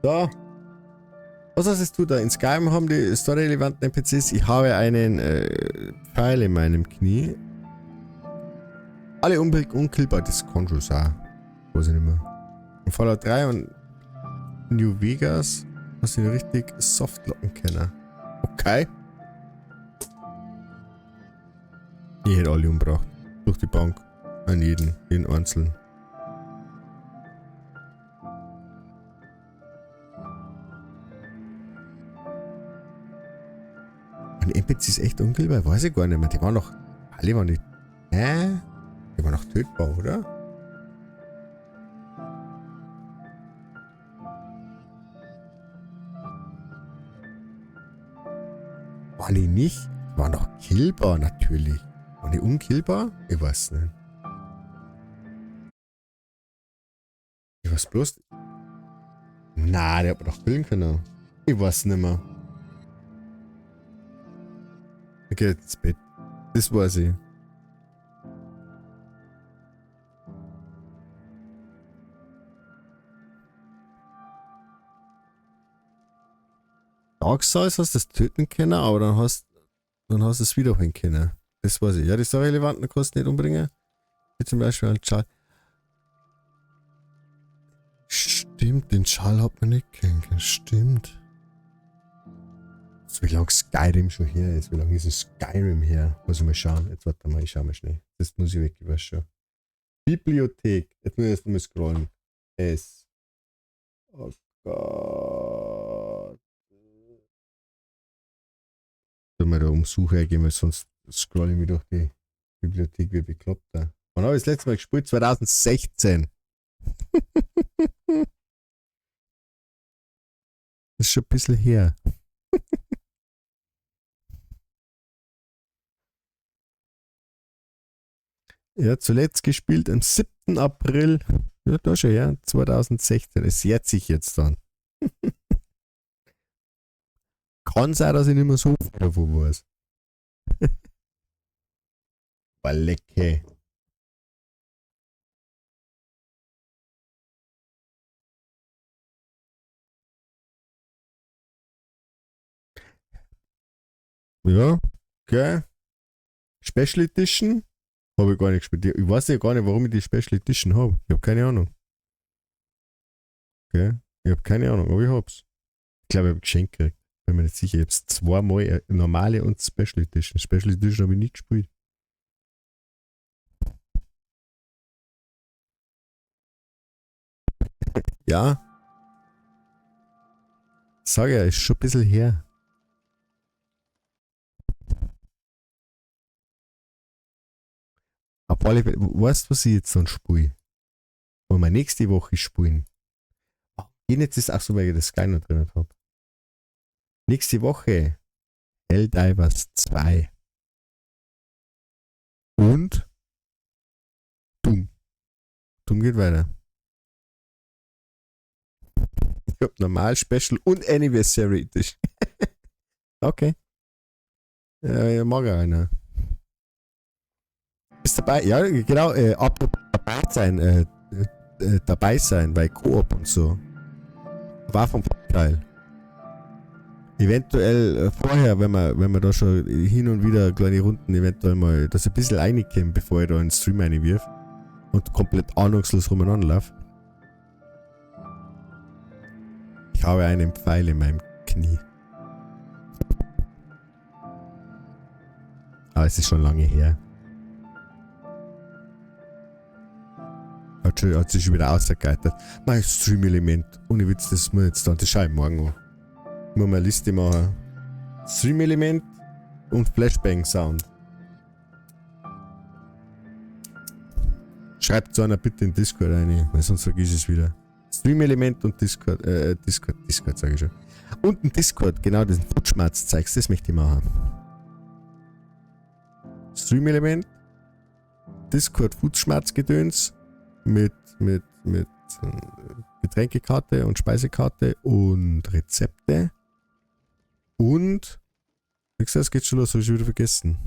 So. Was hast du da? In Skyrim haben die storyrelevanten NPCs. Ich habe einen Pfeil in meinem Knie. Alle unkillbar, das kann schon sein. Weiß ich nicht mehr. Und Fallout 3 und New Vegas hast du ihn richtig softlocken können. Okay. Ich hätte alle umgebracht. Durch die Bank. An jeden. Jeden einzelnen. Ein NPC ist echt unkillbar, weiß ich gar nicht mehr. Die waren doch. Alle waren nicht. Hä? Die waren doch tötbar, oder? Waren die nicht? Die waren doch killbar, natürlich. Waren die unkillbar? Ich weiß nicht. Ich weiß bloß. Na, der hat man doch killen können. Ich weiß nicht mehr. Okay, ins Bett. Das weiß ich. Dark Souls hast du das töten können, aber dann hast du es wiederholen können. Das weiß ich. Ja, die storyrelevanten kannst du nicht umbringen. Wie zum Beispiel einen Charles. Stimmt, den Charles hat man nicht kennen. Stimmt. Wie lange Skyrim schon her ist. Wie lange ist es Skyrim her? Muss ich mal schauen. Jetzt warte mal, ich schau mal schnell. Das muss ich weg, ich weiß schon. Bibliothek. Jetzt muss ich erst mal scrollen. S. Oh Gott. Tu mal da um Suche eingeben, weil sonst scroll ich mich durch die Bibliothek wie bekloppt da. Wann habe ich das letzte Mal gespielt? 2016. Das ist schon ein bisschen her. Ja, zuletzt gespielt am 7. April, ja, da schon, ja, 2016. Es jährt sich jetzt dann. Kann sein, dass ich nicht mehr so viel davon weiß. War lecker. Ja, okay. Special Edition habe ich gar nicht gespielt. Ich weiß ja gar nicht, warum ich die Special Edition habe. Ich habe keine Ahnung. Okay. Ich habe keine Ahnung, aber ich hab's. Ich glaube, ich habe geschenkt gekriegt. Bin mir nicht sicher. Ich hab's zweimal, normale und Special Edition. Special Edition habe ich nicht gespielt. Ja. Sag ja, ist schon ein bisschen her. Auf alle Fälle, weißt du, was ich jetzt dann spiele? Wollen wir nächste Woche spielen? Oh, jetzt ist auch so, weil ich das Sky noch drin hab. Nächste Woche Helldivers 2. Und Doom. Doom geht weiter. Ich hab normal, Special und Anniversary Edition. Okay. Ja, ich mag auch einer. Bist dabei? Ja, genau. Apropos dabei sein, dabei sein bei Koop und so. War vom Vorteil. Eventuell vorher, wenn wir da schon hin und wieder kleine Runden eventuell mal, dass ich ein bisschen reinkomme, bevor ich da einen Stream reinwirf und komplett ahnungslos rumeinander laufe. Ich habe einen Pfeil in meinem Knie. Aber es ist schon lange her. Hat sich schon wieder ausgegeitert. Mein Stream-Element. Ohne Witz, das muss ich jetzt dann. Das schaue ich morgen an. Ich muss mal eine Liste machen. Stream-Element und Flashbang-Sound. Schreibt so einer bitte in Discord rein, weil sonst vergiss ich es wieder. Stream-Element und Discord, Discord sage ich schon. Und ein Discord, genau, diesen Futschmatz-Zeugs, das möchte ich machen. Stream-Element, Discord Futschmatz-Gedöns mit Getränkekarte und Speisekarte und Rezepte. Und, wie gesagt, es geht schon los, habe ich schon wieder vergessen.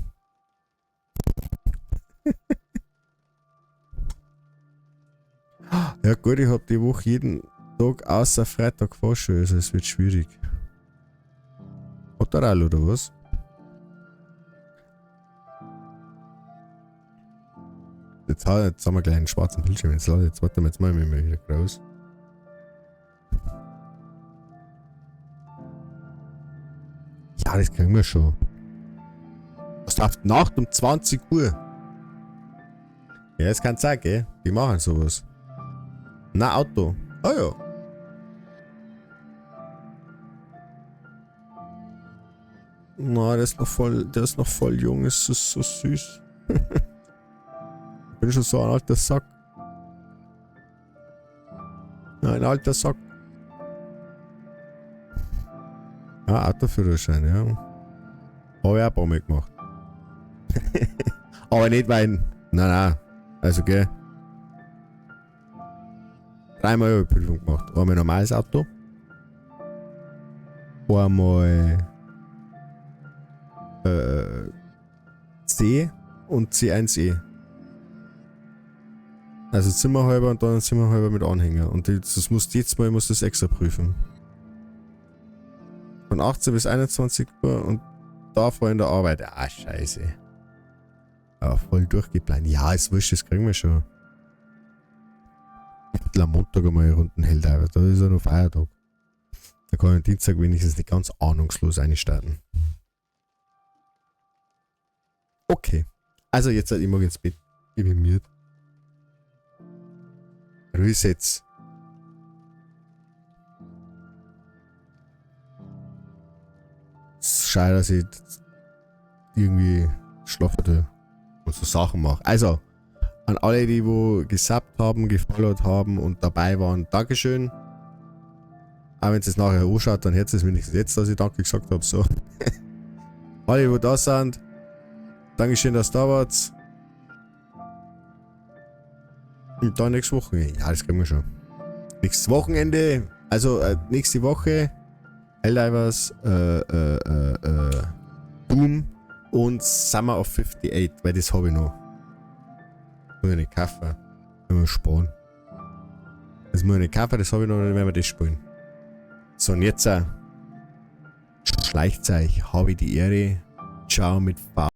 Ja gut, ich habe die Woche jeden Tag außer Freitag Fahrschule, also es wird schwierig. Otteral oder was? Jetzt haben wir gleich einen schwarzen Bildschirm. Jetzt warte mal, jetzt machen wir wieder groß. Ja, das kriegen wir schon. Was läuft Nacht um 20 Uhr? Ja, das kann sein, gell? Die machen sowas. Na, Auto. Ah ja. Na, der ist noch voll jung, ist so süß. Ich bin schon so ein alter Sack. Ein alter Sack. Ah, Autoführerschein, ja. Habe ich auch ein paar Mal gemacht. Aber nicht weil. Nein, nein. Also, gell. Dreimal habe ich Prüfung gemacht. Einmal normales Auto. Einmal C und C1E. Also Zimmerhalber und dann Zimmerhalber mit Anhänger. Und das musst jetzt mal, ich muss das extra prüfen. Von 18 bis 21 Uhr und davor in der Arbeit. Ah, scheiße. Aber voll durchgeplant. Ja, ist wurscht, das kriegen wir schon. Am Montag einmal Runden Helldiver. Da ist ja noch Feiertag. Da kann ich am Dienstag wenigstens nicht ganz ahnungslos einstarten. Okay. Also jetzt halt, ich mag ins Bett. Ich bin müde. Resets. Schade, dass ich irgendwie schlafe und so Sachen mache. Also, an alle, die wo gesubbt haben, gefollowt haben und dabei waren, Dankeschön. Auch wenn es jetzt nachher anschaut, dann hört es wenigstens jetzt, dass ich Danke gesagt habe. So. Alle, wo da sind, Dankeschön, dass ihr da wart. Und dann nächste Woche. Ja, das kriegen wir schon. Nächstes Wochenende, also nächste Woche, Helldivers, Doom und Summer of 58, weil das habe ich noch. Muss ich nicht kaufen. Wenn wir sparen. Das muss ich nicht kaufen, das habe ich noch, dann werden wir das spielen. So, und jetzt schleicht euch, habe ich die Ehre. Ciao mit V.